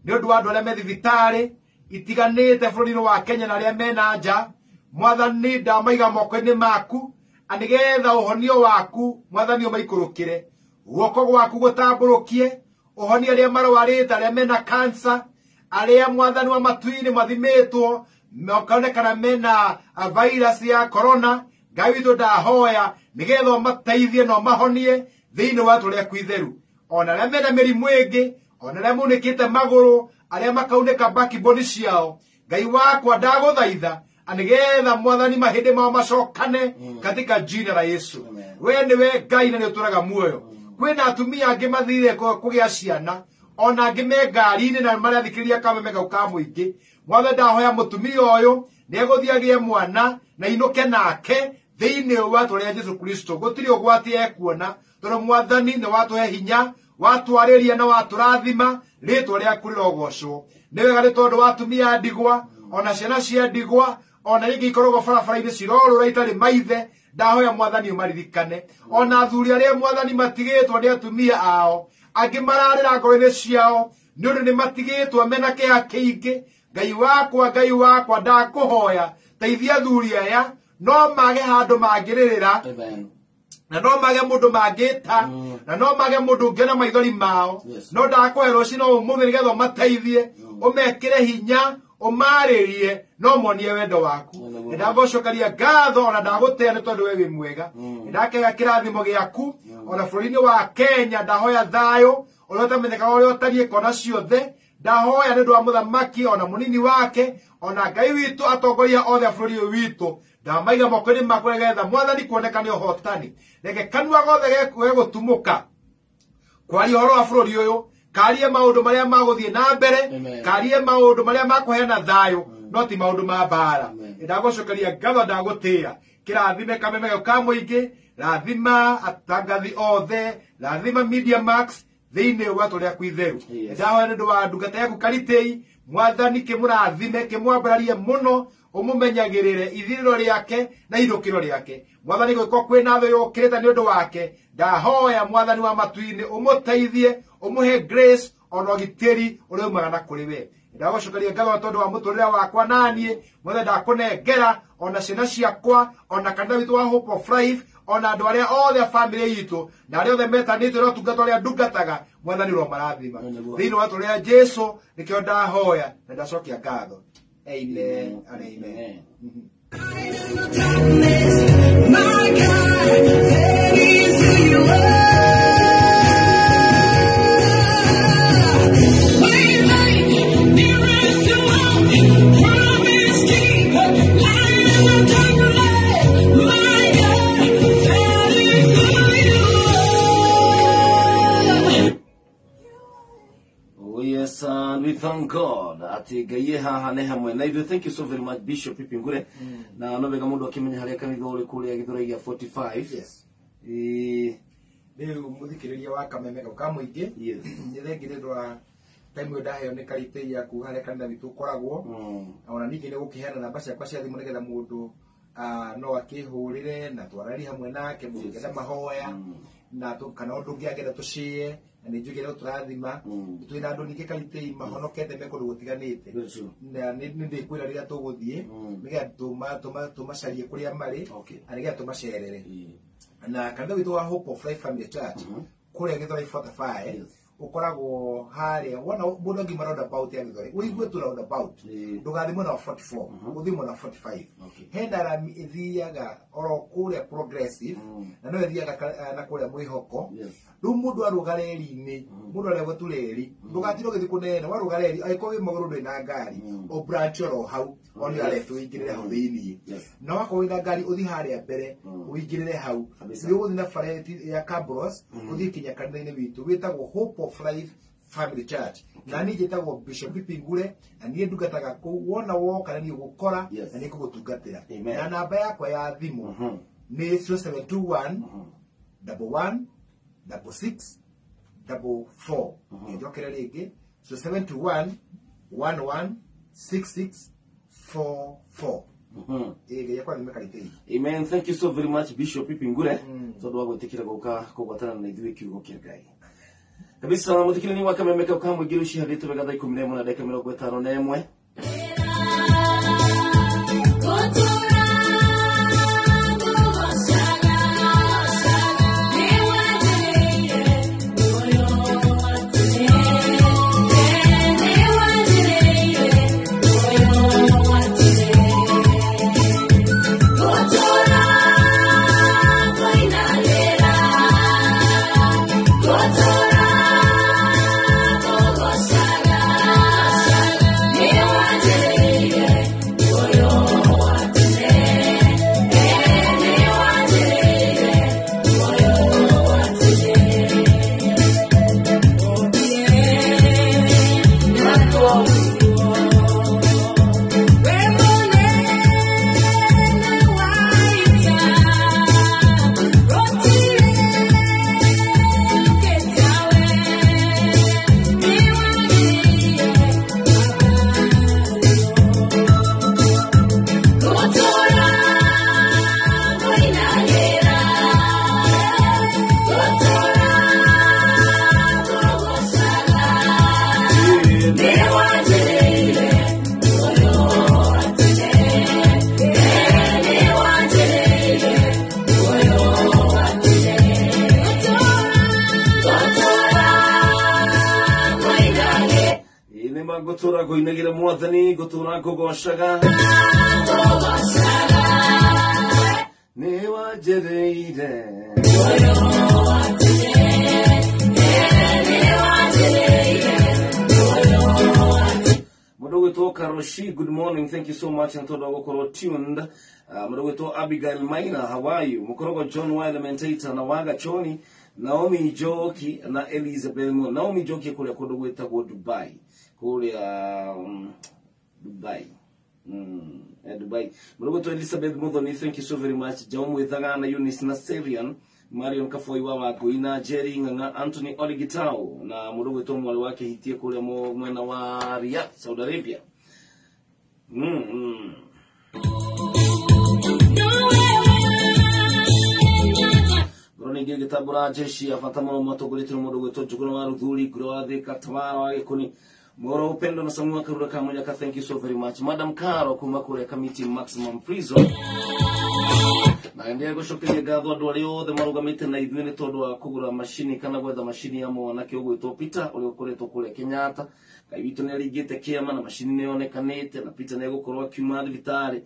nĩ ũndũ wa andũ arĩa me thibitarĩ itiganĩte bũrũri-inĩ wa Kenya na arĩa mena nja. Mwathani ndamaiga moko-inĩ maku, nĩgetha ũhonio waku mwathani ũmaikũrũkĩre, guoko gwaku gũtambũrũkie, ũhonie arĩa marwarĩte, arĩa mena cancer, arĩa mwathani wa matu-inĩ mathimĩtwo makonekana mena virus ya corona. Ngai witũ ndahoya nĩgetha ũmateithie na ũmahonie thĩinĩ wa rĩtwa rĩaku itheru. Ona arĩa mena mĩrimũ ĩngĩ, ona arĩa maunĩkĩte magũrũ, arĩa makaunĩka backbone ciao, Ngai wakwa ndagũthaitha nĩgetha mwathani mahĩndĩ mao macokane katika jina la Yesu. We nĩwe Ngai na nĩũtũraga muoyo. Kwĩna atumia angĩ mathire kũgĩa ciana, ona angĩ me ngari-inĩ na marathikĩrĩria kameme kau ka mũingĩ. Mwathani ndahoya mũtumia ũyũ nĩegũthiĩ agĩe mwana na inũke nake thĩinĩ wa rĩtwa rĩa Jesũ Kristo. Gũtirĩ ũgwati ekuona, tondũ mwathani nĩ watũhe hinya, watwarĩria na watũrathima. Rĩtwa rĩaku rĩrogocwo. Nĩ wega nĩ tondũ wa atumia a ndigwa, ona ciana cia ndigwa, ona ingĩ ikoragwo barabara-inĩ cirorũra itarĩ maithe. Ndahoya mwathani ũmaririkane. Ona athuri arĩa mwathani matigĩtwo nĩ atumia ao, angĩ mararĩra ngoro-inĩ ciao nĩ ũndũ nĩ matigĩtwo mena kĩeha kĩingĩ. Ngai wakwa, Ngai wakwa, ndakũhoya teithia athuri aya no mage handũ mangĩrĩrĩra, na no mage mũndũ mangĩta, na no mage mũndũ ũngĩona maithori mao. No ndakũhe rũciũ ũmũthĩ nĩgetha ũmateithie, ũmekĩre hinya, ũmarĩrie, no monie wendo waku. Nĩndagũcokeria ngatho ona ndagũtĩa nĩ tondũ we wĩ mwega. Nĩndakega kĩrathimo gĩaku ona bũrũri-inĩ wa Kenya. Ndahoya thayũ ũrĩa ũtamenyekaga ũrĩa ũtariĩ kona ciothe. Ndahoya nĩ ũndũ wa mũthamaki ona mũnini wake, ona Ngai witũ atongoria othe a bũrũri ũyũ witũ. Ndamaiga moko-inĩ maku nĩgetha mwathani kuonekane ũhotani. Reke kanua gothe gegũtumũka kwaria ũhoro wa bũrũri ũyũ, karie maũndũ marĩa magũthiĩ na mbere, karie maũndũ marĩa makũheana thayũ, no ti maũndũ ma mbara. Nĩndagũcokeria ngatho, ndagũtĩĩa. Kĩrathime kameme gau ka mũingĩ, rathima atangathi othe, rathima Media Max thĩinĩ wa rĩtwa rĩaku itheru. Ndahoya nĩ ũndũ wa ndungata yaku Karitei, mwathani kĩmũrathime, kĩmwambararie mũno, ũmũmenyagĩrĩre ithirĩro rĩake na irũkĩro rĩake. Mwathani gũgĩkorwo kwĩna thũ yũkĩrĩte nĩ ũndũ wake, ndahoya mwathani wa matu-inĩ ũmũteithie, ũmũhe grace ona ũgitĩri ũrĩa umaga na kũrĩ we. Ndagũcokeria ngatho tondũ wa mũtũrĩre wakwa naniĩ, mwathani ndakũnengera ona ciana ciakwa, ona kanitha witũ wa Hope of Life, ona andũ arĩa othe a famĩlĩ itũ, na arĩa othe metanĩtio na ũtungata ũrĩa ndungataga, mwathani ũromarathima. Thĩinĩ wa rĩtwa rĩa Jesũ nĩkĩo ndahoya na ndacokia ngatho. Amen and amen. My God, that is who you are. Waymaker, miracle worker, promise keeper, light in the darkness. My God, that is who you are. And we thank God ati Ngai e haha nĩ hamwe na ithuĩ. Thank you so very much, Bishop Ipingure. Na no wega mũndũ akĩmenya harĩa kanitha ũrĩ kũrĩa Gĩthũrai gĩa 45. Yes. Ĩĩ. Rĩu mũthikĩrĩria wa kameme kau ka mũingĩ, nĩ thengi nĩ ũndũ wa time ĩyo ndaheo nĩ karitei ya kuga harĩa kanitha witũ ũkoragwo. Ona ningĩ nĩ gũkĩheana namba ciakwa cia thimũ nĩgetha mũndũ no akĩhũrĩre na twarari hamwe nake mũndũ ũngĩenda mahoya na kana ũndũ ũngĩ angĩenda tũcie na nĩ njũgĩ rĩu tũrathima. Twĩna andũ ningĩ karitei mahonokete me kũndũ gũtiganĩte. Very true. Na nĩ ndĩkwĩra rĩrĩa tũgũthiĩ nĩgetha tũmacarie kũrĩa marĩ na nĩgetha tũmacerere. Na kanitha witũ wa Hope of Life Family Church kũrĩa Gĩthũrai 45 ũkoragwo harĩa wona mũndũ angiuma roundabout ya Gĩthũrai, ũigue tu roundabout, ndũgathiĩ mwena wa 44, ũthiĩ mwena wa 45. Hena rami ĩthiaga oro kũrĩa Progressive na no ĩthiaga na kũrĩa Mwĩhoko. Rĩu mũndũ arũga reri-inĩ, mũndũ arĩa tu reri, ndũgatirwo ũgĩthiĩ kũnene, warũga reri angĩkorwo wĩ magũrũ ndũrĩ na ngari, ũ branch oro hau one arĩa tũingĩrĩre hau thĩiniĩ. Na wakorwo wĩna ngari ũthiĩ harĩa mbere ũingĩrĩre hau. Nĩ ũgũthiĩ na bara ya Cabros ũthiĩ kinya kanitha-inĩ witũ wĩtagwo Hope of Life Family Church. Na niĩ njĩtagwo Bishop Ipingure na niĩ ndungataga kũu. Wona woka na niĩ ũgũkora na niĩ ngũgũtungatĩra. Amen. Na namba yakwa ya thimũ nĩ 0721 11 66 44. Njokere rĩngĩ, 0721 11 66 44. Ĩĩ, Ngai akũrathime karitei. Amen. Thank you so very much, Bishop Ipingure, tondũ wa gwĩtĩkĩra gũka kũgwatana na ithuĩ kiugo kĩa Ngai. Kabisa mũthikĩrĩria wa kameme kau ka mũingĩ rĩu cihandĩtwo wega thaa 11 na ndagĩka 51. Ngũtũra ngũinagĩra mwathani, ngũtũra ngũgocaga nĩ wanjĩrĩire. Mũndũ ũgwĩtwo Karoshi, good morning, thank you so much nĩ tondũ wa gũkorwo tuned. Mũndũ ũgwĩtwo Abigail Maina, how are you? Mũkorogo John Wile Mentaita na Waga Choni, Naomi Njoki na Elizabeth Mo. Naomi Njoki kũrĩa kũndũ gwĩtagwo Dubai, kũrĩa Dubai. Dubai. Mũndũ Elizabeth Muthoni, thank you so very much. Jaumu Mwithaga na Eunice Naserian, Marion Kafoi wa Wangui na Jerry Ng'ang'a, Anthony Oligitau na mũndũ ũgwĩtwo mwarĩ wa Kĩhitie kũrĩa mwena wa Riyadh, Saudi Arabia. Ngoro ningĩ gĩtambũra jeshi ya bata mũno matongoretio nĩ mũndũ ũgwĩtwo Njũgũna wa Ruthuri, Ngũrũ wa Thĩka, Tamara wa Gĩkũni, Moro Upendo na Samuel Karura Kamunyaka, thank you so very much. Madam Caro kuma kũrĩa Kamiti Maximum Prison. Na endelea gũcokeria ngatho andũ arĩa othe marũgamĩte na ithuĩ nĩ tondũ wa kũgũra macini kana gwetha macini ya mwanake ũgwĩtwo Peter ũrĩa ũkoretwo kũrĩa Kenyatta. Ngai witũ nĩ aringĩte kĩama na macini nĩ yonekanĩte na Peter nĩ egũkorwo akiuma thibitarĩ.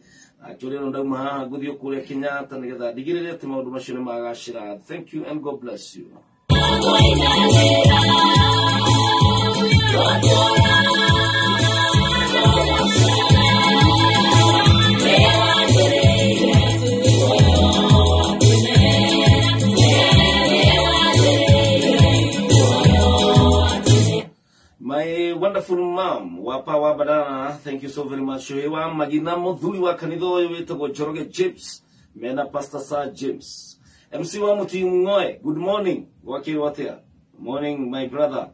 Akĩũria no ndauma haha ngũthiĩ kũrĩa Kenyatta nĩgetha ndigĩrĩre atĩ maũndũ macio nĩ magacĩra. Thank you and God bless you. My Wonderful mom wa Power Badana, thank you so very much. Wa Magina muthuri wa kanitha ũyũ wĩtagwo Njoroge James mena Pastor Sir James. MC wa Muting'oe, good morning. Gwakĩrwo atĩa? Morning my brother.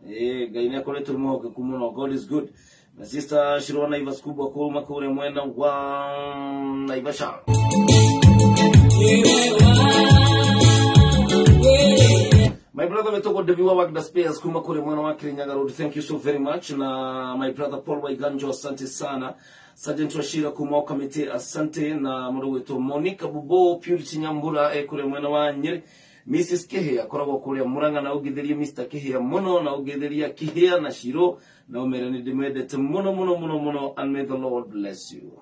Ngai nĩ akoretwo mwĩhokeku mũno. God is good. Na sister Shirwa Naivas kubwa kuma kũrĩa mwena wa Naivasha. My brother wetagwo Devi wa Wagda Spears kuma kũrĩa mwena wa Kirinyaga Road, thank you so very much. Na my brother Paul Waiganjo, asante sana. Sergeant Washira kuma Kamiti, asante. Na mũndũ gwĩtwo Monica Bubo Purity Nyambura kũrĩa mwena wa Nyeri. Mrs. Kihia akoragwo kũrĩa Murang'a, na ũngĩtheria Mr. Kihia mũno, na ũngĩtheria Kihia na Shiro, na ũmere nĩ ndĩmwendete mũno mũno mũno mũno, and may the Lord bless you.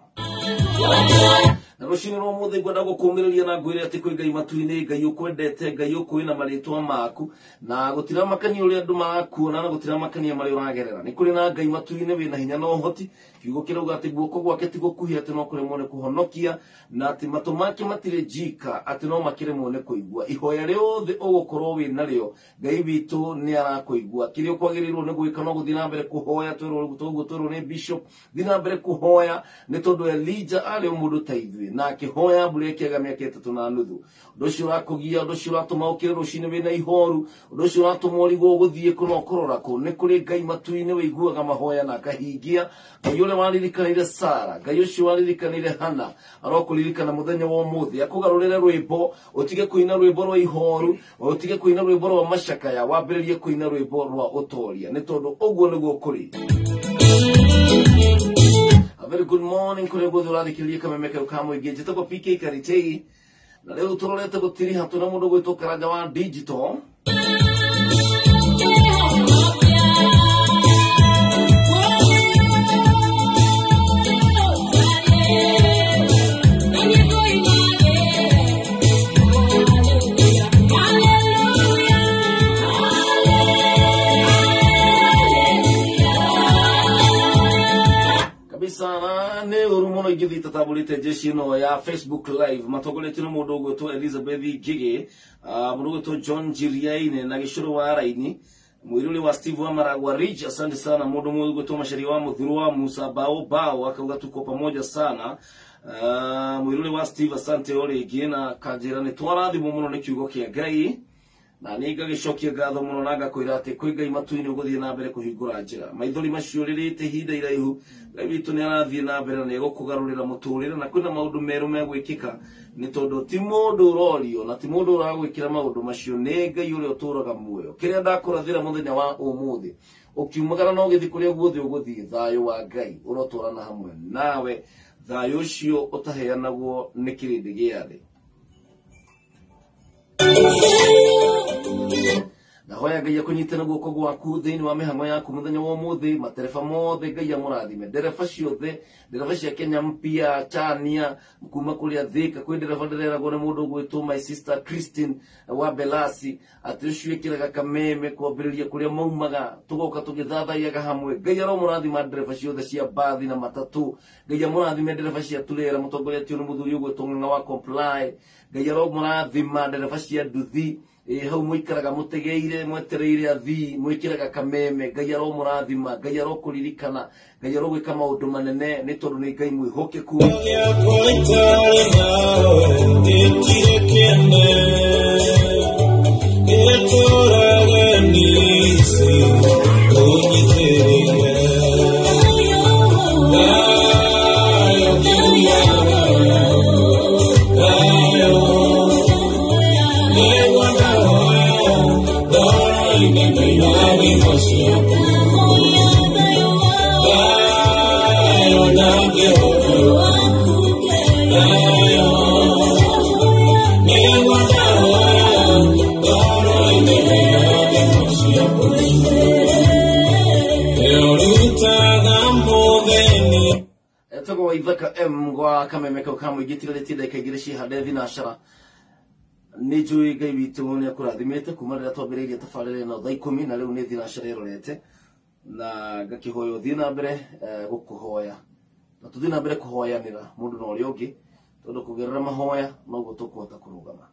Na rũcinĩ rwa ũmũthĩ ngwenda gũkũmĩrĩria na ngwĩre atĩ kwĩ Ngai matu-inĩ, Ngai ũkwendete, Ngai ũkũĩ na marĩtwa maku, na gũtiramakania ũrĩa andũ marakuona, na gũtiramakania marĩa ũragerera. Nĩ kũrĩ na Ngai matu-inĩ wĩna hinya na ũhoti. Kiugo kĩrauga atĩ guoko gwake ti gũkuhĩ atĩ no kũremwo nĩ kũhonokia, na atĩ matũ make matirĩ njika atĩ no makĩremwo nĩ kũigua. Ihoya rĩothe ũgũkorwo wĩ narĩo, Ngai witũ nĩ arakũigua. Kĩrĩa ũkwagĩrĩirwo nĩ gwĩka no gũthiĩ na mbere kũhoya, twĩrwo ũguo twĩrwo nĩ bishop, thiĩ na mbere kũhoya, nĩ tondũ Elijah arĩ o mũndũ ta ithuĩ, na akĩhoya mbura ĩkĩaga mĩaka 3.5. Ũndũ ũcio ũrakũgia, ũndũ ũcio ũratũma ũkĩre rũcinĩ wĩna ihoru, ũndũ ũcio ũratũma ũrigwo ũgũthiĩ kũ na ũkũrora kũ, nĩ kũrĩ Ngai matu-inĩ wĩiguaga mahoya na akahingia. Ngai ũrĩa waririkanire Sara, Ngai ũcio waririkanire Hana, arokũririkana mũthenya wa ũmũthĩ, akũgarũrĩre rwĩmbo, ũtige kũina rwĩmbo rwa ihoru, ũtige kũina rwĩmbo rwa macakaya, wambĩrĩrie kũina rwĩmbo rwa ũtoria, nĩ tondũ ũguo nĩguo kũrĩ. A very good morning kũrĩa guothe ũrathikĩrĩria kameme kau ka mũingĩ. Njĩtagwo PK Karitei, na rĩu tũrorete gũtiriha twĩna mũndũ gwĩtwo Karanja wa digital. Kabisa nĩ ũru mũno ingĩthiĩ tatambũrĩte jeshi ĩno ya Facebook live matongoretio nĩ mũndũ ũgwĩtwo Elizabeth Ngigĩ, mũndũ ũgwĩtwo John Jiriaine na Gĩcũrũ wa Raini, mũirũrĩ wa Steve wa Maragwa Ridge, asante sana. Mũndũ ũgwĩtwo Macharia wa Mũthuru wa Musa Bao Bao akauga tuko pamoja sana. Mũirũrĩ wa Steve, asante o rĩngĩ, na kanjĩra nĩ twarathimwo mũno nĩ kiugo kĩa Ngai, na nĩ ngagĩcokia ngatho mũno na ngakwĩra atĩ kwĩ Ngai matu-inĩ ũgũthiĩ na mbere kũhingũra njĩra. Maithori macio ũrĩrĩte ihinda iraihu, Ngai witũ nĩ arathiĩ na mbere na nĩ egũkũgarũrĩra mũtũrĩre, na kwĩna maũndũ merũ megwĩkĩka, nĩ tondũ ti mũndũ ũrorio na ti mũndũ ũragwĩkĩra maũndũ macio, nĩ Ngai ũrĩa ũtũraga muoyo. Kĩrĩa ndakũrathĩra mũthenya wa ũmũthĩ, ũkiumagara na ũgĩthiĩ kũrĩa guothe ũgũthiĩ, thayũ wa Ngai ũrotwarana hamwe nawe, thayũ ũcio ũtaheanagwo nĩ kĩrĩndĩ gĩa thĩ. Ndahoya Ngai akũnyite na guoko gwaku thĩinĩ wa mĩhang'o yaku mũthenya wa ũmũthĩ, matereba mothe Ngai amũrathime, ndereba ciothe, ndereba cia Kenya Mpya, Chania, kuma kũrĩa Thika, kwĩ ndereba ndĩreragwo nĩ mũndũ ũgwĩtwo my sister Christine wa Belasi, atĩ ũcio ĩkĩraga kameme kwambĩrĩria kũrĩa maumaga, tũgoka tũgĩthathaiyaga hamwe. Ngai aromũrathima ndereba ciothe cia mbathi na matatũ, Ngai amũrathime ndereba cia turera mũtongoretio nĩ mũthuri ũgwĩtwo Ng'ang'a wa Comply, Ngai aromũrathima ndereba cia nduthi, hau mũikaraga mũtegeire mwetereire athii, mwĩkĩraga kameme. Ngai aromũrathima, Ngai arokũririkana, Ngai arogwĩka maũndũ manene, nĩ tondũ nĩ Ngai mwĩhokeku. Etagwo Ithaka M gwa kameme kau ka mũingĩ tigarĩtie ndagĩka igĩrĩ cihande thinacara. Nĩ njũĩ Ngai witũ nĩ akũrathimĩte kuma rĩrĩa twambĩrĩirie tabarĩra ĩno thaa 10, na rĩu nĩ thinacara ĩrorete, na ngakĩhoya ũthiĩ na mbere gũkũhoya, na tũthiĩ na mbere kũhoyanĩra mũndũ na ũrĩa ũngĩ, tondũ kũgerera mahoya noguo tũkũhota kũrũgama.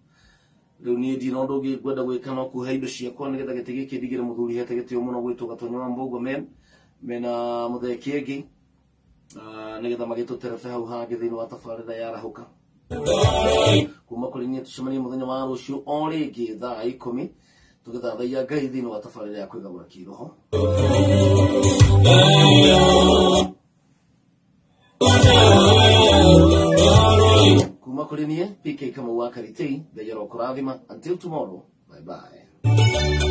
Rĩu niĩ ndirĩ na ũndũ ũngĩ ngwenda gwĩka no kuoha indo ciakwa nĩgetha gĩtĩ gĩkĩ ndigĩre mũthuri hete gĩtĩo mũno gwĩtwo Gatonyo wa Mbũgua men mena mũthee Kĩengĩ, nĩgetha magĩtũterebe hau hangĩ thĩinĩ wa tabarĩra ya Arahũka. Kuma kũrĩ niĩ tũcemanie mũthenya wa rũciũ o rĩngĩ thaa 10 tũgĩthathaiya Ngai thĩinĩ wa tabarĩra ya kwĩgagũra kĩroho. Kuma kũrĩ niĩ PK Kamau wa Karitei, Ngai arokũrathima. Until tomorrow, bye bye.